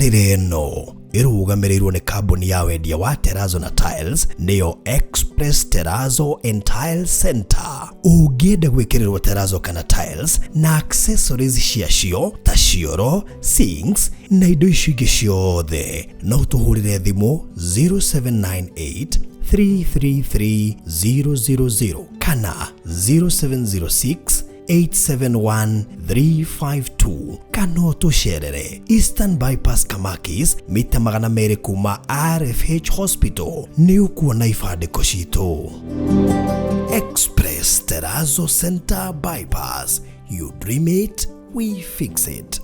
Tabarĩra ĩno ĩrũgamĩrĩirwo nĩ kambuni ya wendia wa terazo na tiles, nĩyo Express Terazo and Tile Center. Ũngĩenda gwĩkĩrĩrwo terazo kana tiles na accessories ciacio ta cioro, sinks na indo icio ingĩ ciothe, no tũhũrĩre thimũ 0798 333 000 kana 0706 871 352, kana ũtũcerere Eastern Bypass, Kamakis, mita 200 kuma RFH Hospital. Nĩ ũkuona ibandĩko citũ. Express Terazo Center, Bypass. You dream it, we fix it.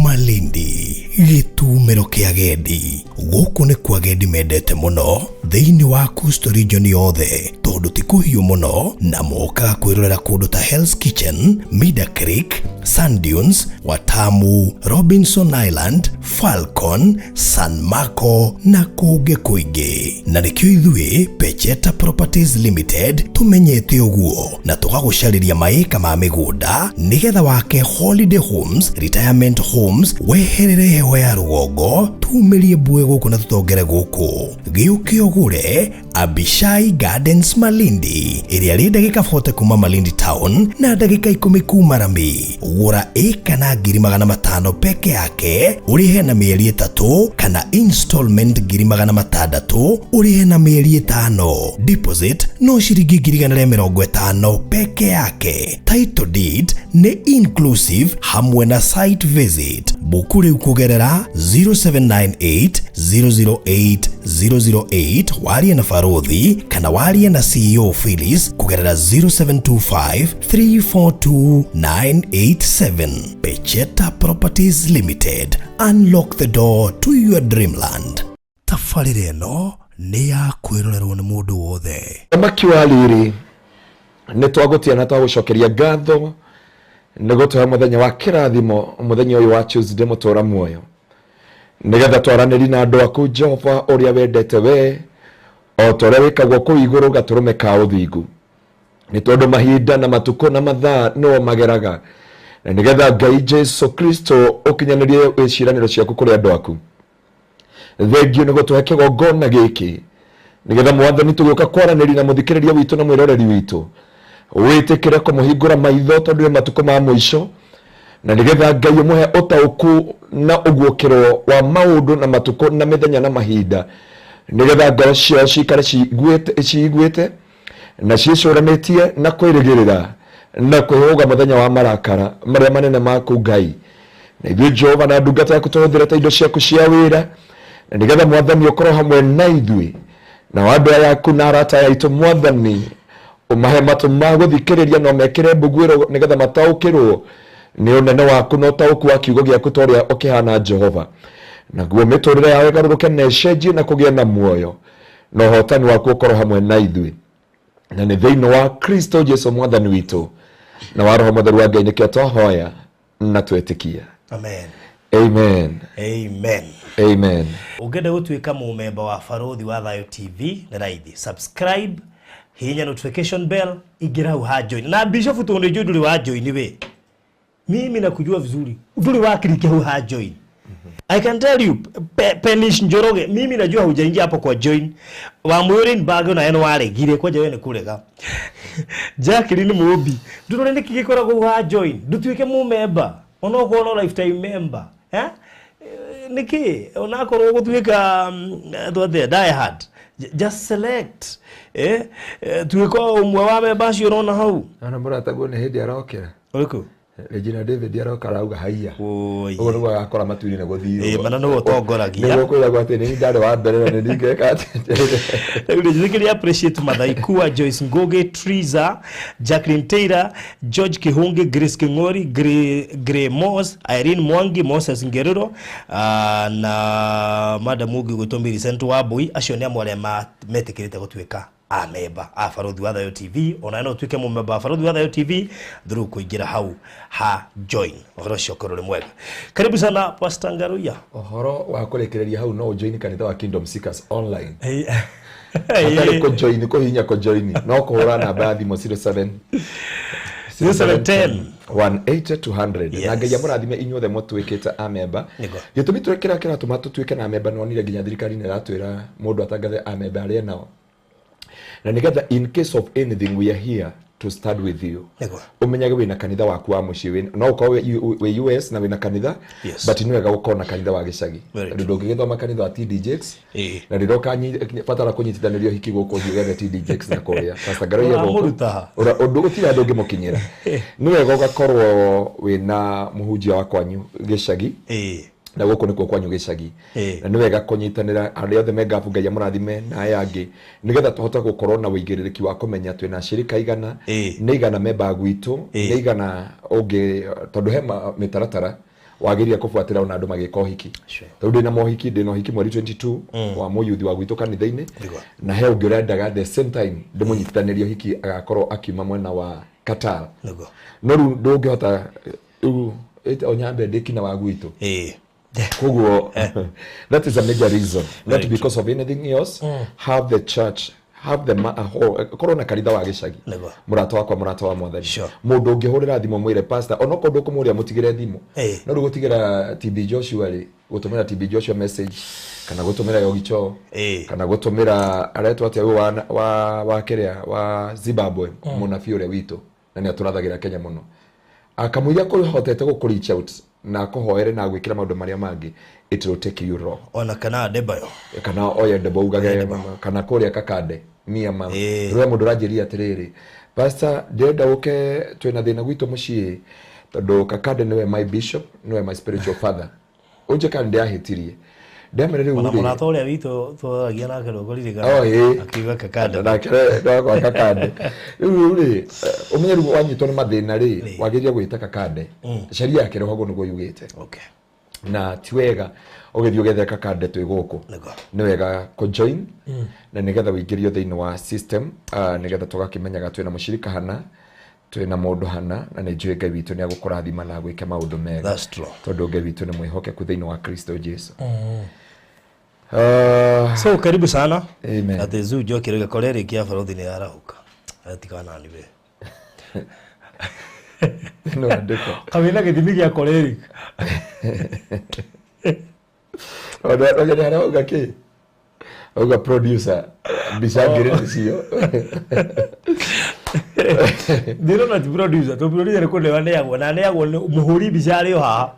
Malindi, gĩtumĩro kĩa agendi. Gũkũ nĩ kwa agendi mendete mũno thĩinĩ wa Coastal Region yothe, tondũ ti kũhiũ mũno na mokaga kwĩrorera kũndũ ta Hell's Kitchen, Mida Creek, Sand Dunes, Watamu, Robinson Island, Falcon, San Marco na kũngĩ kũingĩ. Na nĩkĩo ithuĩ Pecheta Properties Limited tũmenyete ũguo na tũgagũcarĩria maĩka ma mĩgũnda nĩgetha wake holiday homes, retirement homes, weherere heho ya rũgongo, tumĩrie mbue gũkũ na tũtongere gũkũ. Gĩũke ũgũre Abishai Gardens Malindi, ĩrĩa rĩ ndagĩka 40 kuma Malindi Town na ndagĩka 10 kuma rami. Gũra ĩka na 500,000 peke yake, ũrĩhe na mĩeri 3, kana installment 600,000, ũrĩhe na mĩeri 5. Deposit no ciringi 150,000 peke yake. Title deed nĩ inclusive hamwe na site visit. Buku rĩu kũgerera 0798 008 008, warie na Barothi, kana warie na CEO Phyllis kũgerera 0725 342 987. Pecheta Properties Limited, unlock the door to your dreamland. Tabarĩra ĩno nĩ ya kwĩrorerwo nĩ mũndũ wothe. Thamaki wa riri, nĩ twagũtia na twagũcokeria ngatho nĩ gũtũhe mũthenya wa kĩrathimo, mũthenya ũyũ wa Tuesday, mũtũra muoyo, nĩgetha twaranĩri na andũ aku, Jehova, ũrĩa wendete we o ta ũrĩa wĩkagwo kũu igũrũ gatũrũme ka ũthingu, nĩ tondũ mahinda na matukũ na mathaa nĩo mageraga, na nĩgetha Ngai Jesu Kristo ũkinyanĩrie wĩciranĩro ciaku kũrĩ andũ aku. Thengio nĩ gũtũhe kĩgongona gĩkĩ, nĩgetha Mwathani tũgĩũka kwaranĩria na mũthikĩrĩria witũ na mwĩroreri witũ, wĩtĩkĩre kũmũhingũra maitho, tondũ nĩ matukũ ma mũico, na nĩgetha Ngai ũmũhe ũtaũku na ũguũkĩro wa maũndũ na matukũ na mĩthenya na mahinda, nĩgetha ngoro ciao cikare ciiguĩte na ciĩcũranĩtie na kwĩrĩgĩrĩra na kwĩhũga mũthenya wa marakara marĩa manene maku, Ngai. Na ithuĩ, Jehova, na ndungata yaku tũhũthĩre ta indo ciaku cia wĩra, na nĩgetha Mwathani ũkorwo hamwe na ithuĩ na andũ aya aku na arata aya aitũ. Mwathani, ũmahe matũ ma gũthikĩrĩria na ũmekĩre mbuguĩro, nĩgetha mataũkĩrwo nĩ ũnene waku na ũtaũku wa kiugo gĩaku ta ũrĩa ũkĩhana, Jehova, naguo mĩtũrĩre yao ĩgarũrũke na ĩcenjie na kũgĩe na muoyo, na ũhotani waku ũkorwo hamwe na ithuĩ. Na nĩ thĩinĩ wa Kristo Jesu Mwathani witũ na wa Roho Mũtheru wa Ngai nĩkĩo twahoya na twĩtĩkia. Amen. Amen. Amen. Amen. Ũngĩenda gũtuĩka mũmemba wa Barothi wa Thayo TV, nĩ raithi. Subscribe, hihinya notification bell, ingĩra hau ha join. Na Bishop, tondũ nĩ ndũrĩ wa join, we mimi nakujua vizuri, ndũrĩ wa click hau ha join. I can tell you, Penish Njoroge, mimi najua hujaingia hapo kwa join. Wa Mwĩrĩ Mbage na eno waregire kwanja, we nĩ kũrega. Jacqueline Mũmbi, ndũrore nĩkĩ gĩkoragwo ha join, ndutuĩke mũmemba onokorwo no lifetime member, eh? Nĩkĩ onakorwo gũtuĩka twatĩa die hard, just select, tuĩka ũmwe wa memba acio ũrona hau. Ona mũrataguo nĩ hĩndĩ arokĩra. Ũrĩkũ? Regina David aroka, arauga haiya. Oi. Ũguo nĩguo agakora matu-inĩ nĩ gũthirwo. Ĩ, mana nĩwe ũtongoragia. Nĩguo kwĩragwo atĩ nĩ ndarĩ wa mbere na nĩ ndingĩka atĩ. Rĩu nĩ appreciate Mathaikua, Joyce Ngugi, Triza, Jacqueline Taylor, George Kihungi, Grace King'ori, Gray Moss, Irene Mwangi, Moses Ngerero, na madam ũngĩ ũgwĩtwo Millicent Wambui. Acio nĩ amwe arĩa metĩkĩrĩte gũtuĩka amemba a Barothi wa Thayo TV. Ona no ũtuĩke mũmemba wa Barothi wa Thayo TV through kũingĩra hau ha join. Ũhoro ũcio ũkorwo ũrĩ mwega. Karibu sana, Pastor Ngaruiya. Ũhoro wa kũrĩkĩrĩria hau, no ũjoin kanitha wa Kingdom Seekers online hatarĩ kũjoin, kũhihinya kũjoin, no kũhũra namba ya thimũ 07 0710 180 200. Yes. Na Ngai amũrathime inyuothe mũtuĩkĩte amemba. Nĩguo. Gĩtũmi kĩrĩa kĩratũma tũtuĩke na amemba, nonire nginya thirikari nĩ ĩratwĩra mũndũ atangathe amemba arĩa nao, na nĩgetha in case of anything we are here to stand with you. Ũmenyage wĩna kanitha waku wa mũciĩ, no ũkorwo wĩ US na wĩna kanitha, but nĩ wega gũkorwo na kanitha wa gĩcagi, Very tondũ ndũngĩgĩthoma kanitha wa TD Jakes Ĩĩ. na rĩrĩa ũkabatara kũnyitithanĩrio hiki gũkũ, thiĩ ũgethe TD Jakes na kũrĩa Pastor Ngaroiye gũkũ. Ũramũruta ha? Ũndũ gũtirĩ andũ ũngĩmũkinyĩra. Nĩ wega ũgakorwo wĩna mũhunjia wa kwanyu gĩcagi, na gũkũ nĩkuo kwanyu gĩcagi. Na nĩ wega kũnyitanĩra arĩa othe me ngabu, Ngai amũrathime, na aya angĩ, nĩgetha tũhote gũkorwo na ũigĩrĩrĩki wa kũmenya twĩna ashirika igana, nĩ igana memba gwitũ, nĩ igana ũngĩ, tondũ he mĩtaratara wagĩrĩire kũbuatĩra ona andũ magĩka ũhiki. Tondũ ndĩna mohiki, ndĩna ũhiki mweri 22 wa mũyuthi wa gwitũ kanitha-inĩ, na he ũngĩ ũrendaga the same time ndĩmũnyitithanĩrie ũhiki, agakorwo akiuma mwena wa Qatar. No rĩu ndũngĩhota rĩu onyambe ndĩkina wa gwitũ. Koguo that is a major reason, not because of anything else. Have the church, have the korwo na kanitha wa gĩcagi. Mũrata wakwa, mũrata wa Mwathani, mũndũ ũngĩhũrĩra thimũ mwĩre pastor, onokorwo ndũkũmũria mũtigĩre thimũ. No rĩu gũtigĩra TB Joshua rĩ, gũtũmĩra TB Joshua message kana gũtũmĩra Yogi Cho, kana gũtũmĩra aretwo atĩa ũyũ wa kĩrĩa wa Zimbabwe, mũnabii ũrĩa witũ na nĩ atũrathagĩra Kenya mũno, akamũiria kũhotete gũkũ reach out na akũhoere na gwĩkĩra maũndũ marĩa mangĩ, it will take you wrong. Ona kana Adebayo. Kana oye ndebo ugage, kana kũrĩa Kakande mia ma. Rĩrĩa mũndũ ũranjĩria atĩrĩrĩ, "Pastor, ndĩrenda ũke, twĩna thĩna gwitũ mũciĩ," tondũ Kakande nĩwe my bishop, nĩwe my spiritual father, ũnje kana ndĩahĩtirie, ndemere rĩu Ona rĩ. mũrata ũrĩa witũ twaragia nake ndũkũririkana. Oh, ĩĩ. Akiuga Kakande. Nake ndakwa Kakande rĩu rĩ, ũmenye rĩu wanyitwo nĩ mathĩna rĩ, wagĩrĩire gwĩta Kakande, sheria ya kĩroho ũguo nĩguo yugĩte. Na ti wega ũgĩthiĩ ũgethe Kakande twĩ gũkũ. Nĩ wega kũjoin na nĩgetha ũingĩrio thĩinĩ wa system, nĩgetha tũgakĩmenyaga twĩna mũshirika hana, twĩna mũndũ hana, na nĩ njũĩ Ngai witũ nĩ agũkũrathima na agwĩke maũndũ mega. That's true. Tondũ Ngai witũ nĩ mwĩhokeku thĩinĩ wa Kristo Jesu. So karibu sana. Amen. Atĩ Zoo Njoki rĩu kore rĩngĩ ya barothi nĩ yarahũka. Atikanani we. No andĩko. Kawĩna gĩthimi gĩa choleric. Ona harĩa auga kĩ, auga producer mbica ngĩrĩ nĩcio. Ndĩrona ti producer, to producer nĩ kũneo aneagwo na aneagwo nĩ mũhũri mbica arĩ o haha.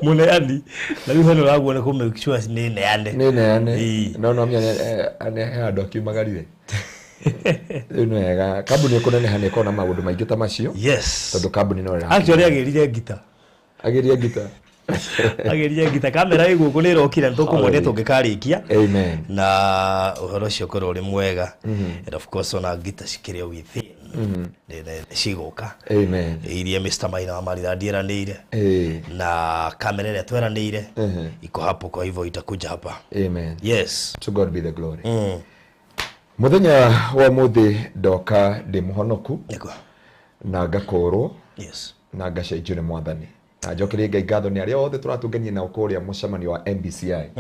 Mũneani. Na rĩu hena ũraguo nĩ kũ make sure nĩ neane. Nĩ neane. Ĩĩ. No menya he handũ akiumagarire. Rĩu nĩ wega kambuni ĩkũneneha nĩ ĩkorwo na maũndũ maingĩ ta macio, tondũ kambuni no ĩra Actually agĩrire ngita. Agĩrie ngita. Agĩrire ngita, kamera ĩ gũkũ nĩ ĩrokire, nĩ tũkũmuonia tũngĩkarĩkia. Amen. Na ũhoro ũcio ũkorwo ũrĩ mwega. And of course ona ngita cikĩrĩ o within. Nĩ cigũka. Amen. Iria Mr. Maina wa Maridadi eranĩire. Na kamera ĩrĩa tweranĩire iko hapo, kwa hivyo itakuja hapa. Amen. Yes. To God be the glory. Mũthenya wa ũmũthĩ ndoka ndĩ mũhonoku, na ngakũrwo, na ngacenjio nĩ Mwathani, na njokerie Ngai ngatho nĩ arĩa othe tũratũngania nao kũrĩa mũcemanio wa MBCI.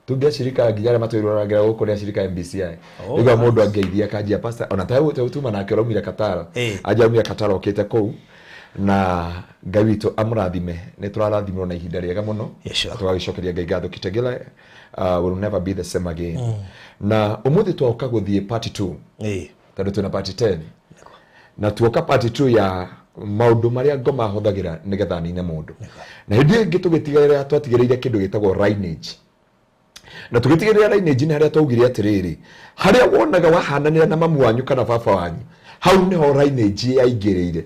Tunge ashirika nginya arĩa matwĩroragĩra gũkũ nĩ ashirika MBCI. Oh, Rĩu mũndũ angeithia akanjia, "Pastor," ona ta tuma nake ũraumire Katara. Anja aumire Katara okĩte kũu, na Ngai witũ amũrathime, nĩ tũrarathimirwo na ihinda rĩega mũno. Tũgagĩcokeria Ngai ngatho. Kitegela will never be the same again. Na ũmũthĩ twoka gũthiĩ part 2, tondũ twĩna part 10, na tuoka part 2 ya maũndũ marĩa ngoma hũthagĩra nĩgetha nine mũndũ. Na hĩndĩ ĩyo ĩngĩ tũgĩtigĩrĩra twatigĩrĩire kĩndũ gĩtagwo lineage, na tũgĩtigĩrĩra lineage nĩ harĩa twaugire atĩrĩrĩ, harĩa wonaga wahananĩra na mamu wanyu kana baba wanyu, hau nĩho lineage yaingĩrĩire,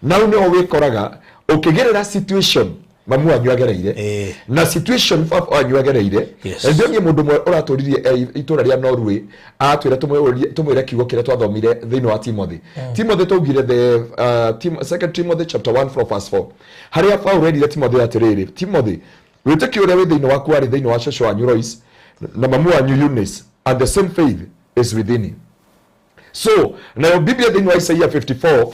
na hau nĩho wĩkoraga ũkĩgerera situation mamu wanyu agereire na situation baba wanyu agereire. Na ndionye mũndũ ũmwe ũratũririe, itũra rĩa Norway, atwĩra tũmwĩre kiugo kĩrĩa twathomire thĩinĩ wa Timothy. Timothy twaugire the Second Timothy chapter 1 from verse 4, harĩa Paulo erire Timothy atĩrĩrĩ, "Timothy, wĩtĩkio ũrĩa wĩ thĩinĩ waku warĩ thĩinĩ wa cũcũ wanyu Lois na mamu wanyu Eunice, and the same faith is within you." So nayo Biblia thĩinĩ wa Isaia 54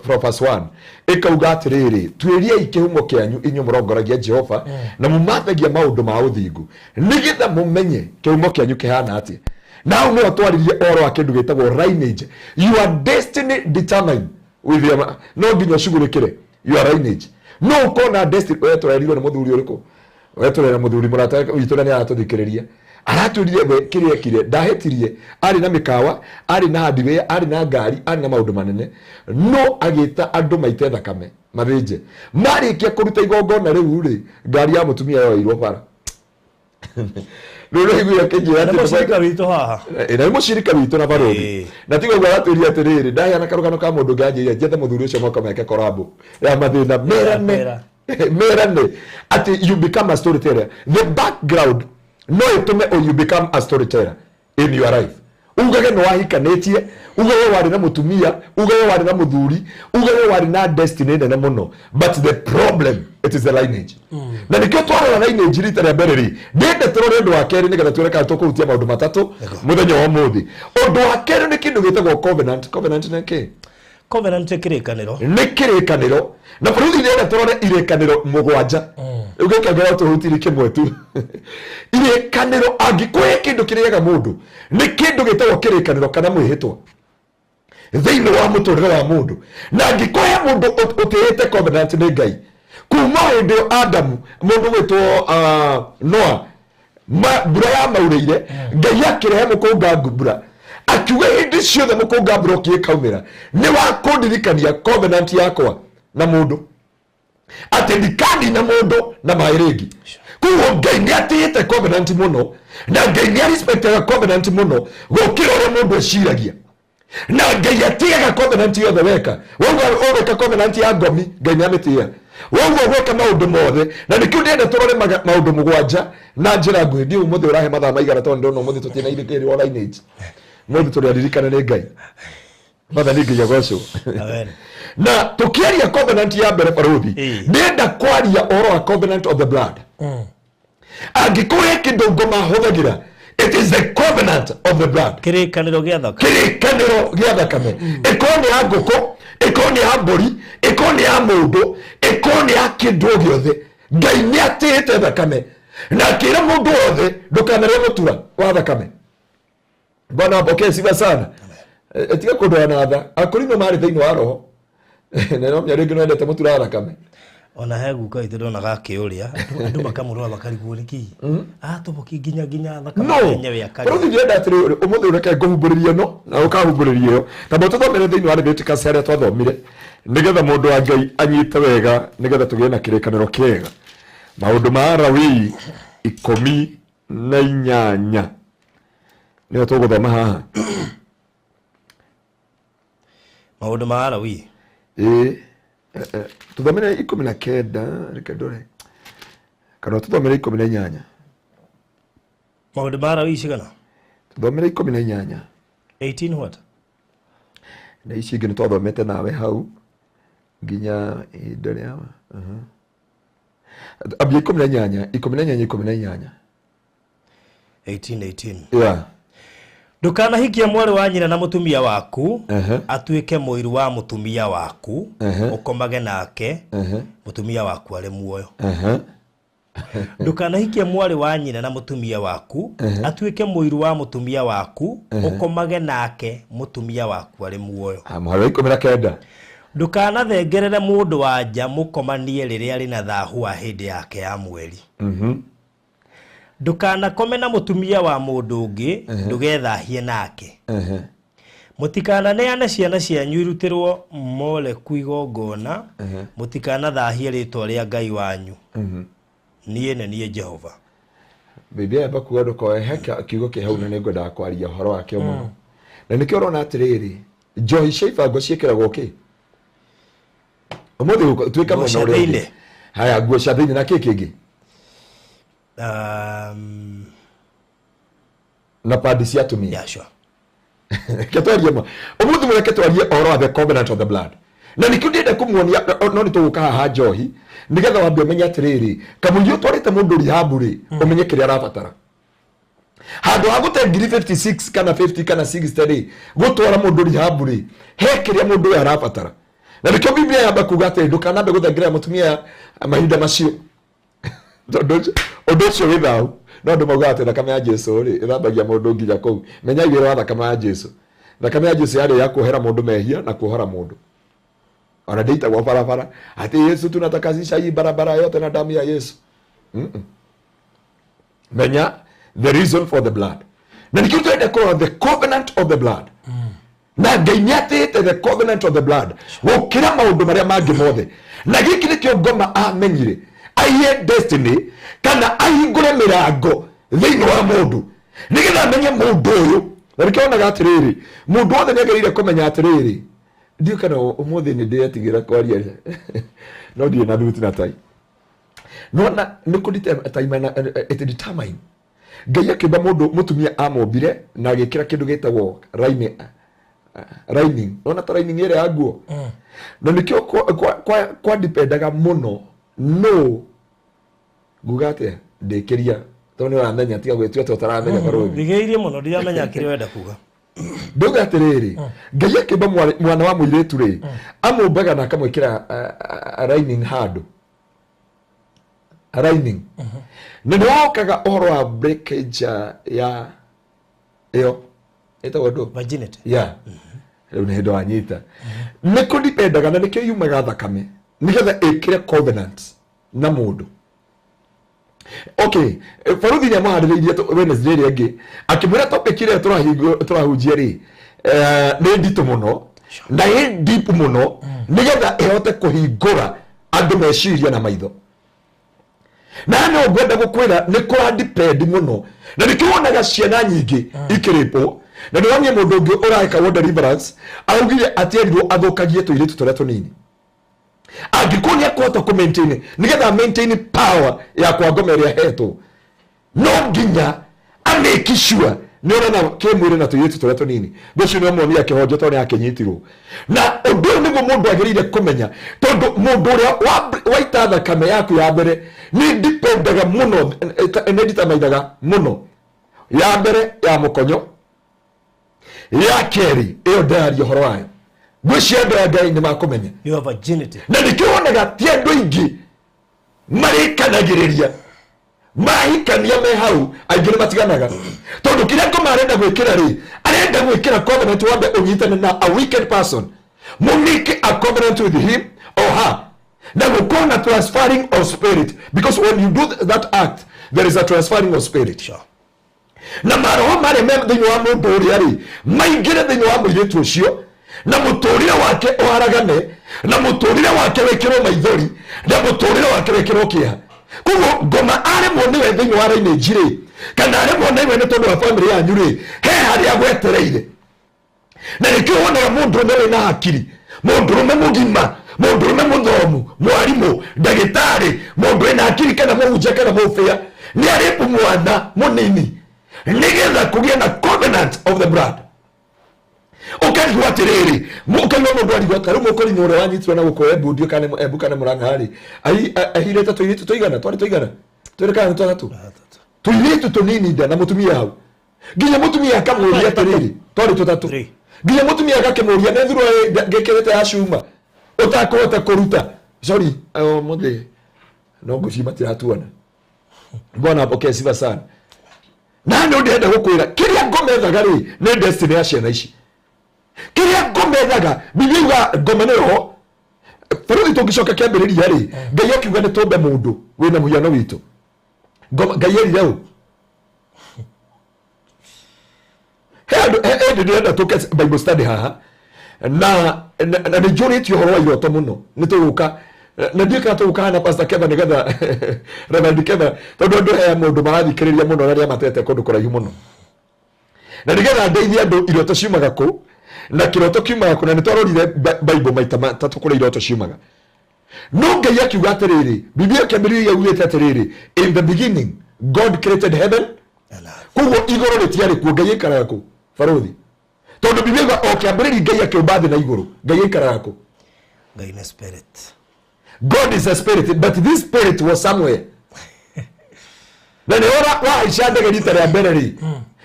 from verse 1 ĩkauga atĩrĩrĩ, "Tuĩriai kĩhumo kĩanyu, inyuĩ mũrongoragia Jehova na mũmathagia maũndũ ma ũthingu, nĩgetha mũmenye kĩhumo kĩanyu kĩhana atĩa." Na hau nĩho twaririe ũhoro wa kĩndũ gĩtagwo lineage. Your destiny determine. With your no nginya ũcugurĩkĩre your lineage. No ũkona destiny. We tũrerirwo nĩ mũthuri ũrĩkũ? We tũrera mũthuri mũrata witũ na nĩ aratũthikĩrĩria, aratwĩrire we kĩrĩa ekire ndahĩtirie, arĩ na mĩkawa, arĩ na hardware, arĩ na ngari, arĩ na maũndũ manene, no agĩta andũ maite thakame mathĩnje. Marĩkia kũruta igongona rĩu rĩ, ngari ya mũtumia yoeirwo bara. Rĩu rĩiguire akĩnjĩra Nĩ atĩ mũcirika witũ haha. Na nĩ mũcirika witũ na barũthi. Na tiga ũguo, aratwĩria atĩrĩrĩ, ndaheana karũgano ka mũndũ ũngĩ, anjĩire njethe mũthuri ũcio moka meke korabo ya mathĩna merane. Mera. Merane atĩ you become a storyteller. The background no ĩtũme o you become a storyteller in your life. Ugage nĩ wahikanĩtie, ugage warĩ na mũtumia, ugage warĩ na mũthuri, ugage warĩ na destiny nene mũno, but the problem, it is the lineage. Na nĩkĩo twarora lineage rita rĩa mbere rĩ, ndĩende tũrore ũndũ wa kerĩ, nĩgetha tuone kana tũkũhutia maũndũ matatũ mũthenya wa ũmũthĩ. Ũndũ wa kerĩ nĩ kĩndũ gĩtagwo covenant. Covenant nĩ kĩ? Covenant nĩ kĩrĩkanĩro. Nĩ kĩrĩkanĩro. Na bũrũri ndĩrenda tũrore irĩkanĩro 7. Rĩu gĩkĩongerera tũhutirie kĩmwe tu. Irĩkanĩro, angĩkorwo he kĩndũ kĩrĩaga mũndũ, nĩ kĩndũ gĩtagwo kĩrĩkanĩro kana mwĩhĩtwa thĩinĩ wa mũtũrĩre wa mũndũ. Na angĩkorwo he mũndũ ũtĩĩte covenant nĩ Ngai kuma hĩndĩ ĩyo Adamu, mũndũ gwĩtwo Noa, mbura ya maurĩire, Ngai akĩrehe mũkũnga mbura, akiuga hĩndĩ ciothe mũkũnga mbura ũkĩkaumĩra nĩ wa kũndirikania covenant yakwa na mũndũ, atĩ ndikanina mũndũ na maĩ rĩngĩ. Koguo Ngai nĩ atĩĩte covenant mũno, na Ngai nĩ arespectaga covenant mũno gũkĩra ũrĩa mũndũ eciragia. Na Ngai atĩaga covenant yothe weka. Wauga ũgwĩka covenant ya ngomi, Ngai nĩ amĩtĩĩa. Wauga ũgwĩka maũndũ mothe, na nĩkĩo ndĩrenda tũrore maũndũ 7 na njĩra nguhĩ. Ndiũ ũmũthĩ ũrahe mathaa maigana, tondũ ndĩrona ũmũthĩ tũtirĩ na irĩkĩrĩrwo lineage. Ũmũthĩ tũrĩ aririkane nĩ Ngai. Mwathani Ngai agocwo. Amen. Na tukiaria covenant ya mbere, barũthi, ndĩrenda kwaria ũhoro wa covenant of the blood. Angĩkorwo he kĩndũ ngoma hũthagĩra, it is the covenant of the blood. Kĩrĩkanĩro gĩa thakame. Kĩrĩkanĩro gĩa thakame, ĩkorwo nĩ ya ngũkũ, ĩkorwo nĩ ya mbũri, ĩkorwo nĩ ya mũndũ, ĩkorwo nĩ ya kĩndũ o gĩothe, Ngai nĩ atĩĩte thakame na akĩra mũndũ wothe ndũkanarĩe mũtura wa thakame. Bwana apokee sifa sana. Tiga kũndora na tha, akorino marĩ thĩinĩ wa roho na no menya rĩngĩ no endete mũtura wa thakame. Ona he guka witũ ndonaga akĩũrĩa, andũ makamũrora makarigwo nĩkĩ atũbũki nginya thakame no yenyewe akarĩa. Bũrũri, ndĩrenda atĩrĩrĩ, ũmũthĩ ũreke ngũhumbũrĩrie ĩno na ũkahumbũrĩria ĩyo. Tamba tũthomere thĩinĩ wa Leviticus harĩa twathomire, nĩgetha mũndũ wa Ngai anyite wega, nĩgetha tũgĩe na kĩrĩkanĩro kĩega. Maũndũ ma Alawii 18 nĩyo tũgũthoma haha. Maũndũ ma Alawii. Ĩĩ, tũthomere 19, reke ndore kana tũthomere 18. Maũndũ ma Alawii cigana? Tũthomere 18. 18 what? Na ici ingĩ nĩ twathomete nawe hau nginya ihinda rĩa ambia 18, 18, 18. 18 18. Yeah. Ndũkanahikie mwarĩ wa nyina na mũtumia waku atuĩke mũiru wa mũtumia waku, ũkomage nake mũtumia waku arĩ muoyo. Ndũkanahikie mwarĩ wa nyina na mũtumia waku atuĩke mũiru wa mũtumia waku, ũkomage nake mũtumia waku arĩ muoyo. Ah, mũhari wa 19. Ndũkanathengerere mũndũ wa nja mũkomanie rĩrĩa arĩ na thahu wa hĩndĩ yake ya mweri. Ndũkanakome na mũtumia wa mũndũ ũngĩ, ndũgethahie nake. Mũtikananeane ciana cianyu irutĩrwo Moleku igongona, mũtikanathahie rĩtwa rĩa Ngai wanyu. Niĩ nĩ niĩ Jehova. Biblia yamba kuga ndũkoe, he kiugo kĩ hau na nĩ ngwendaga kwaria ũhoro wakĩo mũno. Na nĩkĩo ũrona atĩrĩrĩ, njohi cia ibango ciĩkĩragwo kĩ ũmũthĩ tuĩka Nguo mwena cia ũrĩa ũngĩ. thĩinĩ. Haya, nguo cia thĩinĩ na kĩ kĩngĩ? Na padi cia atumia. Yeah, sure. Reke twarie ma ũmũthĩ, mũreke twarie ũhoro wa the covenant of the blood, na nĩkĩo ndĩrenda kũmuonia. No nĩ tũgũka haha njohi, nĩgetha wambe ũmenye atĩrĩrĩ, kamũiria ũtwarĩte mũndũ rehab rĩ, ũmenye kĩrĩa arabatara. Handũ ha gũte ngiri 56 kana 50 kana 60 rĩ, gũtwara mũndũ rehab rĩ, he kĩrĩa mũndũ ũyũ arabatara. Na nĩkĩo Biblia yamba kuga atĩrĩ, ndũkanambe gũthengerera mũtumia mahinda macio, tondũ ũndũ ũcio wĩ thahu. No andũ maugaga atĩ thakame ya Jesu rĩ ĩthambagia mũndũ nginya kũu. Menyai wĩra wa thakame ya Jesu. Thakame ya Jesu yarĩ ya kuohera mũndũ mehia na kuohora mũndũ. Ona ndĩitagwo barabara atĩ Yesu tunatakazisha hii barabara yote na damu ya Yesu. Menya the reason for the blood, na nikĩo tũrenda kũrora the covenant of the blood. Na Ngai nĩ atĩĩte the covenant of the blood gũkĩra maũndũ marĩa mangĩ mothe. Na gĩkĩ nĩkĩo ngoma amenyire aiye destiny kana ahingũre mĩrango thĩinĩ wa mũndũ nĩgetha amenye mũndũ ũyũ. Na nĩkĩo wonaga atĩrĩrĩ, mũndũ wothe nĩ agĩrĩire kũmenya atĩrĩrĩ, ndiũ kana ũmũthĩ nĩ ndĩretigĩra kwaria, no ndirĩ na thuti na tai nona nĩ kũ determine, it determine. Ngai akĩũmba mũndũ, mũtumia amombire na agĩkĩra kĩndũ gĩtagwo lining, nona ta lining ĩrĩa ya nguo. Na nĩkĩo kwa dipendaga mũno. No nguga atĩa, ndĩkĩria tondũ nĩ ũramenya, tiga gwĩtua ta ũtaramenya, barũthi. Thigĩrĩirie mũno, ndiramenya kĩrĩa wenda kuga. Ndauga atĩrĩrĩ, Ngai akĩũmba mwana wa mũirĩtu rĩ, amũmbaga na akamwĩkĩra lining handũ, lining, na nĩ wokaga ũhoro wa breakage ya ĩyo ĩtagwo ndũ? Virginity. Ya, rĩu nĩ hĩndĩ wanyita. Nĩ kũdipendaga, na nĩkĩo yumaga thakame nĩgetha ĩkĩre covenant na mũndũ. Okay, baruthi nĩ amũharĩrĩirie Wednesday ĩrĩa ĩngĩ, akĩmwĩra topic ĩrĩa tũrahunjia rĩ, nĩ nditũ mũno na ĩ deep mũno nĩgetha ĩhote kũhingũra andũ meciria na maitho. Na no ngwenda gũkwĩra nĩ kũra depend mũno, na nĩkĩo wonaga ciana nyingĩ ikĩrĩpwo. Na nĩ wonire mũndũ ũngĩ ũraĩkagwo deliverance augire atĩ erirwo athũkagie tũirĩtu tũrĩa tũnini angĩkorwo nĩ akũhota kũ maintain, nĩgetha maintain power ya kwa ngoma ĩrĩa ahetwo, no nginya amake sure nĩ onana kĩmwĩrĩ na tũirĩtu tũrĩa tũnini. Ũcio nĩ omuonia kĩhonjo tondũ nĩ akĩnyitirwo. Na ũndũ ũyũ nĩguo mũndũ agĩrĩire kũmenya, tondũ mũndũ ũrĩa waita thakame yaku ya mbere nĩ dipendaga mũno, nĩ determinaga mũno. Ya mbere ya mũkonyo, ya kerĩ ĩyo ndĩraria ũhoro wayo, ngwĩciria andũ aya Ngai nĩ makũmenya. Your virginity. Na nĩkĩo wonaga ti andũ aingĩ marĩkanagĩrĩria mahikania me hau, aingĩ nĩ matiganaga, tondũ kĩrĩa ngoma arenda gwĩkĩra rĩ, arenda gwĩkĩra covenant wambe ũnyitane na a wicked person, mũmake a covenant with him or her, na gũkorwo na transferring of spirit, because when you do that act there is a transferring of spirit. Na maroho marĩa me thĩinĩ wa mũndũ ũrĩa rĩ, maingĩre thĩinĩ wa mũirĩtu ũcio, na mũtũrĩre wake ũharagane, na mũtũrĩre wake wĩkĩrwo maithori, na mũtũrĩre wake wĩkĩrwo kĩeha. Koguo ngoma aremwo nĩwe thĩinĩ wa lineage rĩ, kana aremwo nĩwe nĩ tondũ wa family yanyu rĩ, he harĩa gwetereire. Na nĩkĩo wonaga mũndũrũme wĩna hakiri, mũndũrũme mũgima, mũndũrũme mũthomu, mwarimũ, ndagĩtarĩ, mũndũ wĩna hakiri, kana mũhunjia kana mũbĩa, nĩ arĩpu mwana mũnini nĩgetha kũgĩe na covenant of the blood. Ũkarigwo atĩrĩrĩ, ũkaigua mũndũ arigwo ta rĩu mũkũrinyo ũrĩa wanyitirwo na gũkũ Embu, ndiũ kana Embu kana Mũrang'a rĩ, ahirĩte tũirĩtu tũigana, twarĩ tũigana, twĩrĩ kana nĩ tũtatũ, tũirĩtu tũnini nda, na mũtumia hau, nginya mũtumia akamũria atĩrĩrĩ, twarĩ tũtatũ. Three. Nginya mũtumia agakĩmũria, nĩ thurwa ngĩkĩrĩte ya cuma ũtakũhota kũruta? Sorry, mũthĩ no ngũci matiratuona. Bwana apokee sifa sana. Na nĩ ndĩrenda gũkwĩra, kĩrĩa ngomethaga rĩ, nĩ destiny ya ciana ici. Kĩrĩa ngomethaga, Biblia yuga ngoma nĩ roho. Bũrũri tũngĩcoka kĩambĩrĩria rĩ, Ngai akiuga nĩ tũmbe mũndũ wĩna mũhiano witũ. Ngai erire ũ he andũ he ndĩrenda tũke Bible study haha, na nĩ njũrĩtie ũhoro wa iroto mũno. Nĩ tũgũka na ndiũĩ kana tũgũka na Pastor Keva, nĩgetha Reverend Keva, tondũ andũ he mũndũ marathikĩrĩria mũno na nĩ amatete kũndũ kũraihu mũno, na nĩgetha ndeithie andũ iroto ciumaga kũ na kĩroto kiumaga kũ. Na nĩ twarorire Bible maita matatũ kũrĩa iroto ciumaga. No Ngai akiuga atĩrĩrĩ, Biblia kĩambĩrĩria yaugĩte atĩrĩrĩ, "In the beginning God created heaven." And earth. Koguo igũrũ rĩtiarĩ kuo. Ngai aikaraga kũ, barũthi? Tondũ Biblia yuga o kĩambĩrĩria Ngai akĩũmba thĩ na igũrũ. Ngai aikaraga kũ? Ngai nĩ spirit. God is a spirit, but this spirit was somewhere. Na nĩ ora wahaica ndege rita rĩa mbere rĩ,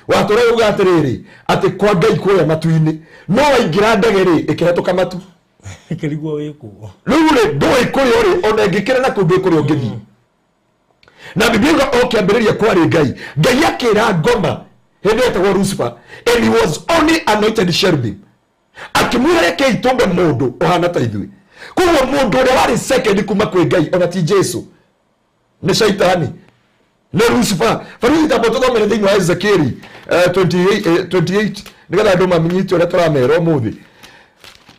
watũra uga atĩrĩrĩ, atĩ kwa Ngai kũrĩa matu-inĩ, no waingĩra ndege rĩ, ĩkĩhetũka matu. Ĩkĩrigwo wĩ kũ. Rĩu rĩ, ndũĩ kũrĩa ũrĩ, ona ĩngĩkĩra na kũu ndũĩ kũrĩa ũngĩthiĩ. Na Biblia yuga o kĩambĩrĩria kwarĩ Ngai. Ngai akĩra ngoma hĩndĩ ĩyo etagwo Lucifer, and he was only anointed cherubim, akĩmwĩra, "Rekei tũmbe mũndũ ũhana ta ithuĩ." Koguo mũndũ ũrĩa warĩ second kuma kwĩ Ngai ona ti Jesu nĩ Shaitani, nĩ Lucifer. Baruthi tamba tũthomere thĩinĩ wa Ezekieli 28 nĩgetha andũ mamenyite ũrĩa tũramera ũmũthĩ,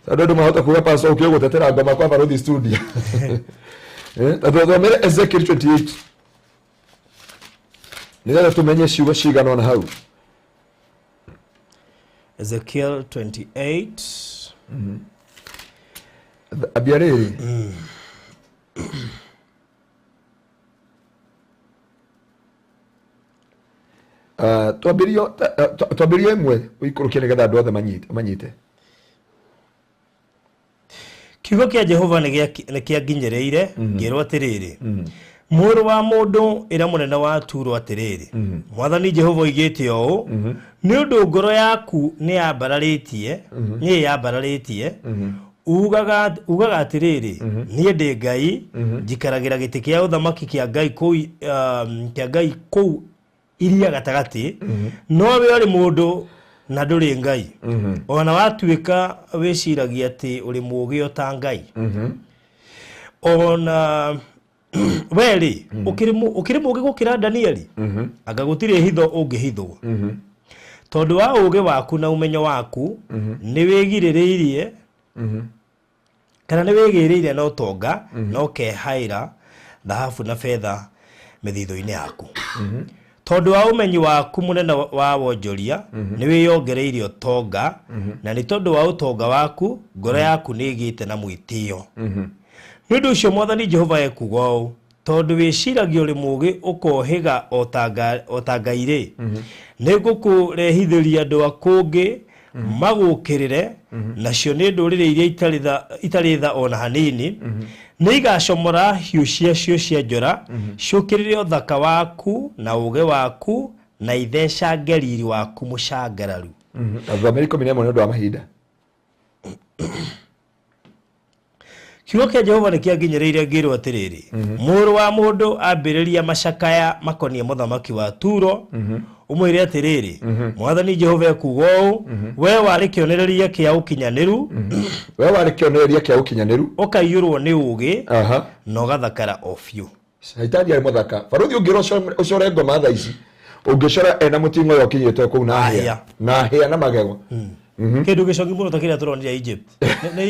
tondũ andũ mahota kuga pastor ũkĩũĩ gũtetera ngoma kwa Baruthi studio. Ta tũthomere Ezekiel 28 nĩgetha tũmenye ciugo cigana ona hau. Ezekiel 28. Ambia rĩrĩ. Twambĩrĩrio ĩmwe ũikũrũkie nĩgetha andũ othe manyite. Kiugo kĩa Jehova nĩ kĩanginyĩrĩire ngĩrwo atĩrĩrĩ, mũrũ wa mũndũ, ĩra mũnene wa Turo atĩrĩrĩ, Mwathani Jehova oigĩte ũũ, nĩ ũndũ ngoro yaku nĩ yambararĩtie, nĩ yambararĩtie, ugaga atĩrĩrĩ, niĩ ndĩ Ngai, njikaragĩra gĩtĩ kĩa ũthamaki kĩa Ngai kũu, kĩa Ngai kũu iria gatagatĩ, no we ũrĩ mũndũ na ndũrĩ Ngai, ona watuĩka wĩciragia atĩ ũrĩ mũũgĩ o ta Ngai. Ona we rĩ, ũkĩrĩ mũũgĩ gũkĩra Danieli? Anga gũtirĩ hitho ũngĩhithwo. Tondũ wa ũũgĩ waku na ũmenyo waku nĩ wĩgirĩrĩirie, kana nĩ wĩgĩrĩire na ũtonga, na ũkehaĩra thahabu na betha mĩthithũ-inĩ yaku. Tondũ wa ũmenyi waku mũnene wa wonjoria nĩ wĩyongereire ũtonga, na nĩ tondũ wa ũtonga waku ngoro yaku nĩ ĩgĩte na mwĩtĩo. Nĩ ũndũ ũcio Mwathani Jehova ekuuga ũũ, tondũ wĩciragia ũrĩ mũũgĩ ũkohĩga o ta Ngai rĩ, nĩ ngũkũrehithĩria andũ a kũngĩ magũũkĩrĩre, nacio nĩ ndũrĩrĩ iria itarĩ tha o na hanini. Nĩ igacomora hiũ ciacio cia njora ciũkĩrĩre ũthaka waku na ũũgĩ waku, na ithecange riri waku mũcangararu. Athomeri 11 nĩ ũndũ wa mahinda. Kiugo kĩa Jehova nĩ kĩanginyĩrĩire ngĩrwo atĩrĩrĩ, mũrũ wa mũndũ, ambĩrĩria macakaya makoniĩ mũthamaki wa Turo, ũmwĩre atĩrĩrĩ, Mwathani Jehova ekuuga ũũ, we warĩ kĩonereria kĩa ũkinyanĩru, We warĩ kĩonereria kĩa ũkinyanĩru, ũkaiyũrwo nĩ ũũgĩ na ũgathakara o biũ. Shaitani arĩ mũthaka. Baruthi ũngĩra ũcore ngoma thaa ici, ũngĩcora ena mũting'oe ũkinyĩte kũu na hĩa. Hĩa. Na hĩa na magego. Kĩndũ gĩcogi mũno ta kĩrĩa tũronire Egypt. Nĩ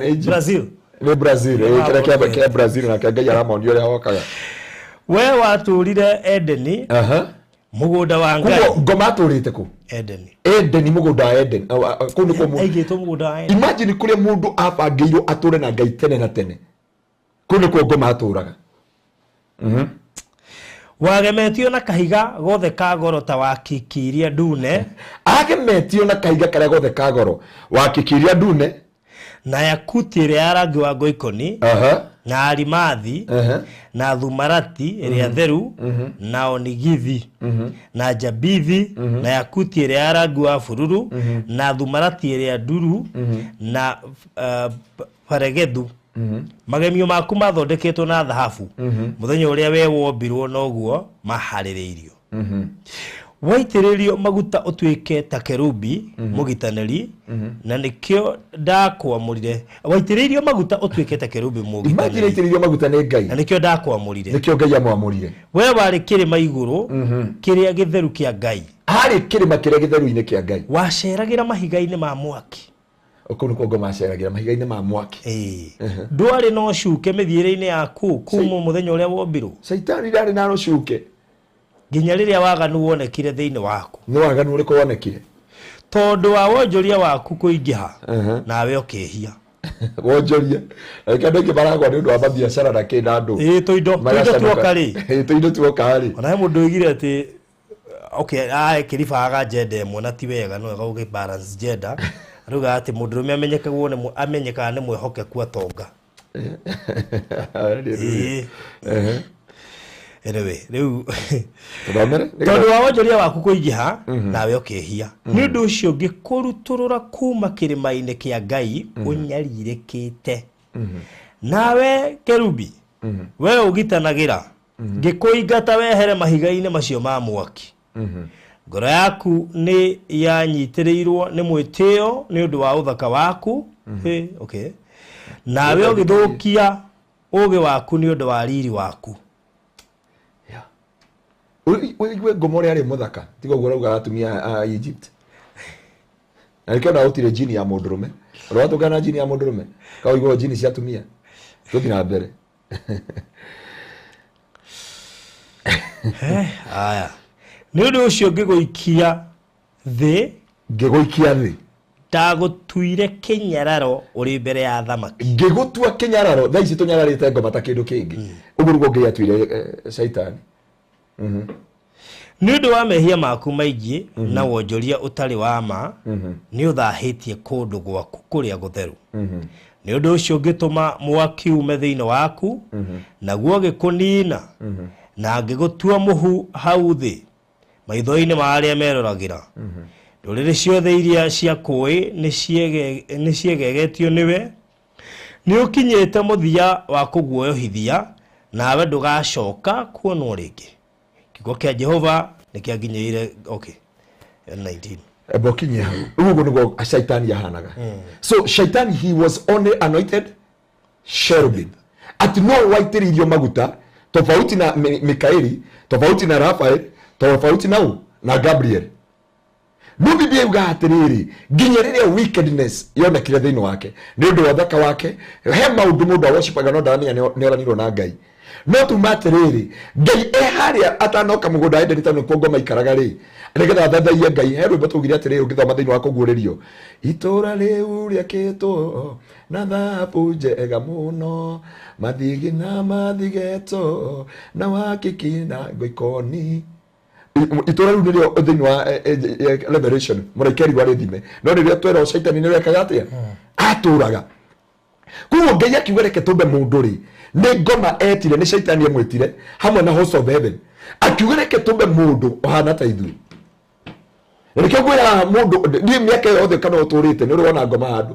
Egypt. Brazil. Nĩ Brazil, kĩrĩa kĩa Brazil, nake Ngai aramonia ũrĩa wokaga. We watũũrire Edeni, mũgũnda wa Ngai. Koguo ngoma atũrĩte kũ? Edeni. Edeni, mũgũnda wa Eden. Kũu nĩkuo Aigĩtwo mũgũnda wa Edeni. Imagine kũrĩa mũndũ abangĩirwo atũre na Ngai tene na tene. Kũu nĩkuo ngoma atũraga. Wagemetio na kahiga gothe ka goro ta wakikiria ndune. Agemetio na kahiga karĩa gothe ka goro wakikiria ndune, na yakuti ĩrĩa ya rangi wa ngoikoni, na arimathi, na thumarati ĩrĩa theru, na onigithi, na jabithi, na yakuti ĩrĩa ya rangi wa bururu, na thumarati ĩrĩa nduru, na baregethu. Magemio maku mathondeketwo na thahabu mũthenya ũrĩa we wombirwo, noguo maharĩrĩirio. Waitĩrĩrio maguta ũtuĩke ta kerubi mũgitanĩri, na nĩkĩo ndakwamũrire. Waitĩrĩirio maguta ũtuĩke ta kerubi Imagine mũgitanĩri, aitĩrĩirio maguta nĩ Ngai, na nĩkĩo ndakwamũrire. Nĩkĩo Ngai amwamũrire. We warĩ kĩrĩma igũrũ kĩrĩa gĩtheru kĩa Ngai. Harĩ kĩrĩma kĩrĩa gĩtheru-inĩ kĩa Ngai. Waceragĩra mahiga-inĩ ma mwaki. Kũu nĩkuo ngoma aceragĩra, mahiga-inĩ ma mwaki. Ĩĩ. Ndwarĩ na ũcuke mĩthiĩre-inĩ yaku kuma mũthenya ũrĩa wombirwo, Caitani ndarĩ na rũcuke nginya rĩrĩa waganu wonekire thĩinĩ waku. Nĩ waganu ũrĩkũ wonekire? Tondũ wa wonjoria waku kũingĩha, nawe ũkĩhia. Wonjoria reke andũ aingĩ maragwa nĩ ũndũ wa mabiacara na kĩ na andũ. Ĩĩ, tũindo tuoka rĩ. Ĩĩ, tũindo tuoka rĩ. Ona he mũndũ oigire atĩ okay, akĩribaga gender ĩmwe na ti wega, no wega ũgĩ balance gender. Arauga atĩ mũndũrũme amenyekagwo nĩ amenyekaga nĩ mwĩhokeku atonga. Ĩĩ. Anyway, rĩu Tũthomere. Tondũ wa wonjoria waku kũingĩha, nawe ũkĩhia. Nĩ ũndũ ũcio ngĩkũrutũrũra kuma kĩrĩma-inĩ kĩa Ngai ũnyarirĩkĩte, nawe kerubi we ũgitanagĩra, ngĩkũingata wehere mahiga-inĩ macio ma mwaki. Ngoro yaku nĩ yanyitĩrĩirwo nĩ mwĩtĩo nĩ ũndũ wa ũthaka waku. Hey, okay. Nawe ũgĩthũkia ũũgĩ waku nĩ ũndũ wa riri waku. Ũigue ngoma ũrĩa arĩ mũthaka, tiga ũguo ũrauga atumia a Egypt. Na nĩkĩo ona gũtirĩ jini ya mũndũrũme. Ũrĩa watũngana na jini ya mũndũrũme, ka ũiguaga jini cia atumia. Tũthiĩ na mbere. Aya, nĩ ũndũ ũcio ngĩgũikia thĩ. Ngĩgũikia thĩ. Ndagũtuire kĩnyararo ũrĩ mbere ya athamaki. Ngĩgũtua kĩnyararo. Thaa ici tũnyararĩte ngoma ta kĩndũ kĩngĩ. Ũguo nĩguo Ngai atuire Shaitani. Nĩ ũndũ wa mehia maku maingĩ na wonjoria ũtarĩ wa ma, nĩ ũthahĩtie kũndũ gwaku kũrĩa gũtheru. Nĩ ũndũ ũcio ngĩtũma mwaki ume thĩinĩ waku, naguo ũgĩkũniina, na ngĩgũtua mũhu hau thĩ maitho-inĩ ma arĩa meroragĩra. Ndũrĩrĩ ciothe iria ciakũĩ nĩ ciegegetio nĩwe. Nĩ ũkinyĩte mũthia wa kũguoyohithia, nawe ndũgacoka kuonwo rĩngĩ. Kiugo kĩa Jehova nĩ kĩanginyĩire. Okay, 19. Eba ũkinyie hau. Rĩu ũguo nĩguo Shaitani ahanaga. So Shaitani, he was only anointed cherubim, atĩ no waitĩrĩirio maguta, tofauti na Mikaeli, tofauti na Rafael, tofauti na ũ na Gabriel. No Biblia yugaga atĩrĩrĩ, nginya rĩrĩa wickedness yonekire thĩinĩ wake nĩ ũndũ wa ũthaka wake, he maũndũ mũndũ aworshipaga no ndaramenya nĩ oranirwo na Ngai. No tuma atĩrĩrĩ, Ngai e harĩa atanoka mũgũnda wa Edeni, tondũ nĩkuo ngoma ikaraga rĩ, nĩgetha athathaiye Ngai. He rwĩmbo twaugire atĩrĩrĩ, ũngĩthoma thĩinĩ wa Kũguũrĩrio, itũũra rĩu rĩakĩtwo na thahabu njega mũno, mathigi na mathigetwo na wakiki na ngoikoni. Itũũra rĩu nĩrĩo thĩinĩ wa Revelation mũraika erirwo arĩthime, no rĩrĩa twerwo Shaitani nĩwe ekaga atĩa, atũraga. Koguo Ngai akiuga reke tũmbe mũndũ rĩ, nĩ ngoma etire, nĩ Shaitani emwĩtire hamwe na host of heaven, akiuga reke tũmbe mũndũ ũhana ta ithuĩ. Na nĩkĩo ngwĩraga mũndũ, niĩ mĩaka ĩyo yothe kana ũtũrĩte nĩ ũrĩ wona ngoma handũ?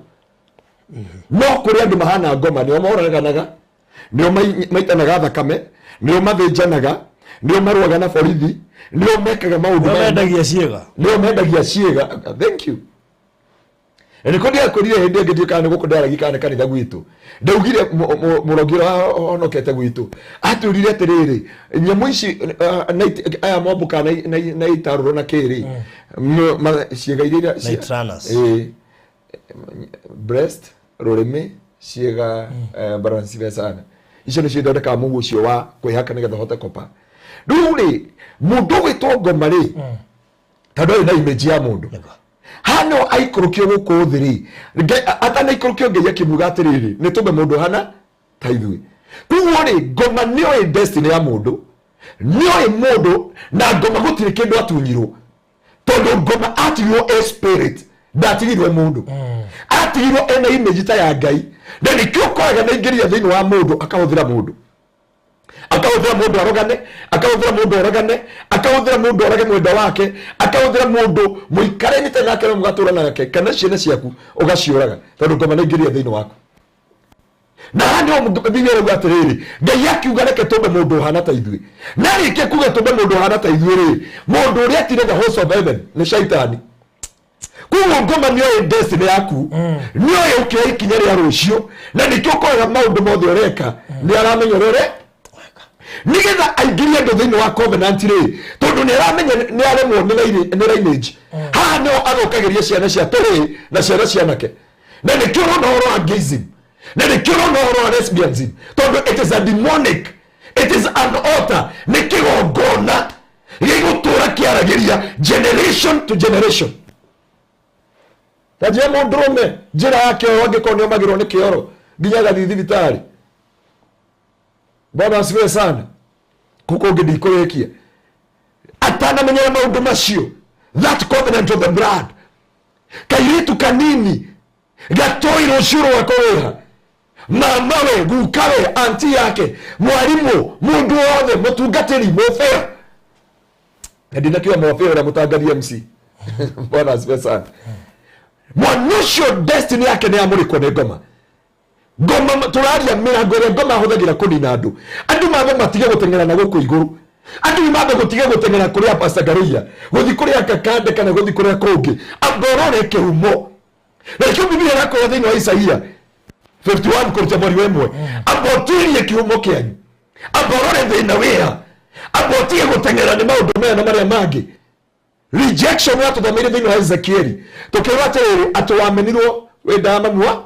No kũrĩ andũ mahana ngoma, nĩo moraganaga, nĩo maitanaga thakame, nĩo mathĩnjanaga, nĩo marũaga na borithi, nĩo mekaga maũndũ maya. Mendagia ciĩga. Nĩo mendagia ciĩga. Thank you. Na nĩkĩo ndĩrakwĩrire hĩndĩ ĩngĩ, ndiũĩ kana nĩ gũkũ ndĩraragia kana nĩ kanitha gwitũ, ndaugire mũrongi ũrĩa honokete gwitũ atwĩrire atĩrĩrĩ, nyamũ ici aya mombũkaga na itarũrũ na kĩrĩ ciĩga iria Night runners. Ĩĩ. Breast, rũrĩmĩ, ciĩga, balance sana, icio nĩcio ithondekaga mũhu ũcio wa kwĩhaka nĩgetha ũhote kopa. Rĩu rĩ, mũndũ ũgwĩtwo ngoma rĩ, tondũ arĩ na image ya mũndũ hano aikũrũkio gũkũ thĩ rĩ, atanaikũrũkio Ngai akimuga atĩrĩrĩ, nĩ tũme mũndũ hana ta ithuĩ. Koguo rĩ, ngoma nĩoĩ destiny ya mũndũ, nĩoĩ mũndũ, na ngoma gũtirĩ kĩndũ atunyirwo, tondũ ngoma atigirwo e spirit, ndatigirwo e mũndũ, atigirwo ena image ta ya Ngai. Na nĩkĩo ũkoraga naingĩria thĩinĩ wa mũndũ, akahũthĩra mũndũ, akahũthĩra mũndũ arogane, akahũthĩra mũndũ oragane, akahũthĩra mũndũ orage mwenda wake, akahũthĩra mũndũ mũikaranĩte nake na mũgatũra nake, kana ciana ciaku ũgaciũraga, tondũ ngoma naingĩria thĩinĩ waku. Na haha nĩho Bibilia ĩrauga atĩrĩrĩ, Ngai akiuga reke tũmbe mũndũ ũhana ta ithuĩ. Na arĩkia kuga tũmbe mũndũ ũhana ta ithuĩ rĩ, mũndũ ũrĩa atire the host of heaven nĩ Shaitani. Koguo ngoma nĩoĩ destiny yaku, nĩoĩ ũkĩoya ikinya rĩa rũciũ, na nĩkĩo ũkoraga maũndũ mothe ũreka nĩ aramenya ũrĩa ũre nĩgetha aingĩrie andũ thĩinĩ wa covenant rĩ, tondũ nĩ aramenya nĩ aremwo nĩ lineage. Haha nĩho athũkagĩria ciana cia tũhĩĩ na ciana cianake, na nĩkĩo ũrona ũhoro wa gayism, na nĩkĩo ũrona ũhoro wa lesbianism, tondũ it is a demonic, it is an altar, nĩ kĩgongona gĩgũtũra kĩaragĩria generation to generation. Ta njĩra mũndũrũme njĩra ya kĩoro, angĩkorwo nĩ omagĩrwo nĩ kĩoro nginya agathiĩ thibitarĩ. Bwana asifiwe sana. Kũkũ ũngĩ ndikũrĩkia atanamenyera maũndũ macio, that covenant of the blood, kairĩtu kanini gatoi rũciũ rwako wĩha, mama we, guka we, anti yake, mwarimũ, mũndũ wothe, mũtungatĩri, mũbĩa, na ndinakiuga mwabĩa ũrĩa mũtangathi MC. Bwana asifiwe sana. Mwana ũcio destiny yake nĩ yamũrĩkwo nĩ ngoma. Ngoma tũraria mĩrango ĩrĩa ngoma ahũthagĩra kũnina andũ. Andũ mambe matige gũteng'era na gũkũ igũrũ, andũ mambe gũtige gũteng'era kũrĩa Pastor Ngaruiya, gũthiĩ kũrĩa Kakande kana gũthiĩ kũrĩa kũngĩ, amba ũrore kĩhumo. Na nĩkĩo Biblia ĩrakwĩra thĩinĩ wa Isaia. 51 kũruta mweri wa ĩmwe. Amba ũtuĩrie kĩhumo kĩanyu, amba ũrore thĩna wĩha, amba ũtige gũteng'era nĩ maũndũ maya na marĩa mangĩ. Rejection watũthomeire thĩinĩ wa Ezekieli, tũkĩrwo atĩrĩrĩ, atĩ wamenirwo wĩ nda ya mamu wa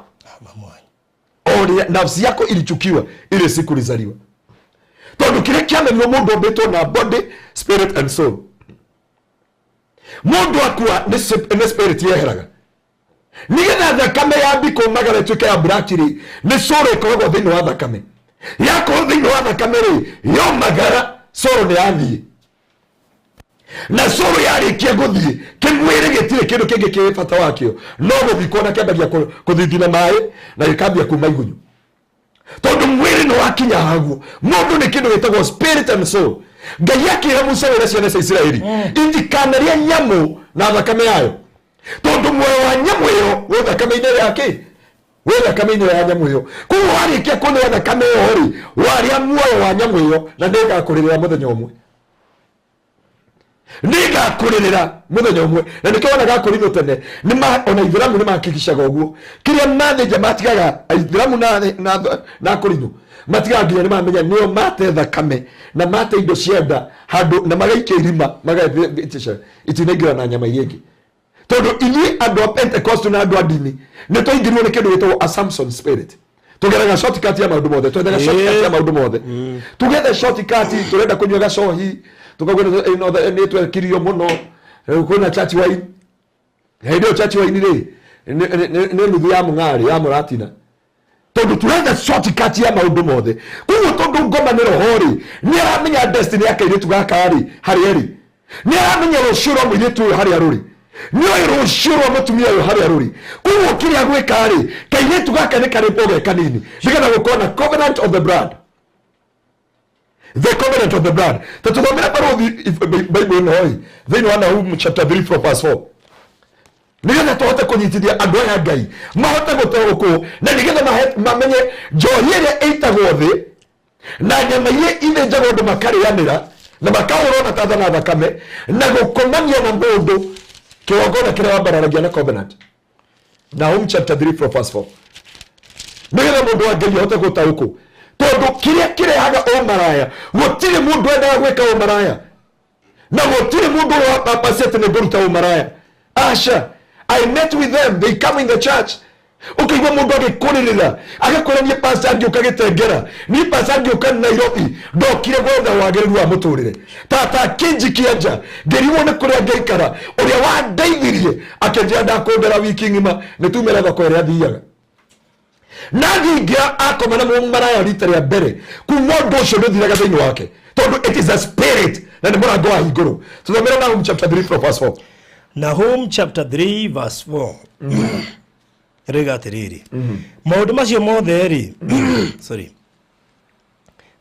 ũrĩa nafsi yako ilichukiwa ile siku ulizaliwa, tondũ kĩrĩa kĩamenirwo mũndũ ombĩtwo na body, spirit and soul. Mũndũ akua nĩ spirit yeheraga, nĩgetha thakame yambi kũmagara ĩtuĩke ya black rĩ, nĩ soul ĩkoragwo thĩinĩ wa thakame. Yakorwo thĩinĩ wa thakame rĩ, yomagara, soul nĩ yathiĩ, na soul yarĩkia gũthiĩ, kĩmwĩrĩ gĩtirĩ kĩndũ kĩngĩ kĩ bata wakĩo no gũthikwo, na kĩambagia kũthithina maĩ na gĩkambia kuma igunyũ, tondũ mwĩrĩ nĩ wakinya haguo. Mũndũ nĩ kĩndũ gĩtagwo spirit and soul. Ngai akĩra Musa wĩra ciana cia Isiraeli itikanarĩe nyamũ na thakame yayo, tondũ muoyo wa nyamũ ĩyo wĩ thakame-inĩ yake, wĩ thakame-inĩ ya nyamũ ĩyo. Koguo warĩkia kũnyua thakame ĩyo rĩ, warĩa muoyo wa nyamũ ĩyo, na nĩngakũrĩrĩra mũthenya ũmwe, nĩngakũrĩrĩra mũthenya ũmwe. Na nĩkĩo wonaga akorinũ tene nĩma ona Ithĩramu nĩmakigicaga ũguo, kĩrĩa mathĩnja matigaga. Aithĩramu na akorinũ matigaga nginya nĩmamenya nĩo mate thakame na mate indo cia nda handũ na magaikia irima, magaitinaingĩra na nyama iria ingĩ, tondũ ithuĩ andũ a Pentecost na andũ a ndini nĩ twaingĩrirwo nĩ kĩndũ gĩtagwo a Samson spirit. Tũgeraga shortcut ya maũndũ mothe, twethaga shortcut ya maũndũ mothe, tũgetha shortcut. Tũrenda kũnyua gacohi, tũkauga nĩ twekirio mũno. Rĩu kwĩna church wine. Hĩndĩ ĩyo church wine rĩ, nĩ nuthu ya mũng'arĩ ya mũratina, tondũ turetha shortcut ya maũndũ mothe. Koguo tondũ ngoma nĩ roho rĩ, nĩ aramenya destiny ya kairĩtu gaka rĩ harĩa ĩrĩ, nĩ aramenya rũciũ rwa mũirĩtu ũyũ harĩa rũrĩ, nĩ oĩ rũciũ rwa mũtumia ũyũ harĩa rũrĩ. Koguo kĩrĩa gwĩka rĩ, kairĩtu gaka nĩ karĩmbwo ge kanini, nĩgetha gũkorwo na covenant of the blood, the covenant of the blood. Ta tũthomere barũthi Bible ĩno ĩ thĩinĩ wa Nahum chapter 3 from verse 4, nĩgetha tũhote kũnyitithia andũ aya Ngai mahote gũtaũkwo, na nĩgetha mamenye njohi ĩrĩa ĩitagwo thĩ na nyama iria ithĩnjagwo andũ makarĩanĩra na makahũrwo na tatha na thakame na gũkomania na mũndũ, kĩgongona kĩrĩa wambararagia na covenant. Nahum chapter 3 from verse 4, nĩgetha mũndũ wa Ngai ahote gũtaũkwo, tondũ kĩrĩa kĩrehaga ũmaraya, gũtirĩ mũndũ endaga gwĩka ũmaraya, na gũtirĩ mũndũ ũrĩa atĩ nĩ ngũruta ũmaraya. Aca. I met with them, they come in the church, ũkaigua mũndũ agĩkũrĩrĩra agakwĩra, "Niĩ pastor ngĩũka gĩtengera, niĩ pastor ngĩũka Nairobi, ndokire gwetha wagĩrĩru wa mũtũrĩre. Tata akĩnjikia nja, ngĩrigwo nĩ kũrĩa ngĩikara. Ũrĩa wandeithirie akĩnjĩra ndakũndera wiki ng'ima, nĩ tumĩra thoko ĩrĩa thiaga na ngĩingĩra." Akoma na mũmaraya rita rĩa mbere, kuma ũndũ ũcio ndũthiraga thĩinĩ wake, tondũ it is a spirit na nĩ mũrango wa hingũrwo. Tũthomere Nahum chapter 3 from verse 4. Nahum chapter 3 verse 4 rĩga atĩrĩrĩ, maũndũ macio mothe rĩ, sorry,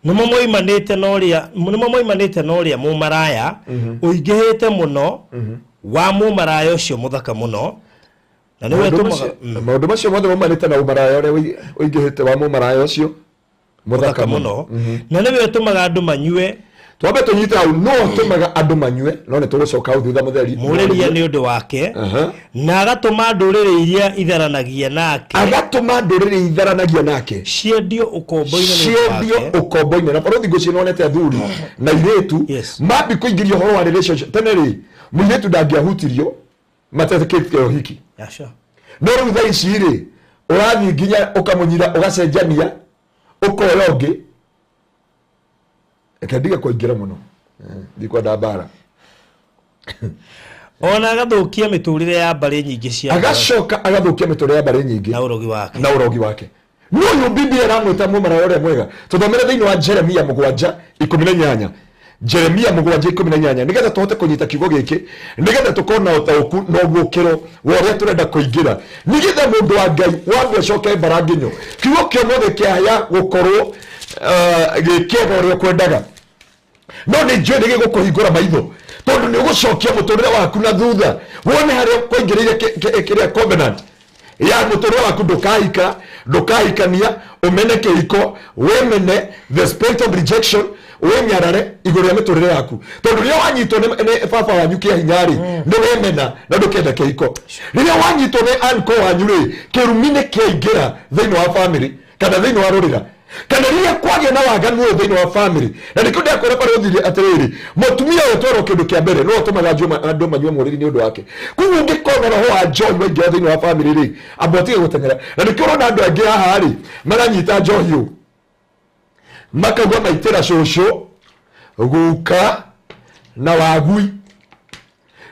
nĩmo moimanĩte na ũrĩa mũmaraya ũingĩhĩte mũno, wa mũmaraya ũcio mũthaka mũno, na nĩwe Maũndũ tũmaga maũndũ macio mothe maumanĩte na ũmaraya ũrĩa ũingĩhĩte wa mũmaraya ũcio mũthaka mũno, na nĩwe ũtũmaga andũ manyue. Twambe tũnyite hau, no ũtũmaga andũ manyue, no nĩ tũgũcoka hau thutha mũtheri. Mũrĩria nĩ ũndũ wake, na agatũma ndũrĩrĩ iria itharanagia nake, agatũma ndũrĩrĩ itharanagia nake, ciendio ũkombo-inĩ nĩ ũndũ ciendio wake. Ũkombo-inĩ. Na barũthi ngũciĩ nĩwonete athuri na irĩtu mambi kũingĩria ũhoro wa relationship. Tene rĩ, mũirĩtu ndangĩahutirio matetĩkĩtie ũhiki. Aca. No rĩu thaa ici rĩ, ũrathiĩ nginya ũkamũnyira, ũgacenjania, ũkoya ũngĩ. Reke ndige kũingĩra mũno. Ndikwenda mbara. Ona agathũkia mĩtũrĩre ya mbarĩ nyingĩ cia Agacoka agathũkia mĩtũrĩre ya mbarĩ nyingĩ na ũrogi wake. Na ũrogi wake. No ũyũ Biblia ĩramwĩta mũmaraya ũrĩa mwega. Tũthomere thĩinĩ wa Jeremia 7:18, Jeremia 7:18, nĩgetha tũhote kũnyita kiugo gĩkĩ, nĩgetha tũkorwo na ũtaũku na ũguũkĩro wa ũrĩa tũrenda kũingĩra, nĩgetha mũndũ wa Ngai wambe ũcoke mbara nginyo. Kiugo kĩa ũmũthĩ kĩaya gũkorwo gĩ kĩega ũrĩa ũkwendaga, no nĩ njũĩ nĩ gĩgũkũhingũra maitho, tondũ nĩ ũgũcokia mũtũrĩre waku na thutha, wone harĩa kwaingĩrĩire kĩrĩa covenant ya mũtũrĩre waku. Ndũkahika, ndũkahikania, ũmene kĩhiko, wĩmene the spirit of rejection. Wĩnyarare igũrũ rĩa mĩtũrĩre yaku, tondũ rĩrĩa wanyitwo nĩ baba wanyu kĩa hinya rĩ, nĩ wemena na ndũkenda kĩhiko. Rĩrĩa wanyitwo nĩ uncle wanyu rĩ, kĩrumi nĩ kĩaingĩra thĩinĩ wa family kana thĩinĩ wa rũrĩra, kana rĩrĩa kwagĩa na waganu ũyũ thĩinĩ wa family. Na nĩkĩo ndakwĩra barũthi atĩrĩrĩ, mũtumia ũyũ twerwo kĩndũ kĩa mbere no ũtũmaga andũ manyue mũrĩri nĩ ũndũ wake. Koguo ũngĩkorwo na roho wa njohi waingĩra thĩinĩ wa family rĩ, amba ũtige gũteng'era. Na nĩkĩo ũrona andũ aingĩ haha rĩ maranyita njohi ũũ, makauga maitĩra cũcũ, guka na wagui.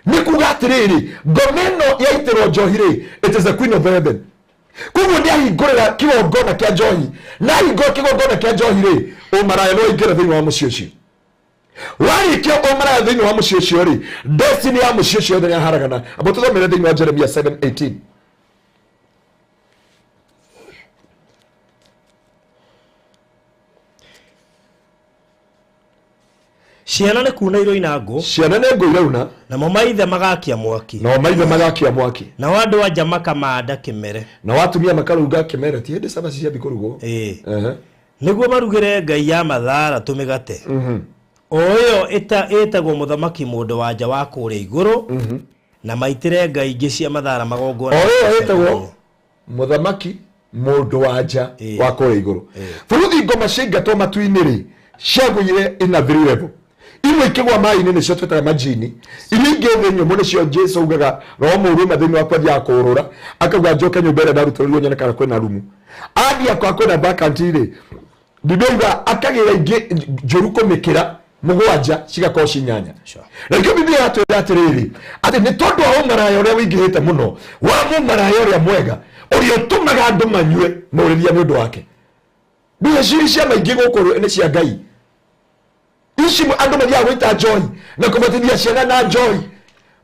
Nĩ kuga atĩrĩrĩ, ngoma ĩno yaitĩrwo njohi rĩ, it is the queen of heaven. Koguo nĩ ahingũrĩra kĩgongona kĩa njohi, na ahingũra kĩgongona kĩa njohi rĩ, ũmaraya no aingĩre thĩinĩ wa mũciĩ ũcio. Warĩkia ũmaraya thĩinĩ wa mũciĩ ũcio rĩ, destiny ya mũciĩ ũcio yothe nĩyaharagana. Amba tũthomere thĩinĩ wa Jeremia 7:18. Ciana nĩ kuna iroina ngũ, Ciana nĩ ngũ irauna, namo maithe magakia mwaki, nao maithe magakia mwaki, nao andũ anja makamanda kĩmere, nao atumia makaruga kĩmere. Ti hĩndĩ cabaci ciambi kũrugwo. Ĩĩ. Nĩguo marugĩre ngai ya mathara tũmĩgate, o ĩyo ĩtagwo mũthamaki mũndũ wa nja wa kũrĩa igũrũ, na maitĩre ngai ingĩ cia mathara magongona. O ĩyo ĩtagwo mũthamaki mũndũ wa nja wa kũrĩa igũrũ. Bũrũthi ngoma ciaingatwo matu-inĩ rĩ, ciagũire in a three level. Imwe ikĩgwa maĩ-inĩ, nĩcio twĩtaga majini. Iria ingĩ thĩ nyũmũ, nĩcio Jesu augaga roho mũũru uma thĩinĩ wakwa athiaga kũũrũra, akauga njoke nyũmba ĩrĩa ndarutĩrwo nyone kana kwĩna rumu. Athiĩ akora kwĩna vacant rĩ, Biblia yuga akagĩra ingĩ njũru kũmĩkĩra mũgwanja, cigakorwo ci inyanya. Na nĩkĩo Biblia yatwĩra atĩrĩrĩ, atĩ nĩ tondũ wa ũmaraya ũrĩa ũingĩhĩte mũno, wa mũmaraya ũrĩa mwega ũrĩa ũtũmaga andũ manyue mũrĩria nĩ ũndũ wake. Mbia cia maingĩ gũkũ nĩ cia Ngai ici, andũ mathiaga gwĩta njohi na kũbatithia ciana na njohi,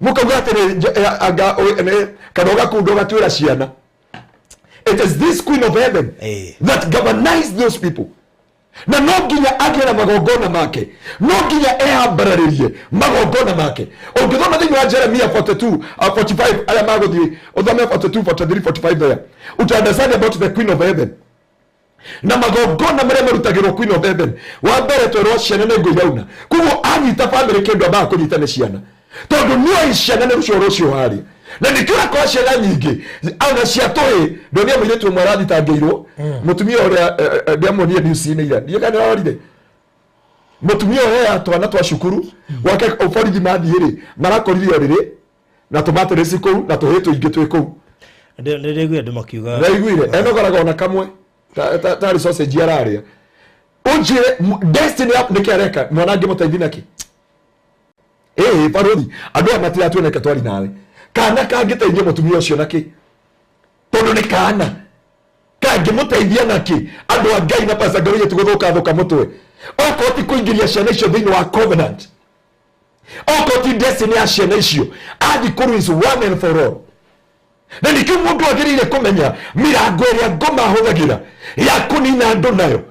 mũkauga atĩ nĩ kana ũgakunda ũgatuĩra ciana. It is this queen of heaven that governized those people, na no nginya agĩe na magongona make, no nginya ehambararĩrie magongona make. Ũngĩthoma thĩinĩ wa Jeremia 42, 45, arĩa magũthiĩ ũthome 42, 43, 45 there, uta understand about the queen of heaven na magongona marĩa marutagĩrwo queen of heaven. Wa mbere twerwo ciana nĩ ngũ irauna. Koguo anyita family, kĩndũ ambaga kũnyita nĩ ciana, tondũ nĩoĩ ciana nĩ rũcio rũcio harĩa. Na nĩkĩo ũrakora ciana nyingĩ ona cia tũhĩ. Ndonire mũirĩtu ũmwe arathitangĩirwo, mũtumia ũrĩa ndĩamuonire news-inĩ ira, ndiũĩ kana nĩarorire mũtumia ũrĩa ya twana twa cukuru gwake. Borithi mathiĩ rĩ, marakorire ũrĩrĩ na tũmateresi kũu na tũhĩ tũingĩ twĩ kũu. Nĩ ndĩraiguire andũ makiuga. Ndaiguire enogoraga ona kamwe tarĩ sausage ararĩa. Ũnjĩre destiny yaku nĩkĩ areka mwana angĩmũteithia nakĩ? Ĩĩ barũthi, andũ aya matiratuoneka twari nawe. Kana kangĩteithia mũtumia ũcio nakĩ? Tondũ nĩ kana kangĩmũteithia nakĩ? Andũ a Ngai na Pastor Ngaruiya, tigũthũka thũka mũtwe okorwo ti kũingĩria ciana icio thĩinĩ wa covenant, okorwo ti destiny ya ciana icio athi kũru is one and for all. Na nĩkĩo mũndũ agĩrĩire kũmenya mĩrango ĩrĩa ngoma ahũthagĩra ya kũnina andũ nayo,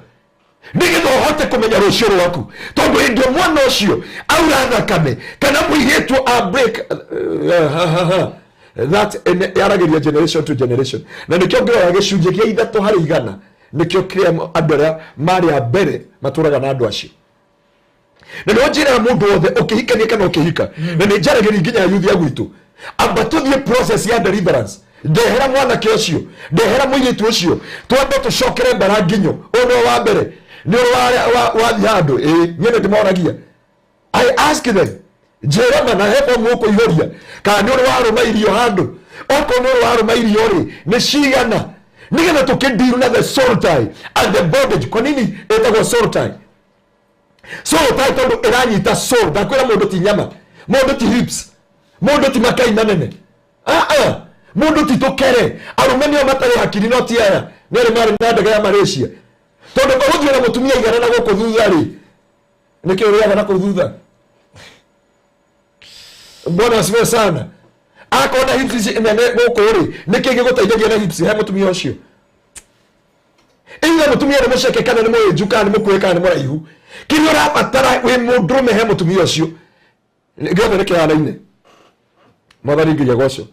nĩgetha ũhote kũmenya rũciũ rwaku, tondũ hĩndĩ ĩyo mwana ũcio aura thakame kana mũirĩtu a break ha, ha, ha. That yaragĩria generation to generation. Na nĩkĩo ngĩrora gĩcunjĩ gĩa 3% nĩkĩo kĩrĩa andũ arĩa marĩ a mbere matũraga na andũ acio. Na nĩho njĩraga mũndũ wothe ũkĩhikania kana ũkĩhika, na nĩ njaragĩria nginya yuthi a gwitũ, amba tũthiĩ process ya deliverance. Ndehera mwanake ũcio, ndehera mũirĩtu ũcio, twambe tũcokere mbara nginyo. Ũyũ nĩwe wa mbere nĩ ũrĩ wathiĩ handũ. Ĩĩ, niĩ nĩ ndĩmoragia, I ask them, njĩra ma na he bomu ũkũihũria kana nĩ ũrĩ warũma irio handũ? Okorwo nĩ ũrĩ warũma irio rĩ, nĩ cigana? Nĩgetha tũkĩndiru na the soul tie and the bondage. Kwa nini ĩtagwo soul tie? Soul tie tondũ ĩranyita soul. Ndakwĩra mũndũ ti nyama, mũndũ ti hips, mũndũ ti makai manene. Ah, ah. Mũndũ ti tũkere. Arũme nĩo matarĩ hakiri, no ti aya nĩ arĩ marĩ na ndege ya Malaysia, tondũ ũgũthiĩ na mũtumia igana na gũkũ thutha rĩ, nĩkĩ ũrĩaga na kũu thutha? Bwana asifiwe sana. Akorwo na hips ici nene gũkũ rĩ, nĩkĩ gĩgũteithagia na hips he mũtumia ũcio? Either mũtumia nĩ mũceke kana nĩ mũhĩnju kana nĩ mũkuhĩ kana nĩ mũraihu, kĩrĩa ũrabatara wĩ mũndũrũme he mũtumia ũcio gĩothe nĩ kĩhanaine. Mwathani Ngai agocwo.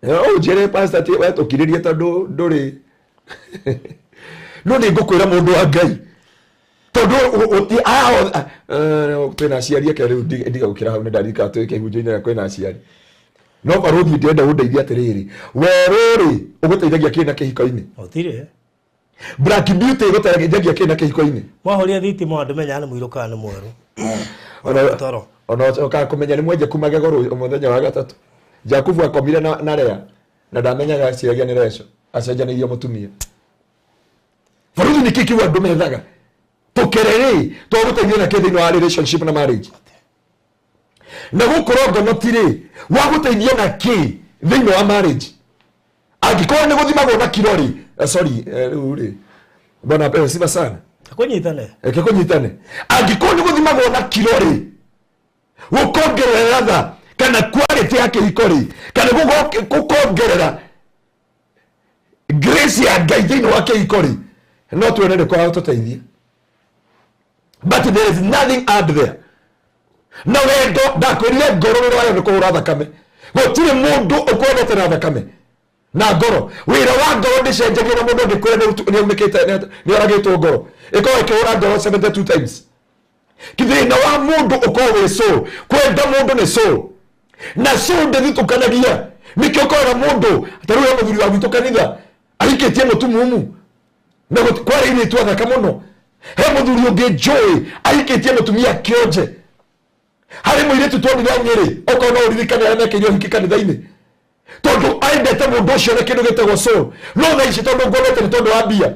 Ũnjĩre, pastor, ti we tũkirĩrie tondũ ndũrĩ, no nĩ ngũkwĩra mũndũ wa Ngai. Tondũ gũti aya twĩna aciari ake rĩu ndiga gũkĩra hau nĩ ndarika twĩ kĩhunjio-inĩ kwĩna aciari. No barũthi ndĩrenda ũndeithie atĩrĩrĩ, werũ rĩ ũgũteithagia kĩ na kĩhiko-inĩ? Gũtirĩ. Black Beauty ĩgũteithagia kĩ na kĩhiko-inĩ? Mwahoria thitima ndũmenyaga nĩ mũirũ kana nĩ mwerũ. Ona Toro. Ona ũkaga kũmenya nĩ mwenje kuma magego mũthenya wa gatatũ. Jakubu akomire na Lea na ndamenyaga aciragia nĩ Recho, acenjanĩirio mũtumia. Barũthi nĩ kĩ kĩu andũ methaga? Tũkererĩ twagũteithia na kĩ thĩinĩ wa relationship na marriage? Na gũkorwo ngonoti rĩ wagũteithia na kĩ thĩinĩ wa marriage? Angĩkorwo nĩ gũthimagwo na kiro rĩ, sorry, rĩu rĩ bwana apewe sifa sana. Kũnyitane. Reke kũnyitane. Angĩkorwo nĩ gũthimagwo na kiro rĩ, gũkongerera latha kana quality ya kĩhiko rĩ, kana gũkongerera grace ya Ngai thĩinĩ wa kĩhiko rĩ, no tuone nĩ kũragũtũteithia. But there is nothing add there. Na wendo ndakwĩrire ngoro rũrũ wayo nĩ kũhũra thakame. Gũtirĩ mũndũ ũkwendete na thakame na ngoro. Wĩra wa ngoro ndĩcenjagia na mũndũ angĩkwĩra nĩ aunĩkĩte, nĩ oragĩtwo ngoro, ĩkorwo ĩkĩhũra ngoro 72 times. Thĩna wa mũndũ ũkorwo wĩ soul, kwenda mũndũ nĩ soul, na soul ndĩthitũkanagia. Nĩkĩo ũkoraga mũndũ ta rĩu he mũthuri wa gwitũ kanitha ahikĩtie mũtumumu na kwarĩ airĩtu athaka mũno. He mũthuri ũngĩ njũĩ ahikĩtie mũtumia kĩonje. Harĩ mũirĩtu tuonire Nyĩrĩ, okorwo no ũririkane arĩa mekĩire ũhiki kanitha-inĩ, tondũ aendete mũndũ ũcio na kĩndũ gĩtagwo soul. No thaa ici tondũ ngwendete nĩ tondũ wa mbia,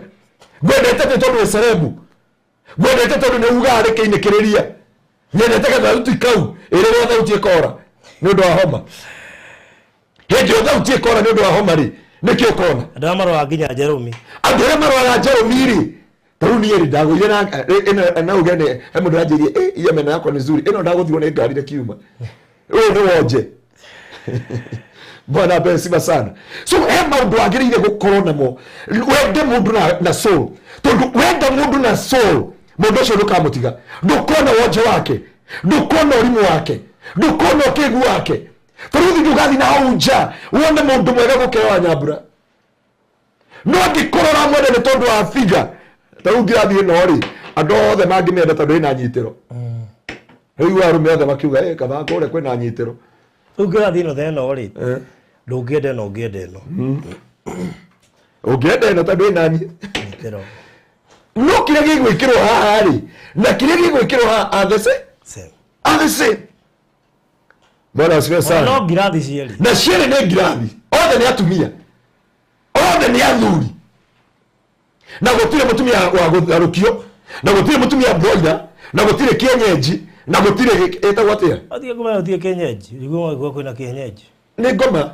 ngwendete nĩ tondũ wĩ cerebu, ngwendete tondũ nĩ ugaga rĩkĩinĩkĩrĩria, nyendete gathauti kau, ĩrĩrĩa thauti ĩkora nĩ ũndũ wa homa. Hĩndĩ ĩyo thauti ĩkora nĩ ũndũ wa homa rĩ, nĩkĩ ũkona? Andũ arĩa marwaraga nginya Jerũmi. Andũ arĩa marwaraga Jerũmi rĩ, ta rĩu niĩ rĩ, ndagũire na, ĩno, na uge nĩ, he mũndũ ũranjĩrire, iya meno yakwa nĩ nzuri, ĩno ndagũthirwo nĩ ngari na kiuma. Ũyũ nĩ wonje. Bwana apewe sifa sana. So he maũndũ wagĩrĩire gũkorwo namo. Wende mũndũ na soul. Tondũ wenda mũndũ na soul, mũndũ ũcio ndũkamũtiga. Ndũkona wonje wake, ndũkona ũrimũ wake, ndũkona ũkĩgu wake. Barũthi ndũgathiĩ na hau nja wone mũndũ mwega gũkĩra wa Nyambura. No angĩkorwo ũramwenda nĩ tondũ wa figa, ta rĩu ngĩrathiĩ ĩno rĩ, andũ othe mangĩmĩenda tondũ ĩna nyitĩro. Rĩu arũme othe makiuga, kaba kũrĩa kwĩna nyitĩro. Rĩu ngĩrathiĩ ĩno thena rĩ, ndũngĩenda ĩno, ũngĩenda ĩno. Ũngĩenda ĩno tondũ ĩna nyitĩro. No kĩrĩa gĩgwĩkĩrwo haha rĩ, na kĩrĩa gĩgwĩkĩrwo haha are the same. Same. Are the same. Bwana asifiwe sana. No ngirathi cierĩ. Na cierĩ nĩ ngirathi. Othe nĩ atumia. Othe nĩ athuri. Na gũtirĩ mũtumia wa gũtharũkio, na gũtirĩ mũtumia broiler, na gũtirĩ kienyeji, na gũtirĩ ĩtagwo atĩa? Athiĩ kũmenya gũtirĩ kienyeji. Nĩguo waigua kwĩna kienyeji. Nĩ ngoma.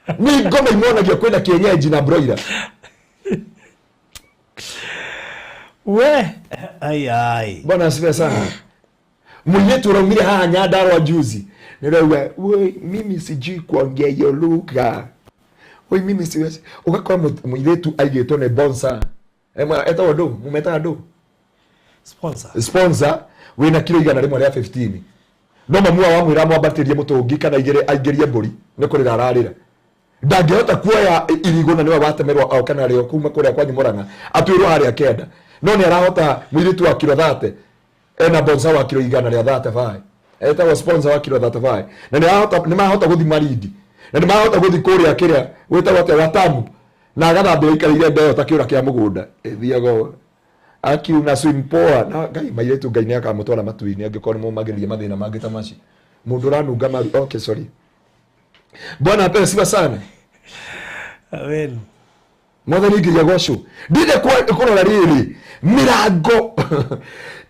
Nĩ ngoma imonagia kwĩna kienyeji na broiler. We, ai ai. Bwana asifiwe sana. Mũirĩtu ũraumire haha Nyandarua juzi. Nĩrauga, woi, mimi sijui kuongea hiyo lugha. Woi, mimi siwezi. Ũgakora mũirĩtu aigĩtwo nĩ bonsa. Etagwo ndũ? Mũmetaga ndũ? Sponsor. Sponsor, wĩna kiro igana rĩmwe rĩa 15. No mamu wao amwĩra amwambatĩrie mũtũngi kana aingĩrie mbũri, nĩ kũrĩra ararĩra. Ndangĩhota kuoya irigũ na nĩwe watemerwo o kana rĩo kuma kũrĩa kwanyu Mũrang'a, atuĩrwo harĩa kenda. No nĩ arahota mũirĩtu wa kiro 30, ena bonsa wa kiro igana rĩa 35. Etagwo sponsor wa kiro 35. Na nĩ marahota gũthiĩ Malindi. Na nĩ marahota gũthiĩ kũrĩa kĩrĩa gwĩtagwo atĩa, Watamu. Na agathambĩra aikarĩire ndeo ta kĩũra kĩa mũgũnda. Ĩthiaga ũũ. Akiuna swim poa. Na Ngai, mairĩtu Ngai nĩ akamũtwara matu-inĩ angĩkorwo nĩ mũmagĩrĩria mathĩna mangĩ ta macio. Mũndũ ũranunga maru. Okay, sorry. Bwana apewe sifa sana. Amen. Mwathani nginya gocwo. Ndire kũrora rĩrĩ mĩrango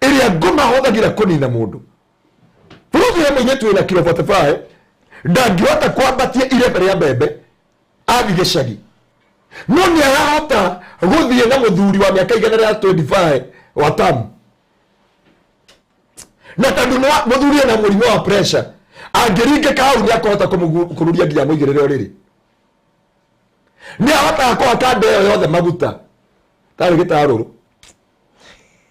ĩrĩa ngoma hũthagĩra kũnina mũndũ. Bũrũri ya mũirĩtu wĩna kiro 45 ndangĩhota kwambatia irebe rĩa mbembe athiĩ gĩcagi. No nĩ arahota gũthiĩ na mũthuri wa mĩaka igana rĩa 25 wa tamu. Na tondũ nĩ mũthuri ena mũrimũ wa pressure, angĩringĩka hau nĩ akũhota kũruria nginya amũigĩrĩre ũrĩrĩ. Nĩ ahotaga kũhaka ndeo yothe maguta tarĩ gĩtarũrũ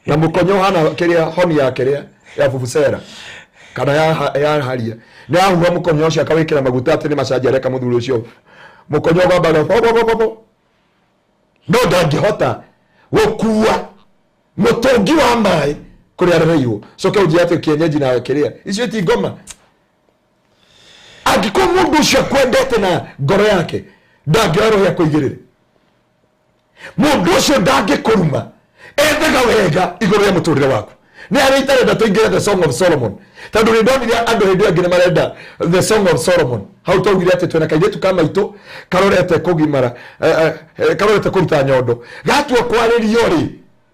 na mũkonyo ũhana kĩrĩa honi ya kĩrĩa ya vuvuzela kana ya haria. Nĩ ahuha mũkonyo ũcio akawĩkĩra maguta atĩ nĩ macanji areka mũthuri ũcio. Mũkonyo ũgambaga bo, bo, bo, bo, bo. No ndangĩhota gũkua Mũtũngi wa maĩ kũrĩa arereirwo. Coke ũnjĩre atĩ kienyeji na kĩrĩa icio ti ngoma. Angĩkorwo mũndũ ũcio akwendete na ngoro yake, ndangĩoya roho akũigĩrĩre. Mũndũ ũcio ndangĩkũruma, ethaga wega igũrũ rĩa mũtũrĩre waku. Nĩ harĩa itarenda tũingĩre The Song of Solomon, tondũ nĩ ndonire andũ hĩndĩ ĩyo ĩngĩ nĩ marenda The Song of Solomon. Hau twaugire atĩ twĩna kairĩtu ka maitũ karorete kũgimara, karorete kũruta nyondo. Gatua kwarĩrio rĩ,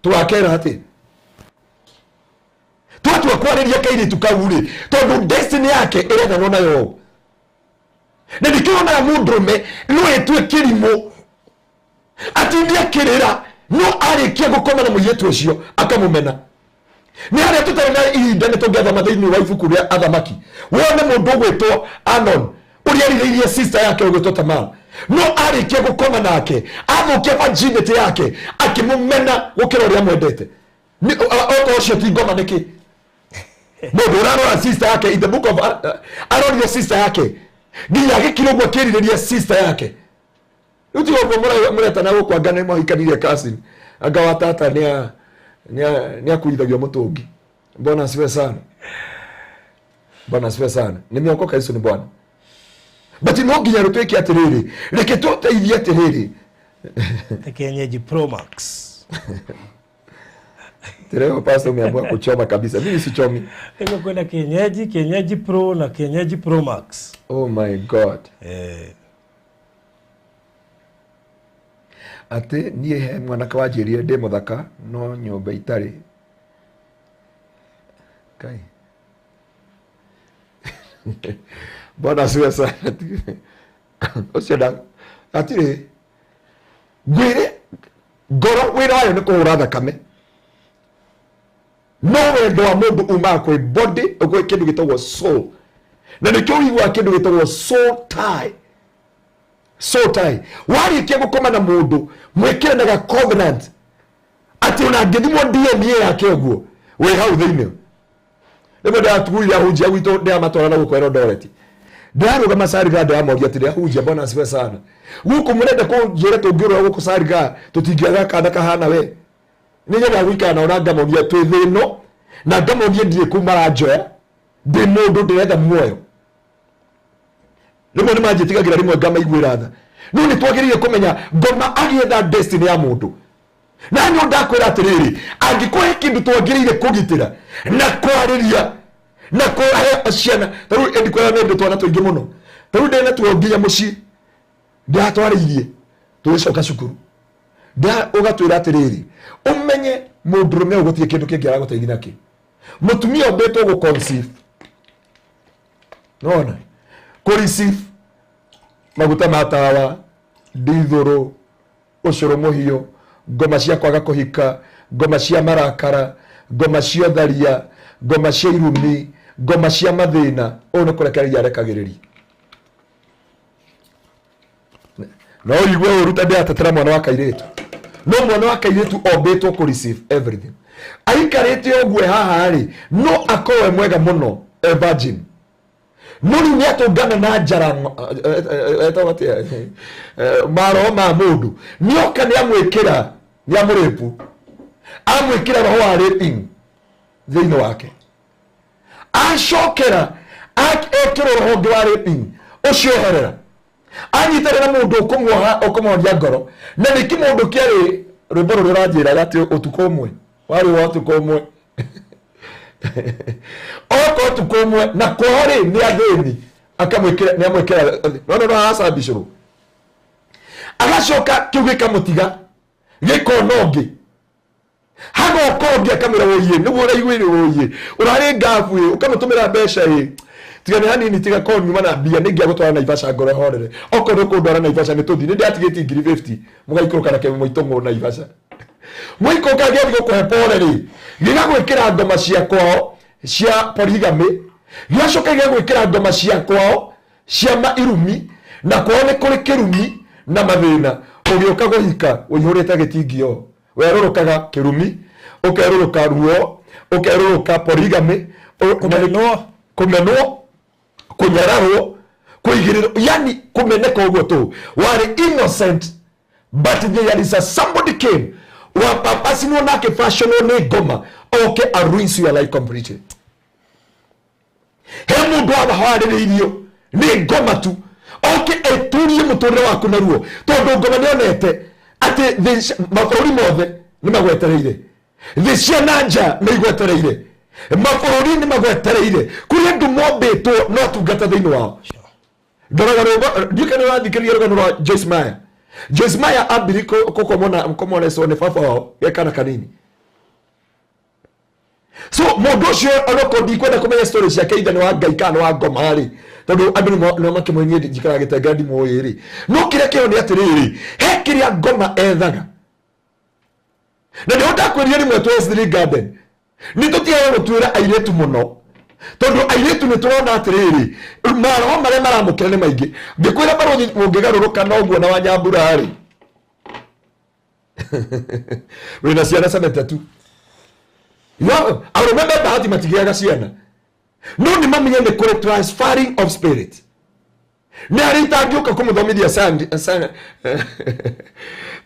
tũgakera atĩ twatua kwarĩria kairĩtu kau rĩ, tondũ destiny yake ĩrethanwo nayo ũũ. Na ndikĩonaga mũndũrũme no etue kĩrimũ atinde akĩrĩra, no arĩkia gũkoma na mũirĩtu ũcio akamũmena. Nĩ harĩa tũtarĩ na ihinda, nĩ tũngĩathoma thĩinĩ wa ibuku rĩa Athamaki wone mũndũ ũgwĩtwo Anon ũrĩa erirĩirie sister yake ũgwĩtwo Tamar, no arĩkia gũkoma nake athũkia virginity yake, akĩmũmena gũkĩra ũrĩa amwendete. Okorwo ũcio ti ngoma, nĩkĩ mũndũ ũrarora sister yake? In the book of arorire sister yake nginya agĩkira ũguo, akĩrirĩria sister yake. Rĩu tiga ũguo mũretana gũkũ, anga nĩ mwahikanirie cousin, anga wa tata nĩ akuithagio mũtũngi. Bwana asifiwe sana, Bwana asifiwe sana. Nimeokoka, Yesu ni Bwana. But no nginya rĩtwĩke atĩrĩrĩ, reke tũteithie atĩrĩrĩ. The Kienyeji Pro Max. Leo pastor umeamua kuchoma kabisa. Mimi sichomi. Nĩguo kwĩna Kienyeji, Kienyeji Pro na Kienyeji Pro Max. Oh my God. Atĩ niĩ he mwanake wanjĩrire ndĩ mũthaka no nyũmba itarĩ. Kai. Bwana asifiwe sana. Ũcio nda hatirĩ ngwĩre ngoro wĩra wayo nĩ kũhũra thakame, no wendo wa mũndũ umaga kwĩ body, kwĩ kĩndũ gĩtagwo soul, na nĩkĩo ũiguaga kĩndũ gĩtagwo soul tie. Soul tie, warĩkia gũkoma na mũndũ mwĩkĩranaga covenant atĩ ona angĩthimwo DNA yake ũguo wĩ hau thĩinĩ. Rĩmwe ndĩratuire ahunjia gwitũ, ndĩramatwara na gũkũ Eldoret, ndĩrarũgama Sariga, ndĩramoria atĩrĩ, "Ahunjia, Bwana asifiwe sana, gũkũ mũrenda kũnjĩra tũngĩũrũra gũkũ Sariga tũtingĩaga kana kahana we?" Nĩ nyendaga gũikara nao na ngamonia twĩ thĩ ĩno, na ngamonia ndirĩ kũu maranjoya, ndĩ mũndũ ndĩretha muoyo. Rĩmwe nĩ manjĩtigagĩra, rĩmwe ngamaiguĩra tha, no nĩ twagĩrĩire kũmenya ngoma agĩetha destiny ya mũndũ. Na nĩ ndakwĩra atĩrĩrĩ, angĩkorwo he kĩndũ twagĩrĩire kũgitĩra na kwarĩria na kũhe ciana, ta rĩu ĩndi kwĩra nĩ twana tũingĩ mũno, ta rĩu ndĩna tuo nginya mũciĩ ndĩratwarĩirie tũgĩcoka cukuru. Ũgatwĩra atĩrĩrĩ, ũmenye mũndũrũme ũyũ gũtirĩ kĩndũ kĩngĩ aragũteithia nakĩ. Mũtumia ũmbĩtwo gũ conceive, nona kũ receive maguta ma tawa, ndithũrũ, ũcũrũ mũhiũ, ngoma cia kwaga kũhika, ngoma cia marakara, ngoma cia ũtharia, ngoma cia irumi, ngoma cia mathĩna, ũyũ nĩ kũrekereria arekagĩrĩria. No ũigue ũru ta ndĩratetera mwana wa kairĩtu, no mwana wa kairĩtu ombĩtwo kũ receive everything. Aikarĩte ũguo haha rĩ, no akorwo e mwega mũno e virgin, no rĩu nĩ atũngana na njara etagwo atĩa, maroho ma mũndũ nĩoka nĩ amwĩkĩra, nĩ amũrĩpu, amwĩkĩra roho wa raping thĩinĩ wake. Acokera ekĩrwo roho ũngĩ wa raping ũcio, eherera anyitana na mũndũ ũkũmuoha, ũkũmuonia ngoro. Na nĩkĩ mũndũ kĩarĩ rwĩmbo rũrĩa ũranjĩraga atĩ ũtukũ ũmwe warĩ wa ũtukũ ũmwe, oka ũtukũ ũmwe na kwao rĩ nĩ athĩni, akamwĩkĩra, nĩ amwĩkĩra no no no aracambicũrwo, agacoka kĩu gĩkamũtiga, gĩkona ũngĩ, hagoka ũngĩ akamwĩra, "Ũiĩ nĩguo ũraiguire, ũiĩ ũrarĩ ngabu ĩ," ũkamũtũmĩra mbeca ĩ, "Tiga nĩ hanini, tiga korwo nyuma na mbia nĩ ingĩagũtwara Naivasha ngoro horere. Okorwo nĩ ũkũndwara Naivasha nĩ tũthiĩ, nĩ ndĩratigĩtie ngiri 50 mũgaikũrũka na kĩmũitũng'ũ Naivasha." Mũikũrũka gĩathiĩ gũkũhe pore rĩ, gĩgagwĩkĩra ngoma cia kwao cia polygamy, gĩgacoka gĩgagwĩkĩra ngoma cia kwao cia irumi, na kwao nĩ kũrĩ kĩrumi na mathĩna. Ũgĩũka kũhika ũihũrĩte gĩtingio, werũrũkaga kĩrumi, ũkerũrũka ruo, ũkerũrũka polygamy, Kũmenwo. Kũmenwo, kũnyararwo, kũigĩrĩrwo, yani kũmeneka ũguo tu. Warĩ innocent, but there is a somebody came. Wapapacinwo na akĩbaconwo nĩ ngoma oke a ruins your life completely. He mũndũ waharĩrĩirio nĩ ngoma tu oke eturie mũtũrĩre waku naruo, tondũ ngoma nĩonete atĩ mabũrũri mothe nĩ magwetereire, thĩ cia na nja nĩ igwetereire, mabũrũri nĩ magwetereire, kũrĩ andũ mombĩtwo no tungata thĩinĩ wao. Ndoraga rwĩmbo, ndiũĩ kana ũrathikĩrĩria rũgano rwa Joyce Meyer. Joyce Meyer ambiri kũkomona kũmoneswo nĩ baba wao ge kana kanini. So mũndũ ũcio onokorwo ndikwenda kũmenya story ciake, ithe nĩ wa Ngai kana nĩ wa ngoma rĩ, tondũ andũ nĩmo makĩmũĩ, niĩ njikaraga gĩtengera, ndimũĩ rĩ, no kĩrĩa kĩho nĩ atĩrĩrĩ, he kĩrĩa ngoma ethaga. Na nĩho ndakwĩrire rĩmwe twĩ S3 Garden, nĩ tũtigaga gũtuĩra airĩtu mũno, tondũ airĩtu nĩ tũrona atĩrĩrĩ, maroho marĩa maramũkĩra nĩ maingĩ. Ngĩkwĩra barũthi ũngĩgarũrũka noguo na wanyambura rĩ, wĩna ciana 72. No arũme me bahati matigĩaga ciana, no nĩ mamenye nĩ kũrĩ transferring of spirit. Nĩ harĩ itangĩũka kũmũthomithia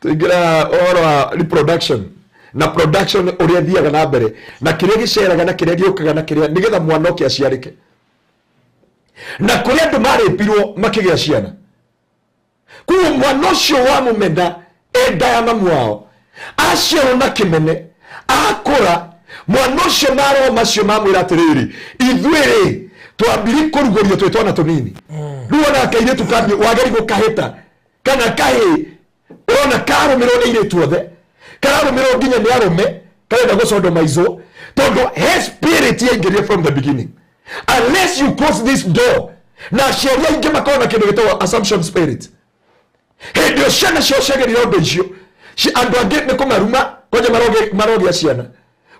tũingĩra ũhoro wa reproduction na production, ũrĩa thiaga na mbere na kĩrĩa gĩceraga na kĩrĩa gĩũkaga na kĩrĩa nĩgetha mwana oke aciarĩke, na kũrĩ andũ marĩpirwo makĩgĩa ciana. Koguo mwana ũcio wa mũmena enda ya mamu wao aciarwo na kĩmene, akũra mwana ũcio maroho macio mamwĩra atĩrĩrĩ, ithuĩ rĩ twambiri kũrugũrio twĩ twana tũnini. Rĩu ona kairĩtu kambi wageri gũkahĩta kana kahĩ, ũrona karũmĩrwo nĩ airĩtu othe, kararũmĩrwo nginya nĩ arũme, karenda gũcondomaizwo, tondũ he spirit yaingĩrire from the beginning. Unless you close this door, na aciari aingĩ makorwo na kĩndũ gĩtagwo assumption spirit hĩndĩ ĩyo ciana ciao ciagerire ũndũ icio. Andũ angĩ nĩ kũmaruma kwanja marogĩa ciana,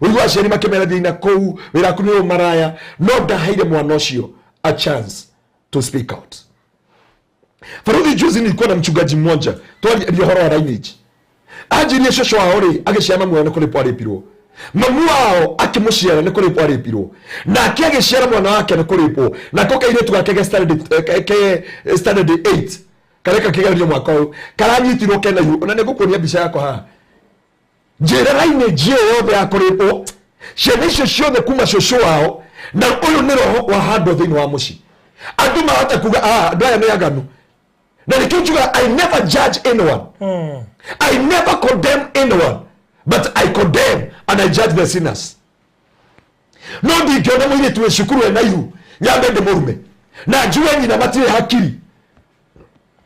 ũigua aciari makĩmera thĩna kũu wĩra waku nĩ ũmaraya, no ndaheire mwana ũcio a chance to speak out. Baruthi, juzi nilikuwa na mchungaji mmoja, twaria ũhoro wa lineage, anjirie cũcũ wao rĩ agĩciara mamu wao nĩ kũrĩpwo arĩpirwo, mamu wao akĩmũciara nĩ kũrĩpwo arĩpirwo, nake agĩciara mwana wake nĩ kũrĩpwo, nako kairĩtu gake ke standard 8 kareka kĩgeranio mwaka ũyũ karanyitirwo kena ihu. Na nĩ ngũkuonia mbica yakwa haha, njĩra lineage ĩyo yothe ya kũrĩpwo, ciana icio ciothe kuma cũcũ wao, na ũyũ nĩ roho wa handũ thĩinĩ wa mũciĩ. Andũ mahota kuga, "Ah, andũ aya nĩ aganu," na nĩkĩo njugaga, I never judge anyone, I never condemn anyone, but I condemn and I judge the sinners. No ndingĩona mũirĩtu wĩ cukuru ena ihu nyambe ndĩmũrume na njuge nyina matirĩ hakiri,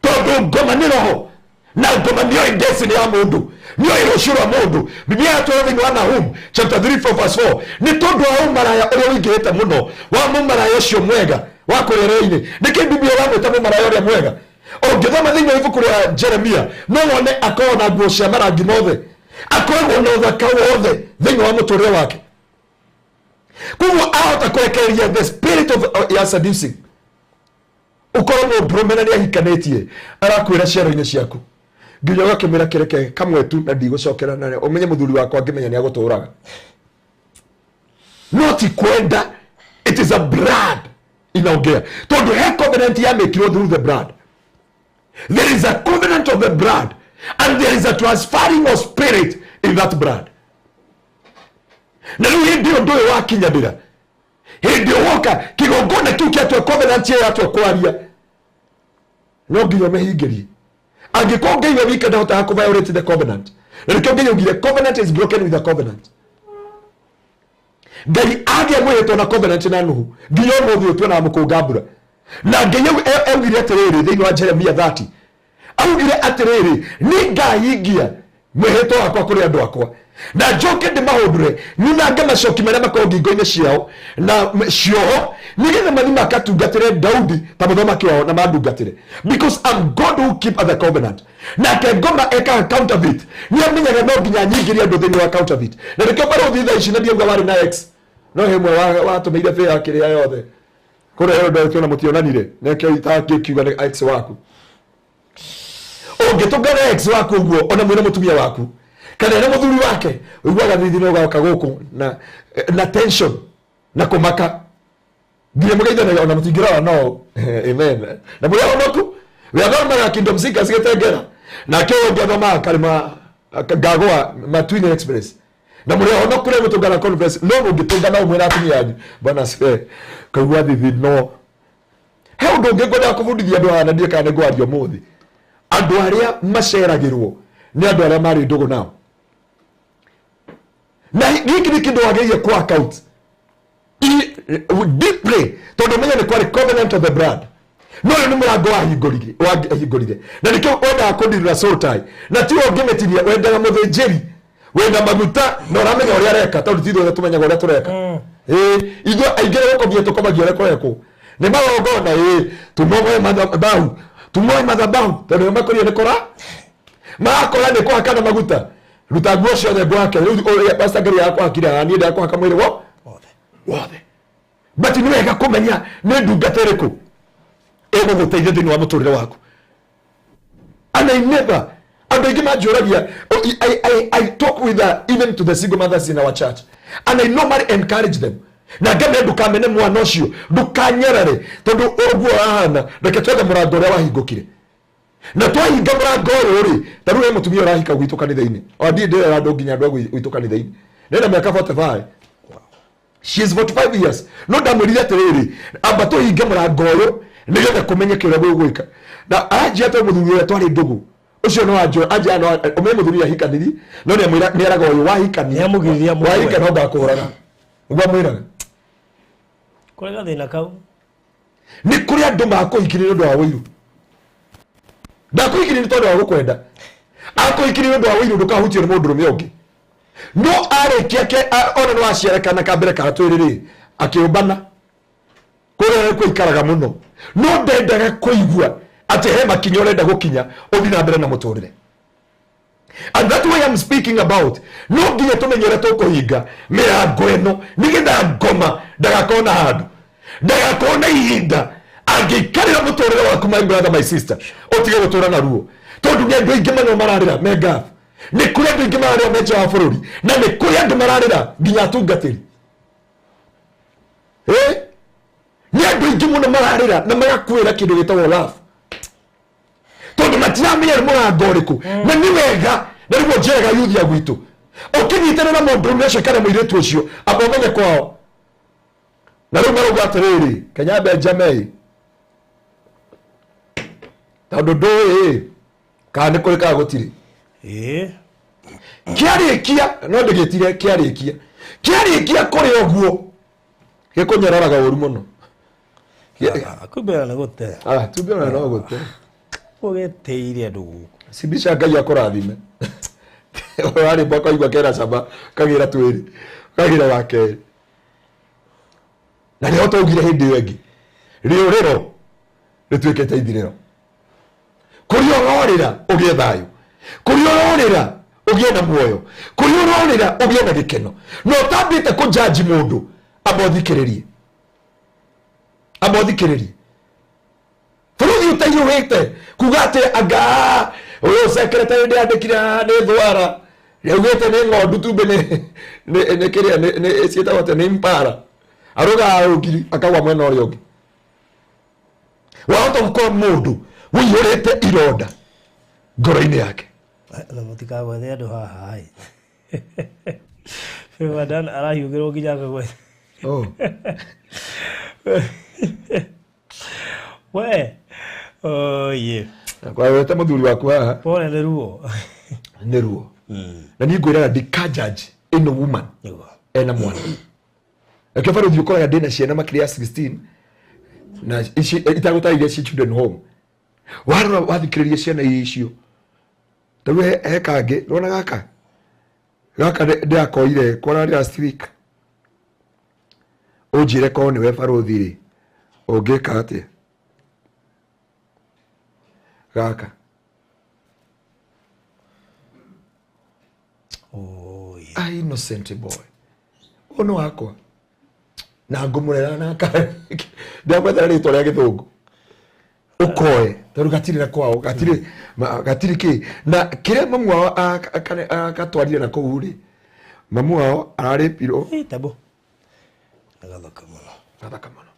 tondũ ngoma nĩ roho na ngoma nĩoĩ destiny ya mũndũ, nĩoĩ rũciũ rwa mũndũ. Biblia yatwĩra thĩinĩ wa Nahum chapter 3 4 verse 4, nĩ tondũ wa ũmaraya ũrĩa ũingĩhĩte mũno wa mũmaraya ũcio mwega wa kũrĩa rĩinĩ. Nĩkĩ Biblia ĩramwĩta mũmaraya ũrĩa mwega? Ũngĩthoma thĩinĩ wa ibuku rĩa Jeremia no wone akoragwo na nguo cia marangi mothe, akoragwo na ũthaka wothe thĩinĩ wa mũtũrĩre wake. Koguo ahota kũrekereria the spirit of ya seducing, ũkorwo mũndũrũme na nĩ ahikanĩtie, arakwĩra ciaro-inĩ ciaku nginya ũgakĩmwĩra kĩreke kamwe tu na ndigũcokera, na ũmenye mũthuri wakwa angĩmenya nĩ agũtũraga. No ti kwenda, it is a blood inaongea, tondũ he covenant yamĩkirwo through the blood. There is a covenant of the blood and there is a transferring of spirit in that blood. Na rĩu hĩndĩ ĩyo ũndũ ũyũ wakinyanĩra, hĩndĩ ĩyo woka kĩgongona kĩu kĩatua covenant ĩyo yatua kwaria, no nginya ũmĩhingĩrie. Angĩkorwo Ngai we wika ndahotaga kũ violate the covenant, na nĩkĩo Ngai augire covenant is broken with a covenant. Ngai agĩa mwĩhĩtwa na covenant na Nuhu, nginya ũmũthĩ ũyũ tuonaga mũkũnga mbura. Na Ngai augire atĩrĩrĩ thĩinĩ wa Jeremia 30, augire atĩrĩrĩ, nĩ ngahingia mwĩhĩtwa wakwa kũrĩ andũ akwa na njoke ndĩmahũndũre, nyunange macoki marĩa makorwo ngingo-inĩ ciao na cioho, nĩgetha mathi makatungatĩre Daudi ta mũthamaki wao na mandungatĩre, because I'm God who keep the covenant. Nake ngoma ekaga counterfeit, nĩ amenyaga no nginya nyingĩrie andũ thĩinĩ wa counterfeit. Na nĩkĩo barũthi thaa ici na ndiauga warĩ na ex, no he ĩmwe watũmĩire bĩa kĩrĩa yothe kũrĩa ĩyo ndona mũtionanire, nekĩo itangĩkiuga nĩ ex waku. Ũngĩtũngana ex waku ũguo, ona mwĩna mũtumia waku kana ena mũthuri wake, ũiguaga thithi no ũgoka gũkũ na tension na kũmaka nginya mũgeithanagia ona mũtingĩrora no amen na mũrĩ ahonoku. We athomaga Kingdom Seekers gĩtengera, nake ũyũ ũngĩ athomaga karĩma. Ngagwa Matuini Express na mũrĩ oho kũrĩa gũtũngana conference no mũngĩtũngana ũmwe na atumia anyu bwana asifiwe kaigua thithi no he ũndũ ũngĩ ngwendaga kũbundithia andũ aya na ndiĩ kana nĩ ngwaria ũmũthĩ andũ arĩa maceragĩrwo nĩ andũ arĩa marĩ ndũgũ nao na gĩkĩ nĩ kĩndũ wagĩrĩire kũ account deeply tondũ menye nĩ kwarĩ covenant of the blood no ũyũ nĩ mũrango wahingũrire na nĩkĩo wendaga kũndirura soul tie na tiwe ũngĩmĩtinia wendaga mũthĩnjĩri wenda maguta na ũramenya ũrĩa areka tondũ ti ithuothe tũmenyaga ũrĩa tũreka ĩĩ ithuĩ aingĩ nĩ gũkomia tũkomagia ũrĩa kũrekwo nĩ magongona ĩĩ tumoe madhabahu tumoe madhabahu tondũ nĩo makũria nĩ kũra marakora nĩ kũhakana maguta ruta nguo ciothe ngwake rĩu ũrĩa pastor Ngai akwahakire haha niĩ ndakũhaka mwĩrĩ wo wothe but nĩ wega kũmenya nĩ ndungata ĩrĩkũ ĩgũgũteithia thĩinĩ wa mũtũrĩre waku and I never andũ aingĩ manjũragia I talk with even to the single mothers in our church and I normally encourage them na ngamera ndũkamene mwana ũcio ndũkanyarare tondũ ũguo ahana reke twethe mũrango ũrĩa wahingũkire na twahinga mũrango ũyũ rĩ ta rĩu he mũtumia ũrahika gwitũ kanitha-inĩ o ndiĩ ndĩrera andũ nginya andũ a gwitũ kanitha-inĩ nĩna mĩaka 45 she is 45 years no ndamwĩrire atĩrĩrĩ amba tũhinge mũrango ũyũ nĩgetha kũmenyeke ũrĩa gũgwĩka na anjia atĩ mũthuri ũrĩa twarĩ ndũgũ ũcio no anjũ anjia no ũmenye mũthuri ahikanirie no nĩamwĩra nĩeraga ũyũ wahikania Nĩamũgiririe amũkue. wahika no ngakũraga nĩguo amwĩraga kũrĩ gathĩna kau nĩ kũrĩ andũ makũhikirie nĩ ũndũ wa ũiru ndakũhikirie nĩ tondũ wa gũkwenda akũhikirie nĩ ũndũ wa ũiru ndũkahutio nĩ mũndũrũme ũngĩ no arĩkia ke ona nĩ waciara kana ka mbere ka twĩrĩ rĩ akĩũmbana kũrĩa kũikaraga mũno no ndendaga kũigua atĩ he makinya ũrenda gũkinya ũthiĩ na mbere na mũtũrĩre and that way I'm speaking about no nginya tũmenye ũrĩa tũkũhinga mĩrango ĩno nĩgetha ngoma ndagakorwo na handũ ndagakorwo na ihinda angĩikarĩra mũtũrĩre waku my brother my sister ũtige gũtũra na ruo tondũ nĩ andũ aingĩ mũno mararĩra me Gulf nĩ kũrĩ andũ aingĩ mararĩra me nja wa bũrũri na nĩ kũrĩ andũ mararĩra nginya atungatĩri nĩ andũ aingĩ mũno mararĩra na magakuĩra kĩndũ gĩtagwo love tondũ matiramenya nĩ mũrango ũrĩkũ na nĩ wega na nĩguo njĩraga yuthi ya gwitũ ũkĩnyitana na mũndũrũme ũcio kana mũirĩtu ũcio amba ũmenye kwao na rĩu marauga atĩrĩrĩ kenya Benjamin tondũ ndũĩ kana nĩ kũrĩ kana gũtirĩ ĩĩ kĩarĩkia no ndĩgĩtire kĩarĩkia kĩarĩkia kũrĩ ũguo gĩkũnyororaga ũru mũno kumbera nĩ gũte Ah, tumbe ona no gũte ũgĩtĩire andũ gũkũ cibica Ngai akũrathime ũrarĩmba ũkaigua kena cama kagĩra twĩrĩ kagĩra wa kerĩ na nĩho twaugire hĩndĩ ĩyo ĩngĩ rĩũrĩro rĩtuĩkĩte ithirĩro kũrĩa ũrorĩra ũgĩe thayũ kũrĩa ũrorĩra ũgĩe na muoyo kũrĩa ũrorĩra ũgĩe na gĩkeno na ũtambĩte kũjaji mũndũ amba ũthikĩrĩrie amba ũthikĩrĩrie bũrũri ũtaiyũrĩte kuga atĩ anga ũyũ secretary ndĩandĩkire haha nĩ thwara yaugĩte nĩ ng'ondu tumbe nĩ kĩrĩa nĩ ciĩtagwo atĩa nĩ impara arũgaga rũgiri akagwa mwena ũrĩa ũngĩ wahota gũkorwo mũndũ ũiyũrĩte ironda ngoro-inĩ yake na mũtikagwethe andũ haha ĩ Favour arahiũgĩrwo nginya akagwetha oh. we oye kwawete mũthuri waku haha pole nĩ ruo nĩ ruo na niĩ ngwĩraga ndika judge any woman nĩguo ena mwana reke barũthi ũkoraga ndĩna ciana makĩria ya 16 na ici itagũtarĩria ci children home warora wathikĩrĩria ciana icio ta rĩu he kangĩ nĩwona gaka gaka ndĩrakoire kora last week ũnjĩre korwo nĩwe barũthi rĩ ũngĩka atĩa gaka oye a innocent boy ũyũ nĩ wakwa na ngũmũrera naka ndĩrakwethera rĩtwa rĩa gĩthũngũ ũkoe tondũ gatirĩ na kwao gatirĩ gatirĩ kĩ na kĩrĩa mamu wao akatwarire na kũu rĩ mamu wao ararĩpirwo ĩ tabo agathaka mũno gathaka mũno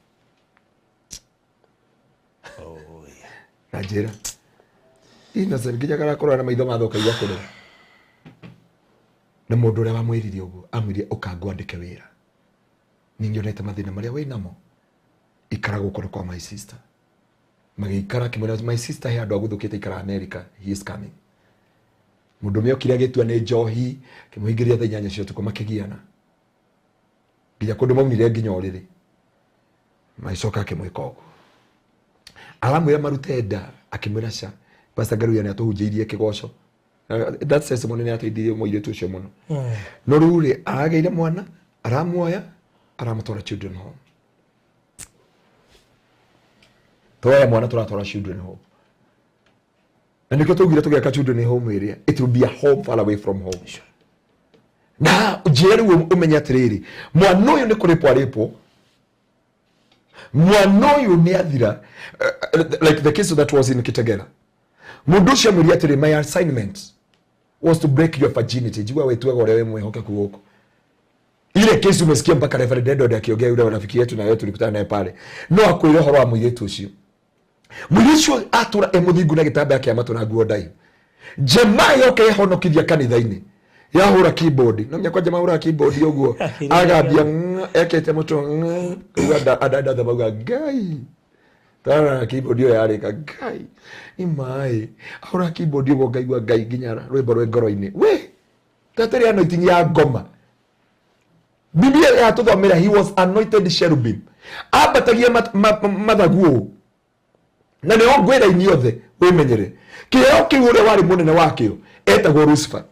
oye na njĩra innocent nginya karakorwo na maitho mathũka igua kũrĩra Na mũndũ ũrĩa wamwĩrire ũguo amwĩrire ũka ngwandĩke wĩra, niĩ nyonete mathĩna marĩa wĩ namo, ikara gũkũ nĩ kwa my sister. Magĩikara, akĩmwĩra, "My sister, he andũ agũthũkĩte, ikara America, he is coming." Mũndũ ũmwe okire agĩtua nĩ njohi, akĩmũhingĩria thaa 8 cia ũtukũ, makĩgiana nginya kũndũ maumire nginya ũrĩrĩ, magĩcoka akĩmwĩka ũguo. Aramwĩra marute nda, akĩmwĩra ca. Pastor Ngaruiya nĩ atũhunjĩirie kĩgoco. That testimony nĩ ateithirie mũirĩtu ũcio mũno. No rĩu rĩ, aragĩire mwana, aramuoya, aramũtwara children home. Twoya mwana tũratwara children home, na nĩkĩo twaugire tũgĩaka children home ĩrĩa it will be a home far away from home. Na njĩra rĩu ũmenye atĩrĩrĩ, mwana ũyũ nĩ kũrĩpwo arĩpwo, mwana ũyũ nĩ athira. Like the case that was in Kitegera, mũndũ ũcio amwĩria atĩrĩ, "My assignment was to break your virginity." Njigua wĩtuaga ũrĩa wĩ mwĩhokeku gũkũ. Ile kesi umesikia mpaka Reverend Edward akiongea, yule rafiki yetu na wewe tulikutana naye pale, no akwĩra ũhoro wa mũirĩtu ũcio. Mũirĩtu ũcio atũra e mũthingu na gĩtambaya kĩa matũ na nguo ndaihu. Njema yoke ĩhonokithia kanitha-inĩ, yahũra keyboard, no menya kwa njema ahũraga keyboard ũguo, agambia ekĩte mũtwe kuga andũ othe mauga Ngai tarara keyboard ĩyo yarĩka Ngai nĩ maĩ ahũraga keyboard ũguo, ngaigua Ngai nginya rwĩmbo rwĩ ngoro-inĩ we tatarĩ anointing ya ngoma. Biblia yatũthomera he was anointed cherubim, ambatagia mathagu ũũ. Na nĩho ngwĩra inyuothe wĩmenyere kĩheo kĩu. Ũrĩa warĩ mũnene wakĩo etagwo Lucifer,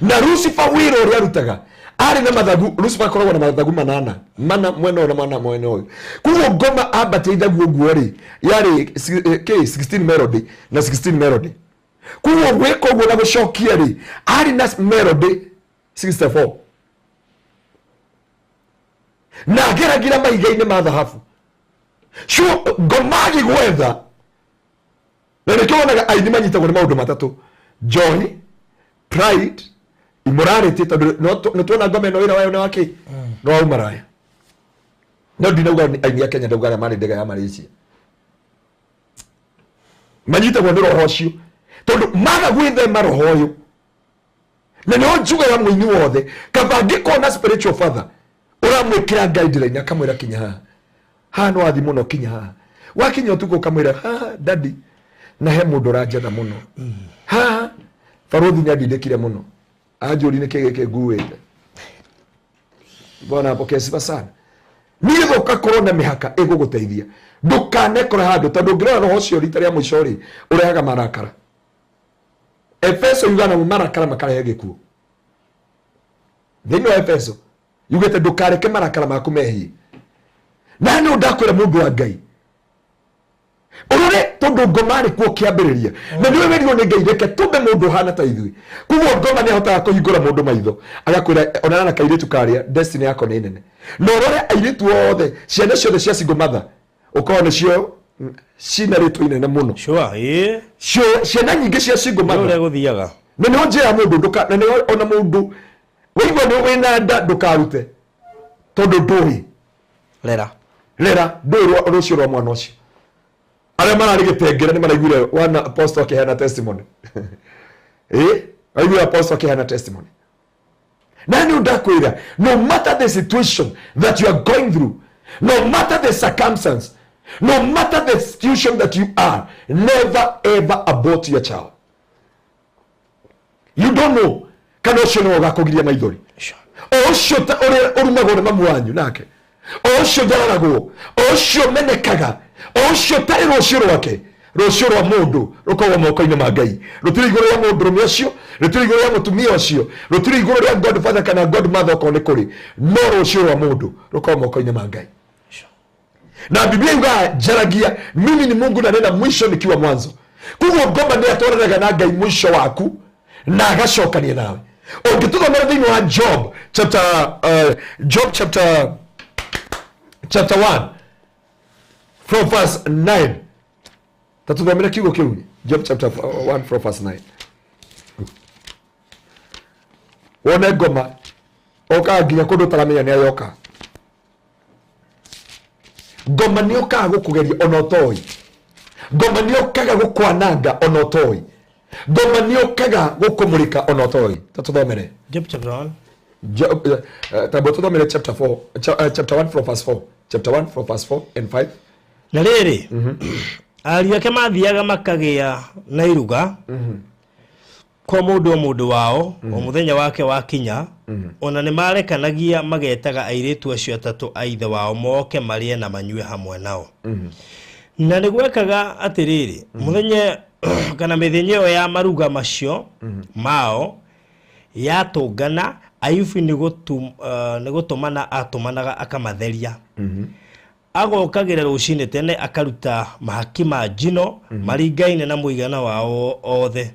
na Lucifer wĩra ũrĩa arutaga arĩ na mathagu. Lucifer akoragwo na mathagu manana, mana mwena ũyũ na mana mwena ũyũ. Koguo ngoma ambatia ithagu ũguo rĩ, yarĩ kĩ 16 melody na 16 melody. Koguo gwĩka ũguo na gũcokia rĩ, arĩ na melody 64 na ageragira mahiga-inĩ ma thahabu. Sure, ngoma agĩgwetha, na nĩkĩo wonaga aini manyitagwo nĩ maũndũ matatũ: njohi, pride, immorality, tondũ nĩ tuona ngoma ĩno wĩra wayo nĩ wakĩ nĩ wa ũmaraya. No ndinauga aini a Kenya, ndauga arĩa marĩ ndege ya Malaysia manyitagwo nĩ roho ũcio, tondũ maga gwĩthema roho ũyũ. Na nĩho njugaga mũini wothe, kaba angĩkorwo na spiritual father ũramwĩkĩra guideline, akamwĩra kinya haha, haha no wathi mũno, kinya haha. Wakinya ũtukũ ũkamwĩra, "Haha daddy, na he mũndũ ũranjetha mũno haha, barũthi nĩ andindĩkire mũno, anjũri nĩ kĩ gĩkĩ nguĩte." Bwana apokee sifa sana. Nĩgetha ũgakorwo na mĩhaka ĩgũgũteithia ndũkanekore handũ, tondũ ũngĩrora roho ũcio rita rĩa mũico rĩ, ũrehaga marakara. Efeso yugaga namo marakara makarehe gĩkuũ. Thĩinĩ wa Efeso yugĩte ndũkareke marakara maku mehie. Na nĩ ndakwĩra, mũndũ wa Ngai, ũrore tondũ ngoma arĩ kuo kĩambĩrĩria, na nĩwe werirwo nĩ Ngai, "Reke tũmbe mũndũ ũhana ta ithuĩ." Koguo ngoma nĩ ahotaga kũhingũra mũndũ maitho, agakwĩra onana na kairĩtu karĩa, destiny yako nĩ nene. Na ũrore airĩtu othe, ciana ciothe cia single mother, ũkorwo nĩcio cina rĩtwa inene mũno. Sure, ĩĩ. Ciana nyingĩ cia single Nĩ mother. Ũrĩa gũthiaga. Na nĩho njĩra mũndũ ndũka, na nĩho ona mũndũ waigua nĩ wĩna nda, ndũkarute, tondũ ndũĩ. Rera. Rera, ndũĩ rũciũ rwa mwana ũcio. Arĩa mararĩ gĩtengere nĩ maraiguire wana apostle akĩheana testimony, ĩ aiguire apostle akĩheana testimony. Na nĩ ndakwĩra, no matter the situation that you are going through, no matter the circumstance, no matter the situation that you are, never ever abort your child. You don't know kana ũcio nĩwe ũgakũgiria maithori. O ũcio ta ũrĩa ũrumagwo nĩ mamu wanyu nake, o ũcio njararagwo, o ũcio menekaga, o ũcio tarĩ rũciũ rwake. Rũciũ rwa mũndũ rũkoragwo moko-inĩ ma Ngai, rũtirĩ igũrũ rĩa mũndũrũme ũcio, rũtirĩ igũrũ rĩa mũtumia ũcio, rũtirĩ igũrũ rĩa godfather kana godmother okorwo nĩ kũrĩ, no rũciũ rwa mũndũ rũkoragwo moko-inĩ ma Ngai. Na Biblia yugaga, "Njaragia mimi ni Mungu, na nena mwisho nikiwa mwanzo." Koguo ngoma nĩ atwaranaga na Ngai mwisho waku na agacokania nawe. Ũngĩtũthomera thĩinĩ wa Job chapter 1 from verse 9, tatũthomere kiugo kĩu, Job chapter 1 from verse 9, wone ngoma okaga nginya kũndũ ũtaramenya nĩ ayoka. Ngoma nĩ okaga gũkũgeria ona ũtoĩ. Ngoma nĩ okaga gũkwananga ona ũtoĩ. Ngoma nĩ ũkaga gũkũmũrĩka ona ũtoĩ. Ta tũthomere. Job chapter 1. Tamba tũthomere chapter 4, chapter 1 from verse 4. Chapter 1 from verse 4 and 5. Na rĩrĩ, ariũ ake mathiaga makagĩa na iruga kwa mũndũ o mũndũ wao o mũthenya wake wakinya, ona nĩ marekanagia magetaga airĩtu acio atatũ a ithe wao moke marĩe na manyue hamwe nao. Na nĩ gwekaga atĩrĩrĩ, mũthenya kana mĩthenya ĩyo ya maruga macio mao yatũngana, Ayubu nĩ gũtũmana atũmanaga akamatheria. Agokagĩra rũcinĩ tene akaruta mahaki ma njino maringaine na mũigana wao othe.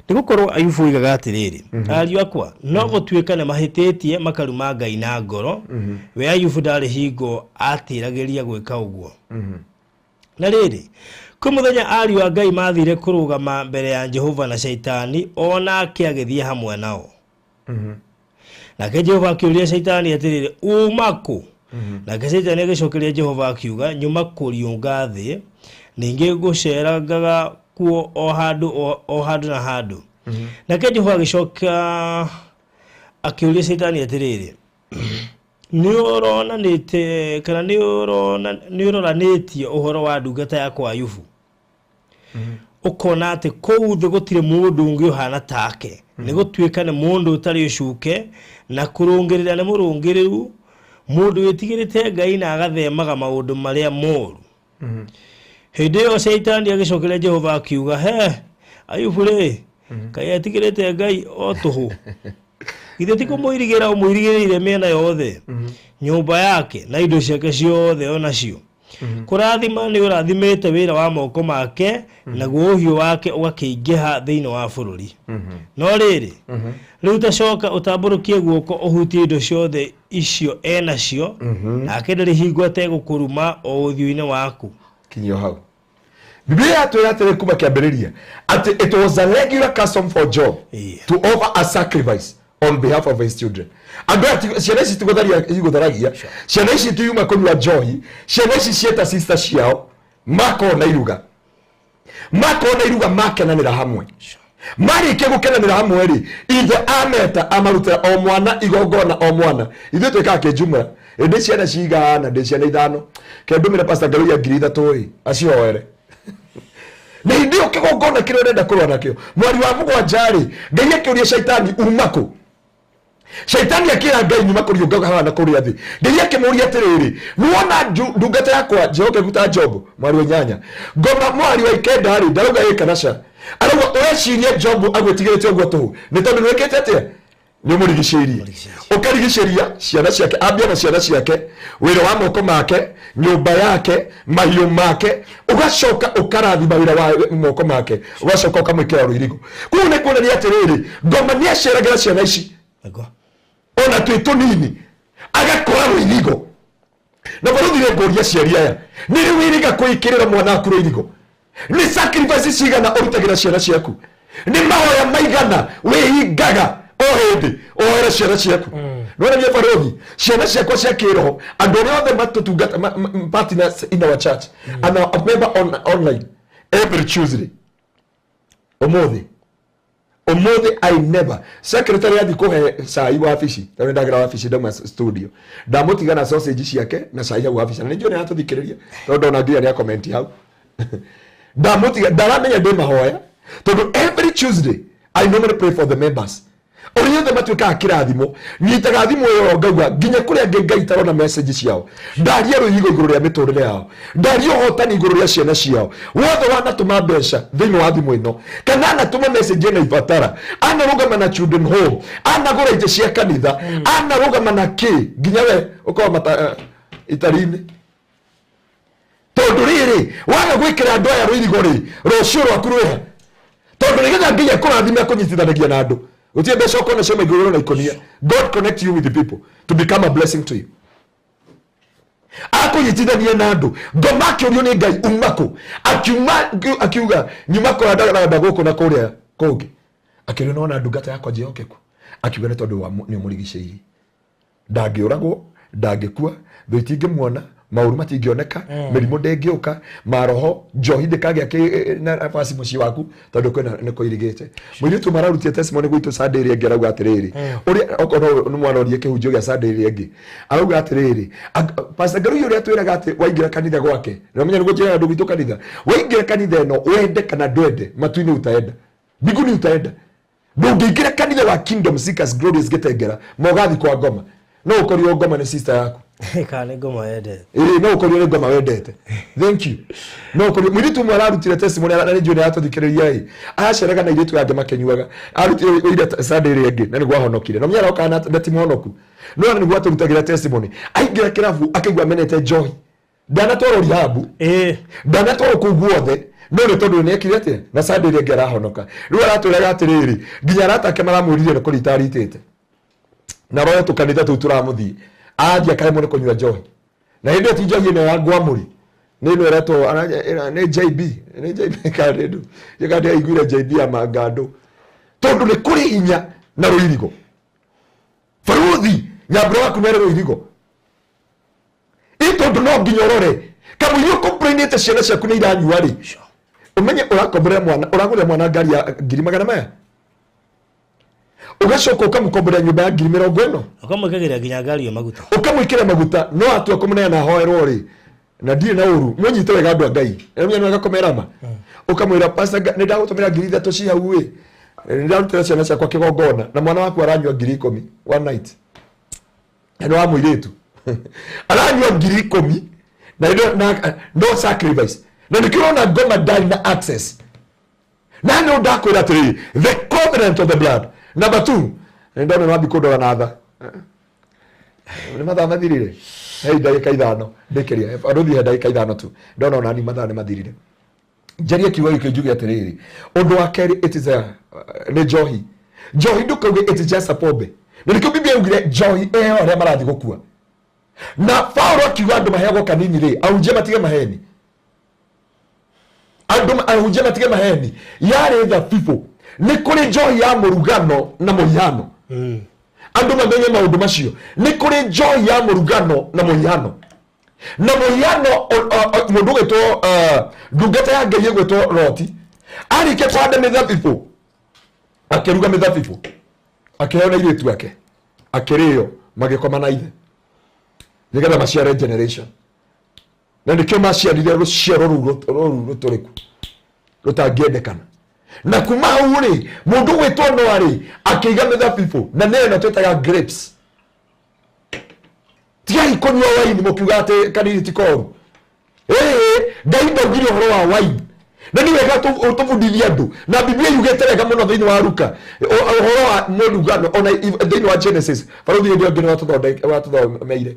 Nĩ gũkorwo Ayubu oigaga atĩrĩrĩ, ariũ akwa no gũtuĩka nĩ mahĩtĩtie makaruma Ngai na ngoro, we Ayubu ndarĩ hingo atĩragĩria gwĩka ũguo. Na rĩrĩ, kwĩ mũthenya ariũ a Ngai mathire kũrũgama mbere ya Jehova na Shaitani o nake agĩthiĩ hamwe nao. Nake Jehova akĩũria Shaitani atĩrĩrĩ, uma kũ? Nake Shaitani agĩcokeria Jehova akiuga, nyuma kũriũnga thĩ, ningĩ gũceerangaga kuo o handũ o handũ na handũ. Nake Jehova agĩcoka akĩũria Shaitani atĩrĩrĩ, nĩ ũronanĩte kana nĩ ũroranĩtie ũhoro wa ndungata yakwa Ayubu, ũkona atĩ kũu thĩ gũtirĩ mũndũ ũngĩ ũhana take, nĩ gũtuĩka nĩ mũndũ ũtarĩ ũcuke na kũrũngĩrĩra nĩ mũrũngĩrĩru, mũndũ wĩtigĩrĩte Ngai na agathemaga maũndũ marĩa moru. Hĩndĩ ĩyo Shaitani agĩcokeria Jehova akiuga, he Ayubu rĩ, kaĩ etigĩrĩte Ngai o tũhũ? Githĩ ti kũmũirigĩra ũmũirigĩrĩire mĩena yothe, nyũmba yake na indo ciake ciothe o nacio? Kũrathima nĩ ũrathimĩte wĩra wa moko make, naguo ũhiũ wake ũgakĩingĩha thĩinĩ wa bũrũri. No rĩrĩ, rĩu tacoka ũtambũrũkie guoko ũhutie indo ciothe icio enacio, nake ndarĩ hingo ategũkũruma o ũthiũ-inĩ waku. Kinyio hau. Biblia yatwĩra atĩrĩ kuma kĩambĩrĩria atĩ it was a regular custom for Job to offer a sacrifice on behalf of his children. Andũ aya ciana ici tigũtharia igũtharagia, ciana ici tiuma kũnyua njohi, ciana ici cieta sister ciao makorwo na iruga, makorwo na iruga makenanĩra hamwe. Marĩkia gũkenanĩra hamwe rĩ, ithe ameta amarutĩra o mwana igongona o mwana. Ithuĩ twĩkaga kĩnjumũra, ĩndĩ ciana cigana, ndĩ ciana 5, ke ndũmĩre Pastor Ngaruiya 3,000 ĩ acihoere. Na hĩndĩ ĩyo kĩgongona kĩrĩa ũrenda kũrũa nakĩo, mweri wa 7 rĩ, Ngai akĩũria Shaitani uma kũ? Shaitani akĩra Ngai nyuma kũriũnga haha na kũrĩa thĩ. Ngai akĩmũria atĩrĩrĩ, nĩwona ndungata yakwa njĩhokeku ta Job mwari wa 8, ngoma mwari wa 9 rĩ, ndarauga ĩ kana ca, arauga ũreciria Job agwĩtigĩrĩte ũguo tũhũ nĩ tondũ nĩwĩkĩte atĩa? Nĩ ũmũrigicĩirie, ũkarigicĩria ciana ciake, ambia na ciana ciake, wĩra wa moko make, nyũmba yake, mahiũ make, ũgacoka ũkarathima wĩra wa moko make, ũgacoka ũkamwĩkĩra rũirigo. Kũu nĩ kuonania atĩrĩrĩ, ngoma nĩ aceragĩra ciana ici ona twĩ tũnini, agakora rũirigo. Na barũthi ngũria aciari aya, nĩ rĩ wĩrĩga kwĩkĩrĩra mwana waku rũirigo? Nĩ sacrifice cigana ũrutagĩra ciana ciaku? Nĩ mahoya maigana wĩhingaga o hĩndĩ ũhoere ciana ciaku? Nĩwona niĩ barũthi, ciana ciakwa cia kĩroho, andũ arĩa othe matũtungata, partners in our church and our member online every Tuesday, ũmũthĩ ũmũthĩ I never secretary athi kũhe cai wabici, tondũ ndagĩra wabici ndauma studio, ndamũtiga na sausage ciake na cai hau wabici, na nĩ njũĩ nĩ aratũthikĩrĩria tondũ ndona nginya nĩ akomenti hau. Ndamũtiga ndaramenya ndĩ mahoya, tondũ every Tuesday I normally pray for the members ũrĩa othe matuĩkaga kĩrathimo. Nyitaga thimũ ĩyo ngauga nginya kũrĩa angĩ Ngai itarona message ciao, ndaria rũirigo igũrũ rĩa mĩtũrĩre yao, ndaria ũhotani igũrũ rĩa ciana ciao. Wothe wanatũma mbeca thĩinĩ wa thimũ ĩno, kana anatũma message ĩna ibatara, anarũgama na children home, anagũra itĩ cia kanitha, anarũgama na kĩ, nginya we ũkorwo mata itari-inĩ. Tondũ rĩrĩ, waga gwĩkĩra andũ aya rũirigo rĩ, rũciũ rwaku rwĩha. Tondũ nĩgetha Ngai akũrathime akũnyitithanagia na andũ, gũtirĩ mbeca ũkona cioma igũrũ na ikũnia. God connect you with the people to become a blessing to you. Akũnyitithania na andũ. Ngoma akĩũrio nĩ Ngai uma kũ, akiuma akiuga nyuma kũrandaganda gũkũ na kũrĩa kũngĩ. Akĩũrio nĩwona ndungata yakwa njĩhokeku, akiuga nĩ tondũ wa nĩ ũmũrigicĩirie, ndangĩũragwo, ndangĩkua, thũ itingĩmuona, Maũru matingĩoneka, mĩrimũ ndĩngĩũka, maroho njohi ndĩkagĩa na nafasi mũciĩ waku tondũ kwĩna nĩ kũirigĩte. Mũirĩtu mararutie testimony gwitũ Sunday ĩrĩa ĩngĩ, arauga atĩrĩrĩ, ũrĩa okorwo nĩ mwanorie kĩhunjio gĩa Sunday ĩrĩa ĩngĩ, arauga atĩrĩrĩ, Pastor Ngarui ũrĩa atwĩraga atĩ waingĩra kanitha gwake, na ũmenye nĩguo njĩraga andũ gwitũ kanitha, waingĩra kanitha ĩno, wende kana ndwende, matu-inĩ utaenda, mbinguni utaenda. Ndũngĩingĩra kanitha wa Kingdom Seekers Glorious Gĩtengera ma ũgathiĩ kwa ngoma. No ũkorirwo ngoma nĩ sister yaku. Kana nĩ ngoma wendete. Ĩĩ, no ũkorirwo nĩ ngoma wendete. Thank you. No ũkorirwo mũirĩtu ũmwe ararutire testimony, na nĩ njũĩ nĩ aratũthikĩrĩria ĩ, araceraga na airĩtu angĩ makĩnyuaga, arutire ũira Sunday ĩrĩa ĩngĩ na nĩguo ahonokire, na mũnya aroka na ti mũhonoku, no nĩguo atũrutagĩra testimony. Aingĩra kĩrabu akĩigua amenete njohi, ndanatwarwo rehab, ndanatwarwo kũu guothe, no nĩ tondũ nĩ ekire atĩa na Sunday ĩrĩa ĩngĩ arahonoka. Rĩu aratwĩraga atĩrĩrĩ, nginya arata ake maramwĩrire nĩ kũrita aritĩte na roho tũkanitha tũu tũramũthiĩ, arathiĩ akaremwo nĩ kũnyua njohi, na hĩndĩ ĩyo ti njohi ĩno ya ngwamũri, nĩ ĩno ĩretwo nĩ JB, nĩ JB kana nĩ ndũ kana ndĩraiguire JB ya mangandũ, tondũ nĩ kũrĩ hinya na rũirigo. Baruthi nyambura waku nĩ arĩ rũirigo ĩ, tondũ no nginya ũrore kamũiria ũkomplainĩte ciana ciaku nĩ iranyua rĩ, ũmenye ũrakomborera mwana, ũragũrĩra mwana ngari ya ngiri magana maya, ũgacoka ũkamũkomborera nyũmba ya ngiri mĩrongo ĩno, ũkamwĩkagĩra nginya ngari ĩyo maguta. Ũkamwĩkĩra maguta, no atua kũmũneana ahoerwo rĩ, na ndirĩ na ũru, mũnyite wega andũ a Ngai, nĩ wega ma ũkamwĩra, "Pastor, nĩ ndagũtũmĩra 3000 ci hau ĩ, nĩ ndarutĩra ciana ciakwa kĩgongona," na mwana waku aranyua 10,000 one night, na nĩ wa mũirĩtu aranyua 10,000 na no sacrifice, na nĩkĩo ũrona ngoma ndarĩ na access. Na nĩ ndakwĩra atĩrĩrĩ, the covenant of the blood. Number two, nĩ ndona nĩ wambi kũndora na tha, nĩ mathaa mathirire, hei ndagĩka 5 ndĩkĩria rũthiĩ, he ndagĩka 5 tu, ndona onani mathaa nĩ mathirire. Njarie kiugo gĩkĩ njuge atĩrĩrĩ, ũndũ wa kerĩ, it is a nĩ njohi. Njohi ndũkauge it is just a pombe, na nĩkĩo Biblia yaugire njohi ĩheo arĩa marathiĩ gũkua, na Paulo akiuga andũ maheagwo kanini rĩ, ahunjia matige maheni, andũ ahunjia matige maheni, yarĩ thabibũ. Nĩ kũrĩ njohi ya mũrugano na mũhihano, andũ mamenye maũndũ macio. Nĩ kũrĩ njohi ya mũrugano na mũhihano, na mũhihano mũndũ ũgwĩtwo ndungata ya Ngai ĩgwĩtwo Loti arĩkia kũhanda mĩthabibũ, akĩruga mĩthabibũ, akĩheo na airĩtu ake, akĩrĩo, magĩkoma na ithe nĩgetha maciare generation, na nĩkĩo maciarire rũciaro rũu rũu rũtũrĩku rũtangĩendekana. Na kuma hau rĩ, mũndũ gwĩtwo Noa rĩ, akĩiga mĩthabibũ, na nĩyo ĩno twĩtaga grapes. Tigai kũnyua waini mũkiuga atĩ kanini ti koru. Ĩĩ, Ngai ndaugire ũhoro wa waini, na nĩ wega tũbundithie andũ, na Biblia yugĩte wega mũno thĩinĩ wa Luka ũhoro wa mũrugano, ona thĩinĩ wa Genesis, barũthi hĩndĩ ĩyo ĩngĩ nĩ watũthomeire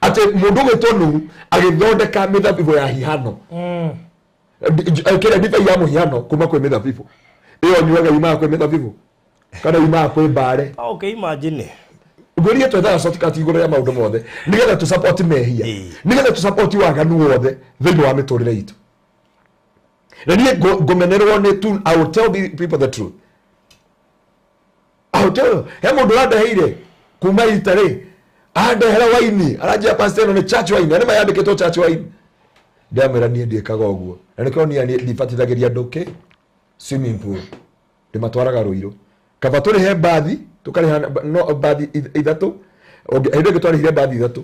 atĩ mũndũ ũgwĩtwo Nuhu agĩthondeka mĩthabibũ ya hihano, kĩrĩa ndibei ya mũhihano kuma kwĩ mĩthabibũ ĩyo nyuaga yumaga kwĩ mĩthabibũ kana yumaga kwĩ mbare. Okay, imagine. Ngwĩrie twethaga shortcut igũrũ rĩa maũndũ mothe nĩgetha tũ support mehia, nĩgetha tũ support waganu wothe thĩinĩ wa mĩtũrĩre itũ. Na niĩ ngũmenerwo nĩ tu, I will tell the people the truth. I will tell you. He mũndũ ũrandeheire kuma itarĩ andehera waini, aranjia, "Pastor, ĩno nĩ church wine," na nĩ mayandĩkĩtwo church wine. Ndamwĩra niĩ ndiĩkaga ũguo, na nĩkĩo niĩ ndibatithagĩria andũ kĩ swimming pool, ndĩmatwaraga rũirũ. Kaba tũrĩhe mbathi, tũkarĩha no mbathi ithatũ. Hĩndĩ ĩngĩ twarĩhire mbathi ithatũ.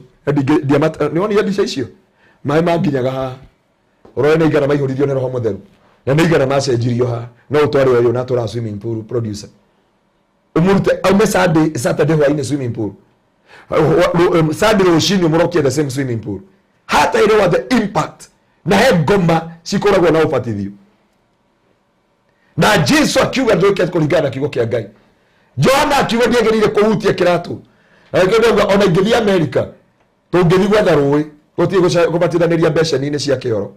Nĩwonire mbica icio, maĩ manginyaga haha. Ũrore nĩ igana maihũririo nĩ Roho Mũtheru na nĩ igana macenjirio haha. No ũtware ũyũ na tũra swimming pool, producer ũmũrute aume Sunday, Saturday hwainĩ swimming pool, Sunday rũcinĩ ũmũrokie the same swimming pool, hata ĩrĩ wa the impact. Na he ngoma cikũragwo na ũbatithio, na Jesu akiuga ndwĩke kũringana na kiugo kĩa Ngai. Johana akiuga ndiagĩrĩire kũhutia kĩratũ, na nĩkĩo ndauga ona ingĩthiĩ Amerika, tũngĩthiĩ gwetha rũĩ, gũtirĩ kũbatithanĩria mbeceni-inĩ cia kĩoro.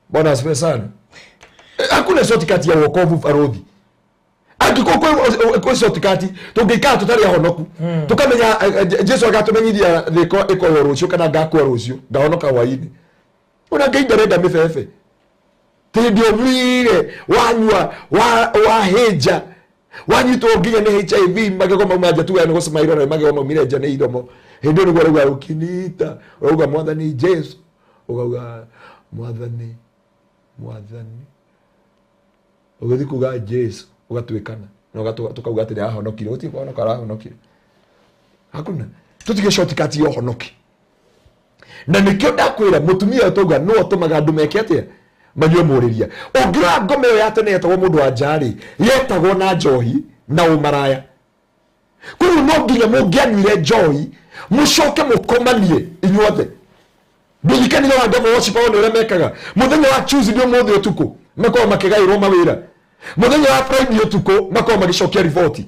Bwana asifiwe sana. Hakuna shortcut ya wokovu, barothi. Angĩkorwo kwĩ shortcut, tũngĩikara tũtarĩ ahonoku, tũkamenya Jesu agatũmenyithia thĩ ĩkoywo rũciũ kana ngakua rũciũ, ngahonoka hwainĩ. Ona Ngai ndarenda mĩbebe tĩndĩ ũmire wanyua wahĩnja, wanyitwo nginya nĩ HIV, magego mauma nja, tuga nĩ gũcemairwo na magego maumire nja nĩ iromo. Hĩndĩ ĩyo nĩguo ũrauga ũkiniita, ũrauga Mwathani Jesu, ũkauga Mwathani, Mwathani, ũgĩthiĩ kuga Jesu ũgatuĩkana na tũkauga atĩ nĩarahonokire. Gũtirĩ kũhonoka arahonokire, hakuna. Tũtige shortcut ya ũhonoki. Na nĩkĩo ndakwĩra mũtumia ũyũ tauga nĩwe ũtũmaga andũ meke atĩa, manyue mũrĩria. Ũngĩrora ngoma ĩyo ya tene yetagwo mũndũ wa nja-rĩ, yetagwo na njohi na ũmaraya. Koguo no nginya mũngĩanyuire njohi mũcoke mũkomanie inyuothe. Ndũgĩkenire wa devil worshiper one ũrĩa mekaga mũthenya wa Tuesday ũmũthĩ ũtukũ makoragwo makĩgaĩrwo mawĩra, mũthenya wa Friday ũtukũ makoragwo magĩcokia riboti,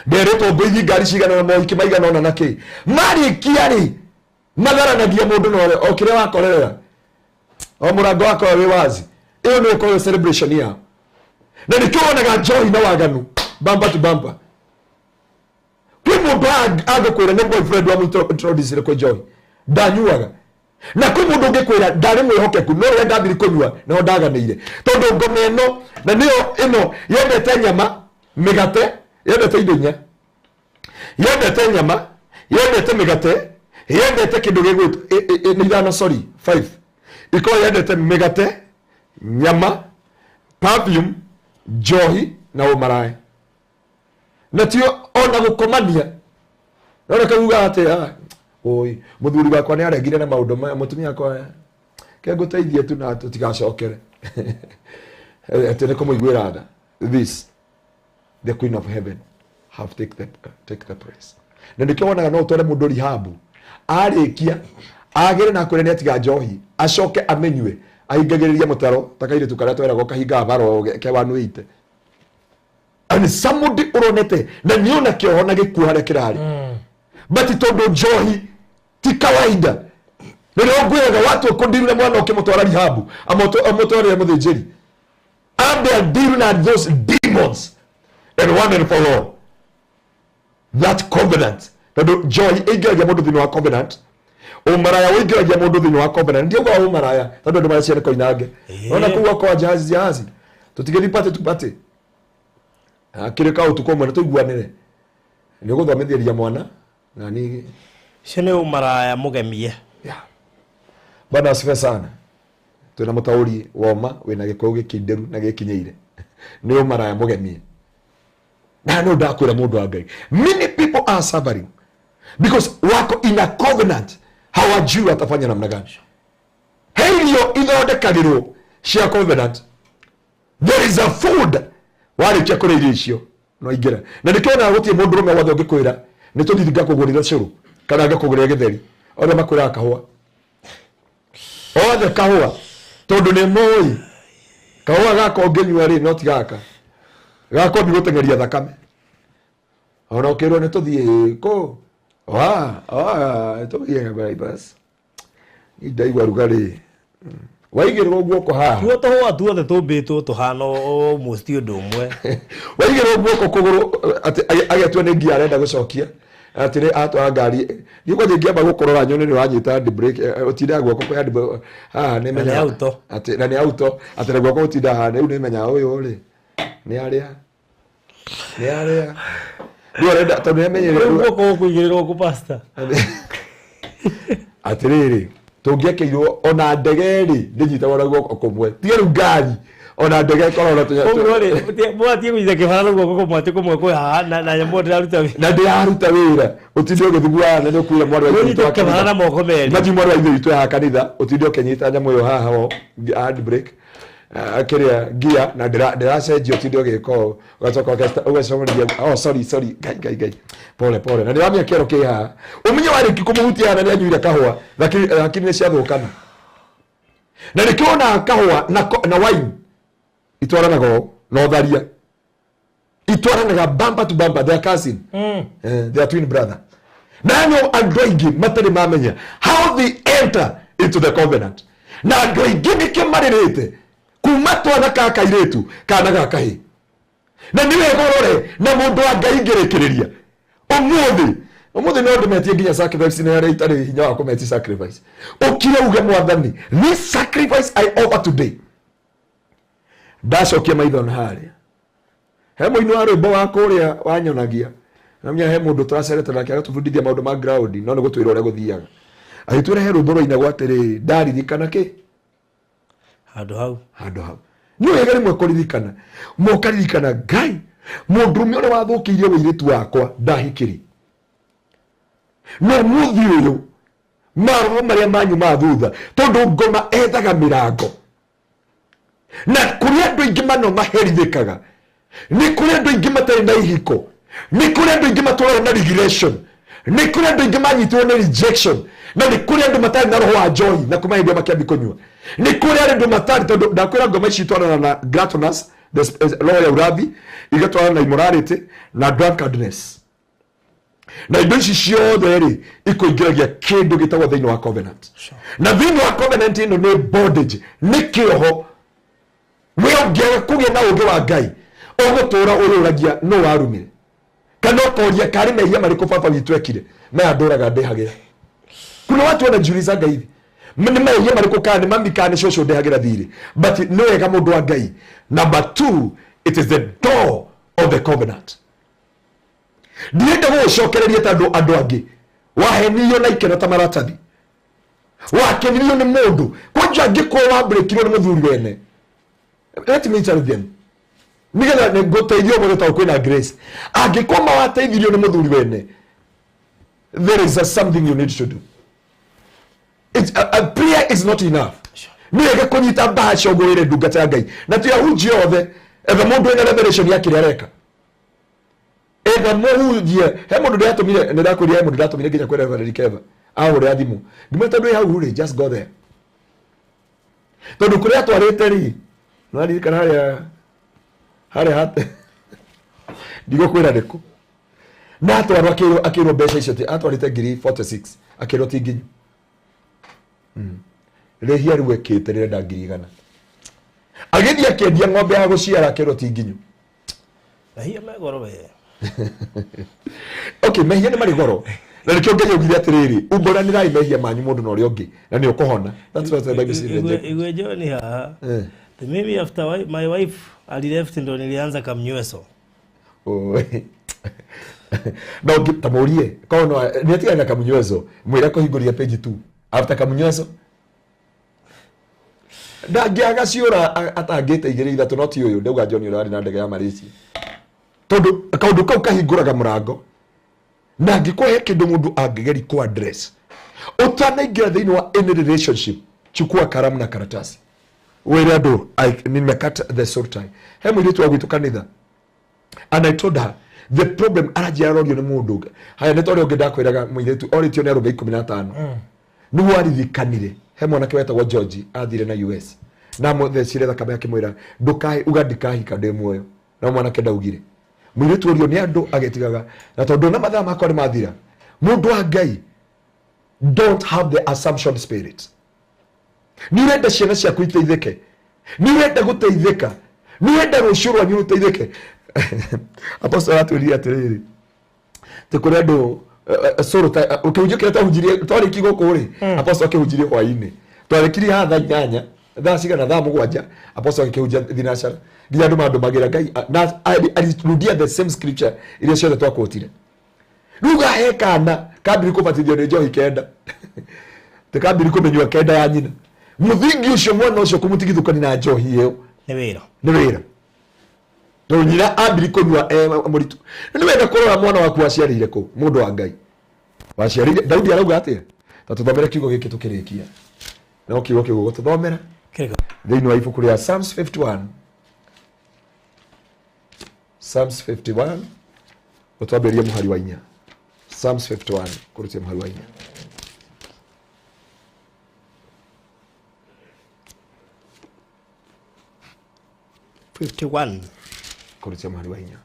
nderĩtwo ngũithi ngari cigana na mohiki maigana ona na kĩ. Marĩkia rĩ, matharanagia mũndũ na ũrĩa o kĩrĩa wakorerera, o mũrango wakorwo wĩ wazi. Ĩyo nĩyo ĩkoragwo celebration yao, na nĩkĩo wonaga njohi na waganu bumper to bumper. Kwĩ mũndũ angĩkwĩra nĩ boyfriend wa introduce kwĩ njohi, ndanyuaga. Na kwĩ mũndũ ũngĩkwĩra ndarĩ mwĩhokeku, no rĩrĩa ndambiri kũnyua nĩho ndaganĩire, tondũ ngoma ĩno na nĩyo ĩno yendete nyama, mĩgate, yendete indo inya: yendete nyama, yendete mĩgate, yendete kĩndũ gĩgwĩtwo nĩ ithano, sorry, five. Ikorwo yendete mĩgate, nyama, perfume, njohi na ũmaraya, na tio ona gũkomania. No reke uga atĩ, "Ah, oi mũthuri wakwa nĩ aregire na maũndũ maya, mũtumia wakwa ke ngũteithie tu na tũtigacokere," atĩ nĩ kũmũiguĩra tha. This the queen of heaven have take the place. Na nĩkĩo wonaga no ũtware mũndũ rehab, arĩkia agĩre na akwĩre nĩ atiga njohi, acoke amenyue, ahingagĩrĩria mũtaro ta kairĩtu karĩa tweragwo kahingaga baro ke 180. And somebody ũronete na nĩona kĩoho na gĩkuo harĩa kĩrarĩ, but tondũ njohi ti kawaida. Rĩrĩa ngwĩraga watua kũndiru na mwana ũkĩmũtwara rehab, amũtwarĩre mũthĩnjĩri ambe adeal na those demons and one and for all that covenant, tondũ njohi ĩingĩragia mũndũ thĩinĩ wa covenant, ũmaraya ũingĩragia mũndũ thĩinĩ wa covenant. Ndiauga ũmaraya tondũ andũ mareciria nĩ koinange. Ona kũu akoa jahazi jahazi, tũtigĩthiĩ party tu party akĩrĩ ka ũtukũ ũmwe na tũiguanĩre nĩ ũgũthomithĩria mwana na ni. Ũcio nĩ ũmaraya mũgemie. Yeah. Bwana asifiwe sana. Twĩna mũtaũri woma wĩna gĩkũyũ gĩkindĩru na gĩkinyĩire. Nĩ ũmaraya mũgemie. Na no ndakwĩra mũndũ wa Ngai, many people are suffering because wako in a covenant, hawajui watafanya namna gani. He irio ithondekagĩrwo cia covenant. There is a food, warĩkia kũrĩa irio icio no ingĩra. Na nĩkĩo wonaga gũtirĩ mũndũrũme wothe ũngĩkwĩra nĩ tũthiĩ ngakũgũrĩra cũrũ kana ngakũgũrĩra gĩtheri. Othe makwĩraga kahũa, othe kahũa, tondũ nĩ moĩ kahũa gaka ũngĩnyua rĩ, no ti gaka gakwambi gũteng'eria thakame. Ona ũkĩrwo nĩ tũthiĩ kũ wa tũthiĩ bypass, ndaigua rugarĩ waigĩrĩrwo guoko haha. Tuo tũhũa tuothe tũmbĩtwo tũhana almost ũndũ ũmwe. Waigĩrĩrwo guoko kũgũrũ atĩ agetua nĩ ngia arenda gũcokia, atĩ nĩ atwara ngari. Niĩ kwanja ingĩamba gũkũrora nyone nĩ ũranyita handbrake, ũtindaga guoko kwĩ handbrake haha, nĩ Na nĩ menyaga auto. Atĩ na nĩ auto, atĩ na guoko gũtinda haha, rĩu nĩ menyaga ũyũ rĩ nĩ arĩa nĩ arĩa rĩu arenda, tondũ nĩ amenyere. Rĩu guoko gũkũigĩrĩrwo kũ, pastor? Atĩrĩrĩ, tũngĩakĩirwo ona ndege rĩ, ndĩnyitagwo na guoko kũmwe, tiga rĩu ngari, ona ndege ĩkoragwo na Ũguo rĩ, mwatie kũnyita kĩbara na guoko kũmwe, atĩ kũmwe kwĩ haha na nyamũ ndĩraruta wĩra. Na ndĩraruta wĩra, ũtinde ũgĩthugua na nĩ ũkuire mwarĩ wa ithe witũ Ũnyite wa kĩbara kanitha. na moko merĩ. Imagine mwarĩ wa ithe witũ haha kanitha, ũtinde ũkĩnyita nyamũ ĩyo haha o handbrake, kĩrĩa ngia na ndĩracenjia, ũtinde ũgĩka ũũ, ũgacoka ũgacomoria, "Oh, sorry, sorry, ngai ngai ngai, pole pole," na nĩwamenya kĩero kĩ haha, ũmenye warĩki kũmũhutia haha na nĩanyuire kahũa, hakiri nĩ ciathũkana. Na nĩkĩo wonaga kahũa na wine itwaranaga ũũ na ũtharia itwaranaga bumper to bumper. They are cousin, they are twin brother. Na no andũ aingĩ matarĩ mamenya how they enter into the covenant, na andũ aingĩ nĩkĩo marĩrĩte kuma twana ka kairĩtu kana ga kahĩ. Na nĩ wega ũrore na mũndũ wa Ngai ngĩrĩkĩrĩria ũmũthĩ, ũmũthĩ no ndĩmetie nginya sacrifice nĩ harĩa itarĩ hinya wa kũmetie sacrifice. Ũkire uge, "Mwathani, this sacrifice I offer today." Ndacokia maitho na harĩa he mũini wa rwĩmbo wa kũrĩa wanyonagia. Namenya he mũndũ tũracerete nake agatũbundithia maũndũ ma ground no nĩ gũtwĩra ũrĩa gũthiaga. Agĩtwĩra he rwĩmbo rwainagwo atĩrĩ ndaririkana kĩ Handũ hau. Handũ hau. Nĩ wega rĩmwe kũririkana. Mũkaririkana Ngai mũndũrũme ũrĩa wathũkĩirie ũirĩtu wakwa ndahikĩri. No mũthĩ ũyũ maroho marĩa manyu ma thutha tondũ ngoma ethaga mĩrango. Na kũrĩ andũ aingĩ mano maherithĩkaga. Nĩ kũrĩ andũ aingĩ matarĩ na ihiko. Nĩ kũrĩ andũ aingĩ matũraga na regression. Nĩ kũrĩ andũ aingĩ manyitirwo nĩ rejection. Na nĩ kũrĩ andũ matarĩ na roho wa njohi na kuma hĩndĩ ĩyo makĩambi kũnyua. Nĩ kũrĩ andũ matarĩ tondũ ndakwĩra ngoma ici itwarana na gluttonous, the roho ya urathi, igatwarana na immorality na drunkardness. Na indo ici ciothe rĩ ikũingĩragia kĩndũ gĩtagwo thĩinĩ wa covenant. Na thĩinĩ wa covenant ĩno nĩ bondage, nĩ kĩoho. We ũngĩaga kũgĩa na ũũgĩ wa Ngai, ũgũtũũra ũyũragia nũ warumire. Kana ũkoria karĩ mehia marĩkũ baba witũ ekire, maya ndũraga ndĩhagĩra. Kuna watu wanajiulizaga hivi, nĩ mehia marĩkũ kana nĩ mami kana nĩ cũcũ ndĩhagĩra thirĩ. But nĩ wega mũndũ wa Ngai. Number 2, it is the door of the covenant. Ndirenda gũgũcokereria ta andũ angĩ. Wahenirio na ikeno ta maratathi. Wakenirio nĩ mũndũ. Kwanja angĩkorwo wambĩrĩkirwo nĩ mũthuri wene. Let me tell them. Nĩgetha ngũteithie ũmũthĩ tondũ kwĩna grace. Angĩkorwo ma wateithirio nĩ mũthuri wene, there is a something you need to do. A prayer is not enough. Nĩ wega kũnyita mbaca ũgũĩre ndungata ya Ngai. Na ti ahunjia othe. Etha mũndũ wĩna revelation ya kĩrĩa areka. Etha mũhunjia. He mũndũ ndĩratũmire, nĩ ndakwĩrire he mũndũ ndĩratũmire nginya kwĩ Reverend Keva. Ahũrĩra thimũ. Ngĩmwĩra tondũ wĩ hau rĩ, just go there. Tondũ kũrĩa atwarĩte rĩ, nĩwaririkana harĩa hate. Ndigũkwĩra nĩkũ. Na atwarwo akĩrwo mbeca icio ti, atwarĩte ngiri 46, akĩrwo ti nginyu. Rĩhia rĩu ekĩte rĩrenda ngiri igana. Agĩthiĩ akĩendia ng'ombe ya gũciara akĩrwo ti nginyu. Mehia me goro we. Okay, mehia nĩ marĩ goro. Na nĩkĩo Ngai augire atĩrĩrĩ, umbũranĩrai mehia manyu mũndũ na ũrĩa ũngĩ, na nĩ ũkũhona. That's what the Bible says. Igwe John haha. The maybe after my wife alileft ndo nilianza kamnyweso. Oh. No ta mũrie, korwo no nĩ atigana na kamnyweso, mwĩre kũhingũria page 2. After kamnyweso. Ndangĩaga ciũra atangĩte igĩrĩ ithatũ, no ti ũyũ, ndauga John ũrĩa warĩ na ndege ya Malaysia. Tondũ kaũndũ kau kahingũraga mũrango. Na angĩkorwo he kĩndũ mũndũ angĩgeria kũ address, ũtanaingĩra thĩinĩ wa any relationship, chukua karamu na karatasi. Wĩre andũ, nimekata the soul tie. He mũirĩtu wa gwitũ kanitha. And I told her, the problem aranjĩra arorio nĩ mũndũ ũngĩ. Haya, nĩ ta ũrĩa ũngĩ ndakwĩraga mũirĩtu, orĩtio nĩ arũme ikũmi na atano. Nĩguo aririkanire, he mwanake wetagwo George, athire na US. Na amũthecire thakame akĩmwĩra, ndũkahi, uga ndikahika ndĩ muoyo. Na mwanake ndaugire. Mũirĩtu ũrio nĩ andũ agĩtigaga. Na tondũ na mathaa makwa nĩ mathira. Mũndũ wa Ngai, don't have the assumption spirit. Nĩ ũrenda ciana ciaku iteithĩke. Nĩ ũrenda gũteithĩka. Nĩ ũrenda rũciũ rwanyu rũteithĩke. Apostle aratwĩrire atĩrĩrĩ, ti kũrĩ andũ, soro ta, ũkĩhunjia kĩrĩa twahunjirie, twarĩkia gũkũ rĩ, Apostle akĩhunjirie hwaĩ-inĩ. Twarĩkirie haha thaa inyanya, thaa cigana, thaa mũgwanja, Apostle akĩhunjia thinacara. Nginya andũ mandũmagĩra Ngai, na alirudia the same scripture iria ciothe twakũtire. Rĩu gahe kana kambiri kũbatithio nĩ njohi kenda. Ti kambiri kũmenyua kenda ya nyina. Mũthingi ũcio mwana ũcio kũmũtigithũkania na njohi ĩyo. Nĩ wĩra. Nĩ wĩra. Tondũ nyina ambiri kũnyua e mũritũ. Nĩ wega kũrora mwana waku waciarĩire kũ, mũndũ wa Ngai. Waciarĩire, Daudi arauga atĩa? Ta tũthomere kiugo gĩkĩ tũkĩrĩkia. No kiugo kĩu gũtũthomera. Kĩrĩkũ? Thĩinĩ wa ibuku rĩa Psalms 51. Psalms 51. Ũtwambĩrĩrie mũhari wa inya. Psalms 51, kũrutia mũhari wa inya. 51. Kũrutia mũhari wa inya.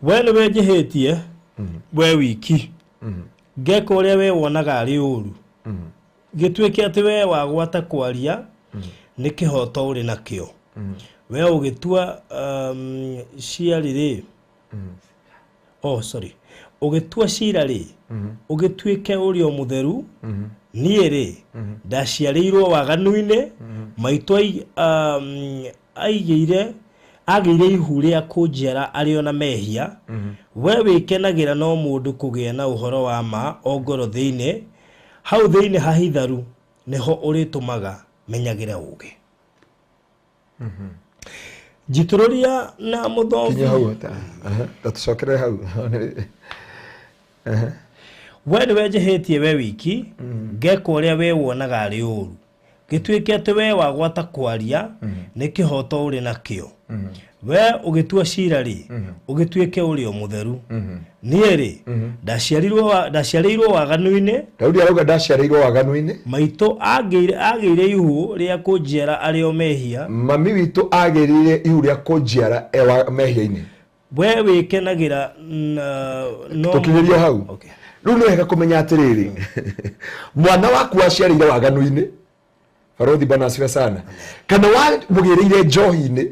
We nĩwe njĩhĩtie, we wiki. Ngeka ũrĩa we wonaga arĩ ũru. Gĩtuĩke atĩ we wagwata kwaria, nĩ kĩhoto ũrĩ nakĩo. We ũgĩtua, ciarĩ rĩ? Oh, sorry. Ũgĩtua cira rĩ, ũgĩtuĩke ũrĩ o mũtheru. Niĩ rĩ, ndaciarĩirwo waganu-inĩ, maitũ aigĩire Agĩire ihu rĩa kũnjiara arĩ ona mehia. We wĩkenagĩra no mũndũ kũgĩa na ũhoro wa ma o ngoro thĩinĩ, hau thĩinĩ hahitharu nĩho ũrĩtũmaga menyagĩre ũũgĩ. Njitũrũria na mũthobi. Kinya hau ta tũcokere hau. We nĩwe njĩhĩtie we wiki, ngeka ũrĩa we wonaga arĩ ũũru. Gĩtuĩke atĩ we wagwata kwaria nĩ kĩhoto ũrĩ nakĩo. We ũgĩtua cira rĩ, ũgĩtuĩke ũrĩ o mũtheru. Niĩ rĩ, ndaciarĩirwo waganu-inĩ. Daudi arauga ndaciarĩirwo waganu-inĩ. Maitũ agĩire ihu rĩa kũnjiara arĩ o mehia. Mami witũ agĩrire ihu rĩa kũnjiara mehia-inĩ. We wĩkenagĩra no tũkinyĩrio hau. Rĩu nĩ wega kũmenya atĩrĩrĩ, mwana waku aciarĩire waganu-inĩ, barothi bwana asifiwe sana, kana wamũgĩrĩire njohi-inĩ,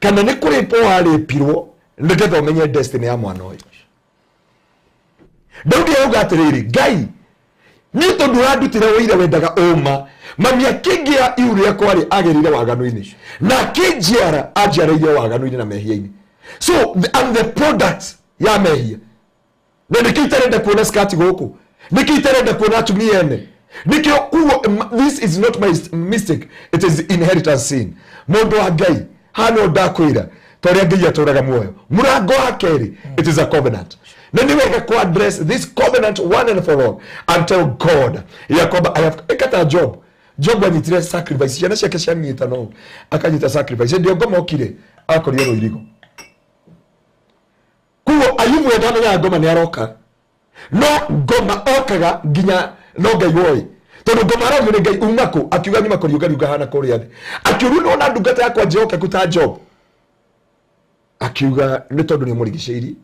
kana nĩ kũrĩpwo warĩpirwo nĩgetha ũmenye destiny ya mwana ũyũ. Daudi arauga atĩrĩrĩ, Ngai niĩ tondũ ũrandutire ũira wendaga ũma, mami akĩngĩa ihu rĩakwa rĩ agĩrĩire waganu-inĩ, na akĩnjiara anjiarĩire waganu-inĩ na mehia-inĩ. So I'm the product ya mehia. Na nĩkĩo itarenda kuona skati gũkũ, nĩkĩo itarenda kuona atumia ene, nĩkĩo kuo, this is not my mistake, it is inheritance sin. Mũndũ wa Ngai hano ndakwĩra ta ũrĩa Ngai atũraga muoyo, mũrango wa kerĩ, it is a covenant. Na nĩ wega ku address this covenant one and for all and tell God ya kwamba I have ĩkata Job. Job anyitire sacrifice, ciana ciake cianyita no akanyita sacrifice, hĩndĩ ĩyo ngoma okire akorire rũirigo. Kuo Ayubu endamenyaga ngoma nĩ aroka, no ngoma okaga nginya no Ngai woĩ, tondũ ngoma arorio nĩ Ngai uma kũ, akiuga nyuma kũriũngariũnga hana kũrĩa thĩ, akiũrio nĩwona ndungata yakwa njĩhokeku ta Job, akiuga nĩ tondũ nĩ mũrigicĩirie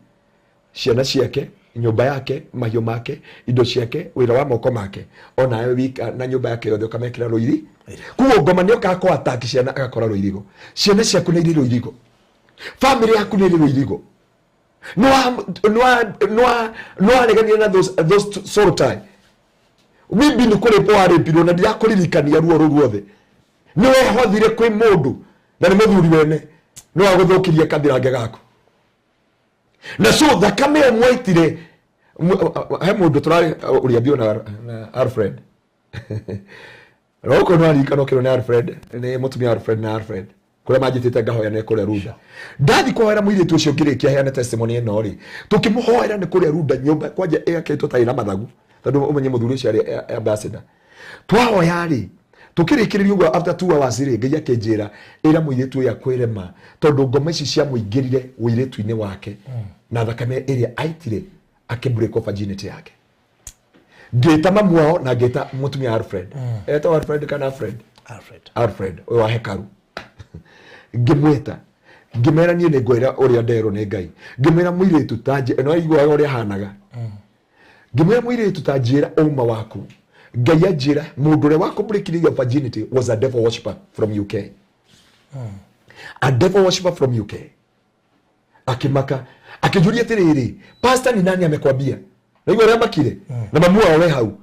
ciana ciake, nyũmba yake, mahiũ make, indo ciake, wĩra wa moko make, onawe wika na nyũmba yake yothe ũkamekĩra rũiri. Kuo ngoma nĩ okaga kũ attack ciana agakora rũirigo. Ciana ciaku nĩ irĩ rũirigo, family yaku nĩ ĩrĩ rũirigo. No areganire na those soul tie. Maybe nĩ kũrĩpwo warĩpirwo na ndirakũririkania ruo rũu ruothe. Nĩ wehothire kwĩ mũndũ na nĩ mũthuri wene, no agũthũkirie kathirange gaku. Na so thakame ĩyo mwaitire, he mũndũ tũrarĩ ũrĩa na Alfred. Roko no aririkana ũkĩrwo nĩ Alfred, nĩ mũtumia Alfred na Alfred. Kũrĩa manjĩtĩte ngahoya nĩ kũrĩa Runda. Ndathi kũhoera mũirĩtu ũcio ngĩrĩkia heane testimony ĩno rĩ, tũkĩmũhoera nĩ kũrĩa Runda nyũmba kwanja ĩakĩtwo ta ĩna mathagu, tondũ ũmenye mũthuri ũcio arĩ ambassador. Twahoya rĩ, tũkĩrĩkĩrĩria ũguo after 2 hours rĩ, Ngai akĩnjĩra ĩra mũirĩtu ũyũ akwĩre ma, tondũ ngoma ici ciamũingĩrire ũirĩtu-inĩ wake na thakame ĩrĩa aitire akĩbreak off virginity yake. Ngĩta mamu wao na ngĩta mũtumia Alfred. Etagwo Alfred kana Alfred? Alfred. Alfred ũyũ wa hekaru. Ngĩmwĩta, ngĩmera niĩ nĩ ngwĩra ũrĩa nderwo nĩ Ngai. Ngĩmwĩra mũirĩtu ta no aiguaga ũrĩa ahanaga. Ngĩmwĩra mũirĩtu ta njĩra ũma waku. Ngai anjĩra mũndũ ũrĩa wakũbreakire your virginity was a devil worshipper from UK. A devil worshipper from UK. Akĩmaka, akĩnjũria atĩrĩrĩ, pastor ni nani amekwambia? Naigua ũrĩa makire? Na mamu wao we hau.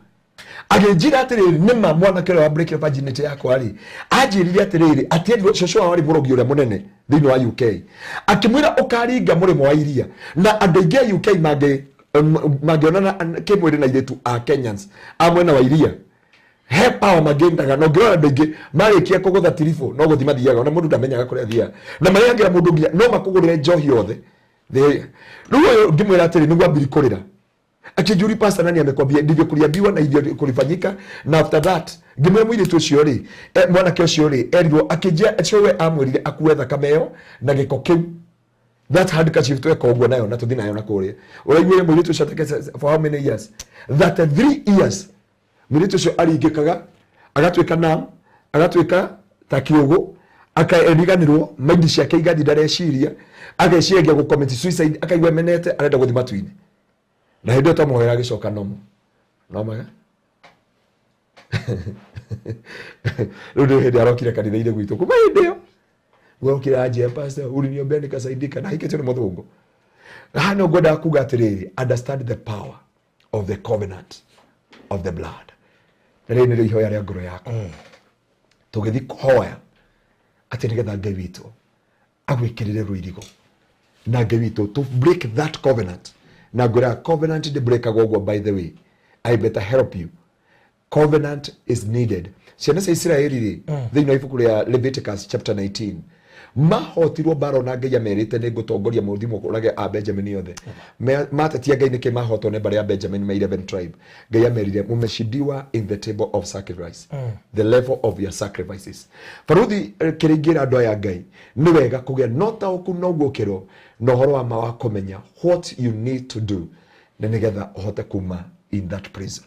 Agĩnjĩra atĩrĩrĩ, nĩma mwanake ũrĩa wa break virginity yakwa rĩ, anjĩrire atĩrĩrĩ, atĩ erirwo cũcũ wao arĩ mũrogi ũrĩa mũnene thĩinĩ wa UK. Akĩmwĩra ũkaringa mũrĩmo wa iria, na andũ aingĩ a UK mangĩonana kĩmwĩrĩ na airĩtu a Kenyans a mwena wa iria, he power mangĩendaga, na ũngĩrora andũ aingĩ marĩkia kũgũtha tiribũ no gũthiĩ mathiaga, ona mũndũ ndamenyaga kũrĩa athiaga, na marĩhagĩra mũndũ nginya no makũgũrĩre njohi yothe. Rĩu ũyũ ngĩmwĩra atĩrĩ, nĩguo ambiri kũrĩra. Akĩnjũria pastor nani amekwambia, ndivyo kuliambiwa na hivyo kulifanyika, na after that ngĩmwĩra mũirĩtu ũcio rĩ, mwanake ũcio rĩ, erirwo akĩnjia cũwe amwĩrire akue thakame ĩyo na gĩko kĩu. That handkerchief tweka ũguo nayo na tũthiĩ nayo na kũrĩa. Ũraiguire mũirĩtu ũcio atekete for how many years? 33 years. Mũirĩtu ũcio aringĩkaga, agatuĩka numb, agatuĩka ta kĩũgũ, akariganĩrwo, maindi ciake igathiĩ ndareciria, ageciragia gũ commit suicide, akaigua emenete, arenda gũthiĩ matu-inĩ. Na hĩndĩ ĩyo twamũhoera agĩcoka nomo. Nomaga? Rĩu nĩ hĩndĩ arokire kanitha-inĩ gwitũ. Kuma hĩndĩ ĩyo, gwokire anjia, pastor, uliniombea nikasaidika, na hikĩtio nĩ mũthũngũ. Haha no ngwendaga kuga atĩrĩrĩ, understand the power of the covenant of the blood. Na rĩrĩ nĩrĩo ihoya rĩa ngoro yakwa. Tũgĩthiĩ kũhoya atĩ nĩgetha Ngai witũ Agwĩkĩrĩre rũirigo na Ngai witũ to break that covenant. Na ngwĩraga covenant ndĩ-breakagwo ũguo. By the way, I better help you. Covenant is needed. Ciana cia Isiraeli rĩ, thĩinĩ wa ibuku rĩa Leviticus chapter 19, mahotirwo mbara ona Ngai amerite nĩ ngũtongoria mũthi mũkũrage a Benjamin othe. Matetia Ngai nĩkĩ mahotwo nĩ mbarĩ ya Benjamin me 11 tribe. Ngai amerire, "Mumeshindiwa in the table of sacrifice, the level of your sacrifices." Baruthi, kĩrĩa ingĩra andũ aya Ngai, nĩ wega kũgĩa na ũtaũku na ũguũkĩro na ũhoro wa ma wa kũmenya what you need to do na nĩgetha ũhote kuma in that prison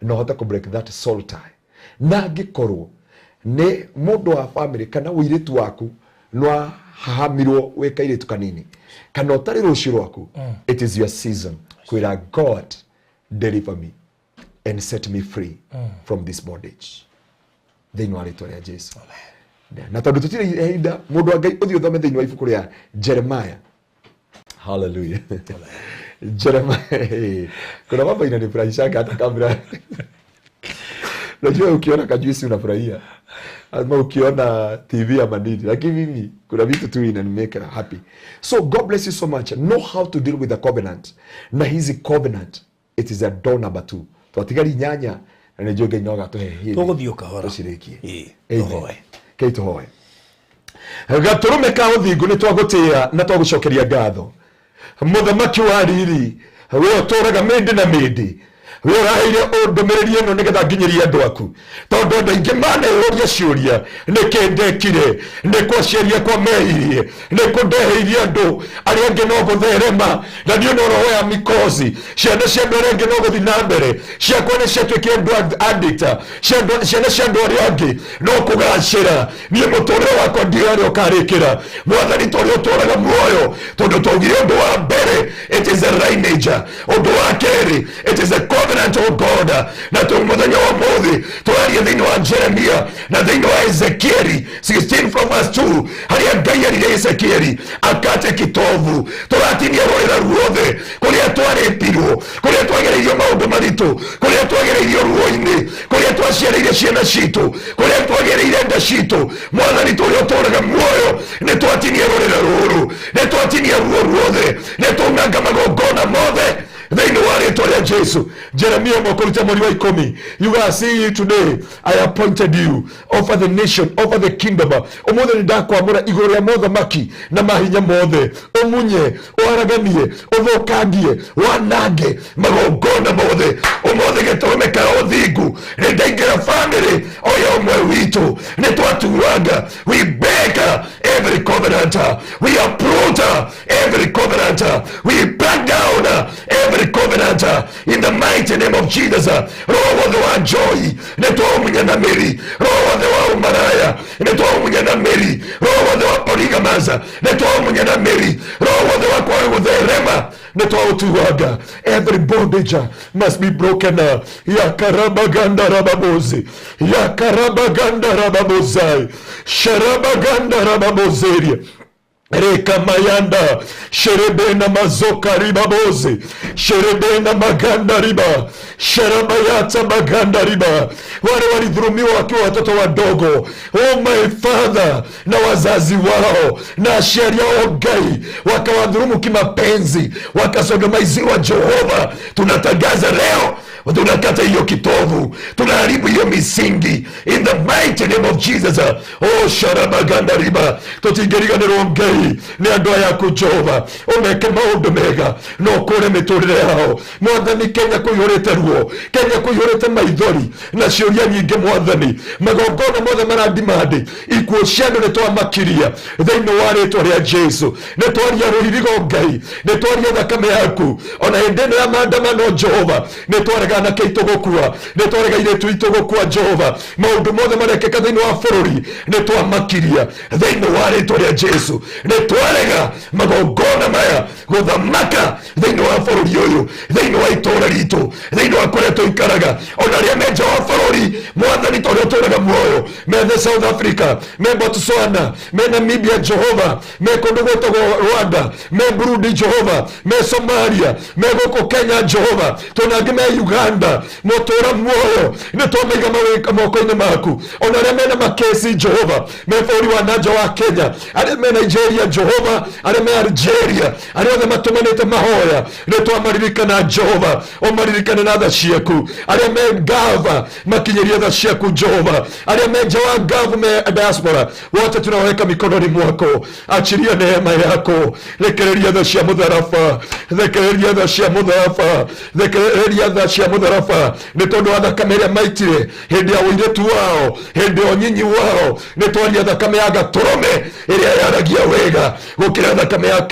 na ũhote kũ break that soul tie. Na angĩkorwo nĩ mũndũ wa family kana ũirĩtu waku nĩwahahamirwo wĩ kairĩtu kanini kana ũtarĩ rũciũ rwaku, it is your season kwĩra God, "Deliver me and set me free from this bondage," thĩinĩ wa rĩtwa rĩa Jesu. Na tondũ tũtirĩ ihinda, mũndũ wa Ngai, ũthiĩ ũthome thĩinĩ wa ibuku rĩa Jeremiah. Hallelujah. Jeremiah, kuna mambo inanifurahishaga hata kabla. Unajua ukiona kajuisi unafurahia ama ukiona TV ama nini, lakini mimi kuna vitu tu inanimake happy. So God bless you so much. Know how to deal with the covenant. Na hizi covenant, it is a door number two. Twatigari nyanya na nĩnjũĩ Ngai no agatũhe hĩndĩ Tũgũthiĩ o kahora. Tũcirĩkie. Ĩĩ, Amen. tũhoe. Kei tũhoe. Gatũrũme ka ũthingu, nĩ twagũtĩĩa na twagũcokeria ngatho. Mũthamaki wa riri, we ũtũraga mĩndĩ na mĩndĩ, we ũraheire ndũmĩrĩri ĩno nĩgetha nginyĩrie andũ aku, tondũ andũ aingĩ maneyũria ciũria, nĩkĩ ndekire, nĩkũ aciari akwa mehirie, nĩkũ ndeheirie andũ arĩa angĩ no gũtherema na niĩ no roho ya mikosi, ciana cia andũ arĩa angĩ no gũthiĩ na mbere, ciakwa nĩ ciatuĩkire drug addict, ciana cia andũ arĩa angĩ no kũgacĩra, niĩ mũtũrĩre wakwa ndiũĩ ũkarĩkĩra. Mwathani, tũrĩa ũtũraga muoyo, tondũ twaugire ũndũ wa mbere, it is a lineage, ũndũ wa kerĩ, it is a covenant of God. Na tũ mũthenya wa mũthĩ tũraria thĩinĩ wa Jeremia na thĩinĩ wa Ezekieli 16 from verse 2, harĩa Ngai erire Ezekieli akate kitovu. Tũratinia rũrĩra ruothe kũrĩa twarĩtirwo, kũrĩa twagereirio maũndũ maritũ, kũrĩa twagereirio ruo-inĩ, kũrĩa twaciarĩire ciana citũ, kũrĩa twagereire nda citũ. Mwathani, tũrĩa ũtũraga muoyo, nĩ twatinia rũrĩra rũrũ, nĩ twatinia ruo ruothe, nĩ twaunanga magongona mothe thĩinĩ wa rĩtwa rĩa Jesu. Jeremia mwakũruta mweri wa 10 yugaga, "See you today I appointed you over the nation, over the kingdom." Ũmũthĩ nĩ ndakwamũra igũrũ rĩa mothamaki na mahinya mothe, ũmunye, ũharaganie, ũthũkangie, wanange magongona mothe. Ũmũthĩ gĩtũrũme ka ũthingu nĩ ndaingĩra family o ya ũmwe witũ, nĩ twatuanga. We break every covenant, we uproot every covenant, we break down every covenant in the mighty name of Jesus. Roho wothe wa njohi nĩ twaũmunya na mĩri, roho wothe wa ũmaraya nĩ twaũmunya na mĩri, roho wothe wa polygamous nĩ twaũmunya na mĩri, roho wothe wa kwaga gũtherema nĩ twaũtuanga. Every bondage must be broken. Yakarabaganda rababozi, yakarabaganda rababozai, sharabaganda rababozeria, rekamayanda sherebena mazoka ribabozi, sherebena maganda riba, sharabayata maganda riba. Wale walidhulumiwa wakiwa watoto wadogo, oh my Father, na wazazi wao na aciari ao Ngai wakawadhulumu kimapenzi, wakasodomaiziwa, Jehova, tunatangaza leo tunakata hiyo kitovu, tunaharibu hiyo misingi in the mighty name of Jesus. Oh, sharabaganda riba, tutingĩriganĩrwo Ngai nĩ andũ aya aku. Jehova, ũmeke maũndũ mega na ũkũre mĩtũrĩre yao. Mwathani, Kenya kũihũrĩte ruo, Kenya kũihũrĩte maithori na ciũria nyingĩ. Mwathani, magongona mothe marandimandi ikuũ cia andũ nĩ twamakiria thĩinĩ wa rĩtwa rĩa Jesu. Nĩ twaria rũirigo Ngai, nĩ twaria thakame yaku. Ona hĩndĩ ĩno ya maandamano, Jehova, nĩ twarega anake aitũ gũkua, nĩ twarega airĩtu aitũ gũkua. Jehova, maũndũ mothe marekĩka thĩinĩ wa bũrũri nĩ twamakiria thĩinĩ wa rĩtwa rĩa Jesu. Nĩ twarega magongona maya gũthamaka thĩinĩ wa bũrũri ũyũ, thĩinĩ wa itũũra ritũ, thĩinĩ wa kũrĩa tũikaraga, ona arĩa me nja wa bũrũri. Mwathani, tondũ ũtũraga muoyo, methe South Africa, me Botswana, me Namibia, Jehova, me kũndũ gwĩtagwo Rwanda, me Burundi, Jehova, me Somalia, me gũkũ Kenya, Jehova, tũna angĩ me Uganda. Uganda mũtũra muoyo nĩ twamaiga moko-inĩ maku. Ona arĩa mena makesi Jehova me bũrũri wa nanja wa Kenya, arĩa me Nigeria Jehova, arĩa me Algeria, arĩa othe matũmanĩte mahoya nĩ twamaririkana Jehova, ũmaririkane na tha ciaku. Arĩa me Gava makinyĩrie tha ciaku Jehova, arĩa me nja wa Gava me diaspora wote tunaweka mikononi mwako, achilia neema yako, rekereria tha cia mũtharaba, rekereria tha cia mũtharaba, rekereria tha cia mũtharaba, nĩ tondũ wa thakame ĩrĩa maitire hĩndĩ ya ũirĩtu wao, hĩndĩ ya ũnyinyi wao. Nĩ twaria thakame ya gatũrũme ĩrĩa yaragia wega gũkĩra thakame ya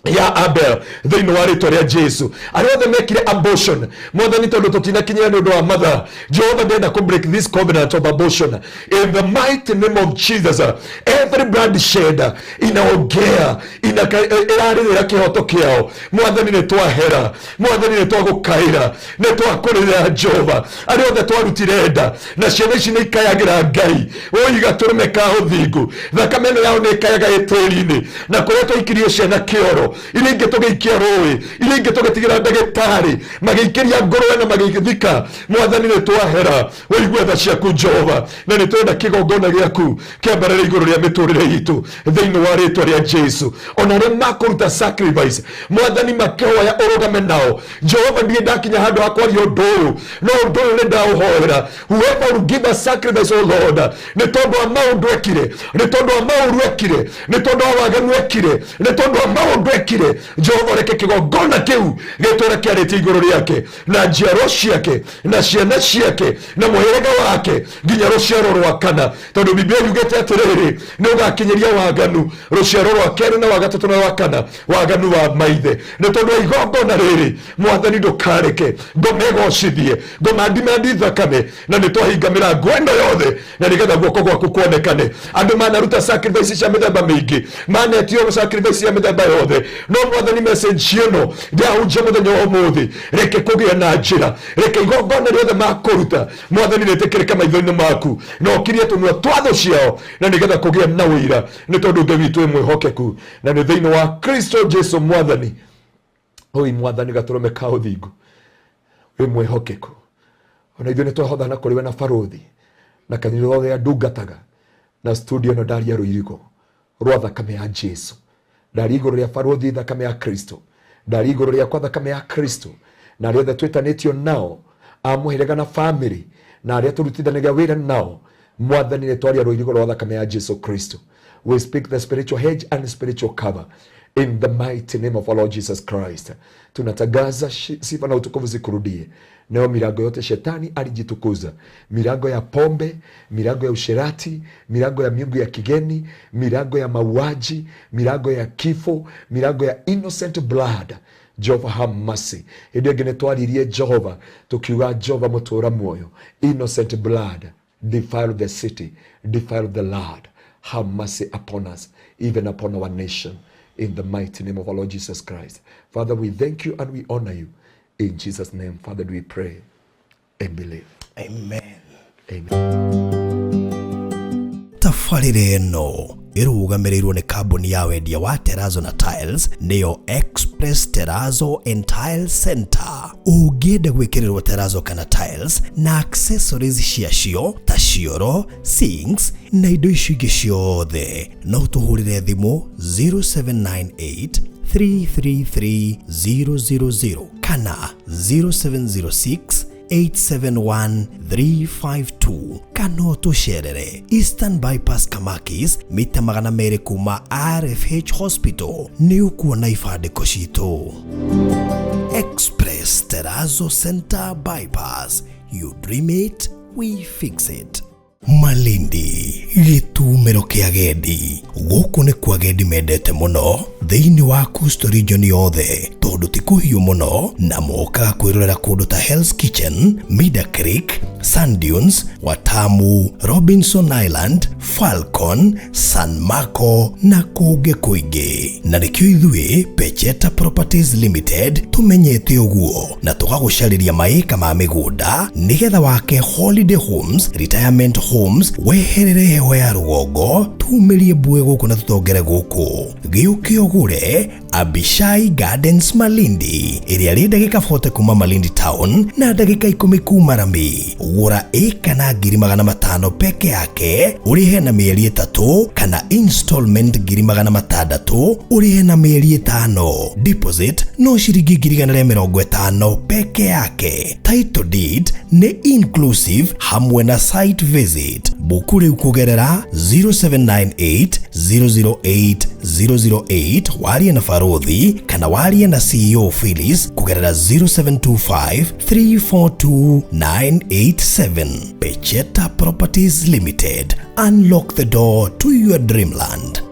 ya Abel thĩinĩ wa rĩtwa rĩa Jesu. Arĩa othe mekire abortion mwathani, tondũ tũtinakinyĩra nĩ ũndũ wa mathaa, Jehova ndĩrenda kũ break this covenant of abortion in the mighty name of Jesus. Every blood shed inaongea ĩrarĩrĩra kĩhoto kĩao. Mwathani nĩ twahera, mwathani nĩ twagũkaĩra, nĩ twakũrĩrĩra Jehova. Arĩa othe twarutire nda na ciana ici nĩ ikayagĩra Ngai, ũi gatũrũme ka ũthingu, thakame ĩno yao nĩ ĩkayaga ĩtĩri-inĩ, na kũrĩa twaikirie ciana kĩoro, iria ingĩ tũgĩikia rũĩ, iria ingĩ tũgĩtigĩra ndagĩtarĩ magĩikĩria ngũrwe na magĩthika. Mwathani nĩ twahera, ũigue tha ciaku Jehova, na nĩ twenda kĩgongona gĩaku kĩambarare igũrũ rĩa mĩtũrĩre itũ thĩinĩ wa rĩtwa rĩa Jesu. Ona arĩa makũruta sacrifice mwathani makĩhoya ũrũgame nao Jehova. Ndirĩ ndakinya handũ ha kwaria ũndũ ũyũ, no ũndũ ũyũ nĩ ndaũhoera. Whoever will give a sacrifice, oh Lord, nĩ tondũ wa maũndũ ekire, nĩ tondũ wa maũru ekire, nĩ tondũ wa waganu ekire, nĩ tondũ wa maũndũ ekire, Jehova reke kĩgongona kĩu gĩtũre kĩarĩtie igũrũ rĩake na njiaro ciake na ciana ciake na mũhĩrĩga wake nginya rũciaro rwa kana, tondũ Biblia yugĩte atĩrĩrĩ, nĩ ũgakinyĩria waganu rũciaro rwa kerĩ na wa gatatũ na wa kana, waganu wa maithe. Nĩ tondũ wa igongona rĩrĩ mwathani, ndũkareke ngoma ĩgocithie, ngoma ndimandi thakame, na nĩ twahinga mĩrango ĩno yothe na nĩgetha guoko gwaku kuonekane. Andũ manaruta sacrifice cia mĩthemba mĩingĩ, manetio sacrifice cia mĩthemba yothe, no mwathani message ĩno ndĩahunjia mũthenya wa ũmũthĩ, reke kũgĩe na njĩra, reke igongona rĩothe makũruta mwathani rĩtĩkĩrĩke maitho-inĩ maku, na ũkirie tũnua twa thũ ciao, na nĩgetha kũgĩe na ũira, nĩ tondũ Ngai witũ wĩ mwĩhokeku, na nĩ thĩinĩ wa Kristo Jesu mwathani. Oi mwathani gatũrũme ka ũthingu wĩ mwĩhokeku, ona ithuĩ nĩ twahothana kũrĩ we na barũthi na kanitha ũrĩa ndungataga na studio ĩno. Ndaria rũirigo rwa thakame ya Jesu, ndaria igũrũ rĩa barũthi thakame ya Kristo, ndaria igũrũ rĩakwa thakame ya Kristo, na arĩa othe twĩtanĩtio nao a mũhĩrĩga na famĩlĩ na arĩa tũrutithanagia wĩra nao, mwathani nĩ twaria rũirigo rwa thakame ya Jesu Kristo. We speak the spiritual hedge and spiritual cover in the mighty name of our Lord Jesus Christ. Tunatangaza sifa na utukufu zikurudie. Nayo milango yote shetani alijitukuza, milango ya pombe, milango ya usherati, milango ya miungu ya kigeni, milango ya mauaji, milango ya kifo, milango ya innocent blood, Jehova have mercy. Hĩndĩ ĩngĩ nĩ twaririe Jehova tukiuga, Jehova mũtũra muoyo, innocent blood defile the city, defile the Lord, have mercy upon us, even upon our nation, in the mighty name of our Lord Jesus Christ. Father, we thank you and we honor you. In Jesus' name, Father, do we pray and believe. Amen. Amen. Tabarĩra ĩno ĩrũgamĩrĩirwo nĩ kambuni ya wendia wa terazo na tiles, nĩyo Express Terazo and Tile Center. Ũngĩenda gwĩkĩrĩrwo terazo kana tiles na accessories ciacio ta cioro, sinks na indo icio ingĩ ciothe, no tũhũrĩre thimũ 0798 333 000 kana 0706 871 352, kana ũtũcerere Eastern Bypass, Kamakis, mita 200 kuma RFH Hospital. Nĩ ũkuona ibandĩko citũ. Express Terazo Center, Bypass. You dream it, we fix it. Malindi, gĩtumĩro kĩa agendi. Gũkũ nĩ kwa agendi mendete mũno thĩinĩ wa Coastal Region yothe, tondũ ti kũhiũ mũno na mokaga kwĩrorera kũndũ ta Hell's Kitchen, Mida Creek, Sand Dunes, Watamu, Robinson Island, Falcon, San Marco na kũngĩ kũingĩ. Na nĩkĩo ithuĩ Pecheta Properties Limited tũmenyete ũguo na tũgagũcarĩria maĩka ma mĩgũnda nĩgetha wake holiday homes, retirement homes, weherere heho ya rũgongo, tumĩrie mbue gũkũ na tũtongere gũkũ. Gĩũke ũgũre. Abishai Gardens Malindi ĩrĩa rĩ ndagĩka 40 kuma Malindi town na ndagĩka 10 kuma Rami. Gũra ĩka na 500,000 peke yake ũrĩhe na mĩeri 3 kana installment 600,000 ũrĩhe na mĩeri 5. Deposit no ciringi 150,000 peke yake. Title deed nĩ inclusive hamwe na site visit. Buku rĩu kũgerera 0798 008 008 warie na Barothi kana warie na CEO Phyllis kũgerera 0725 342 987. Pecheta Properties Limited. Unlock the door to your dreamland.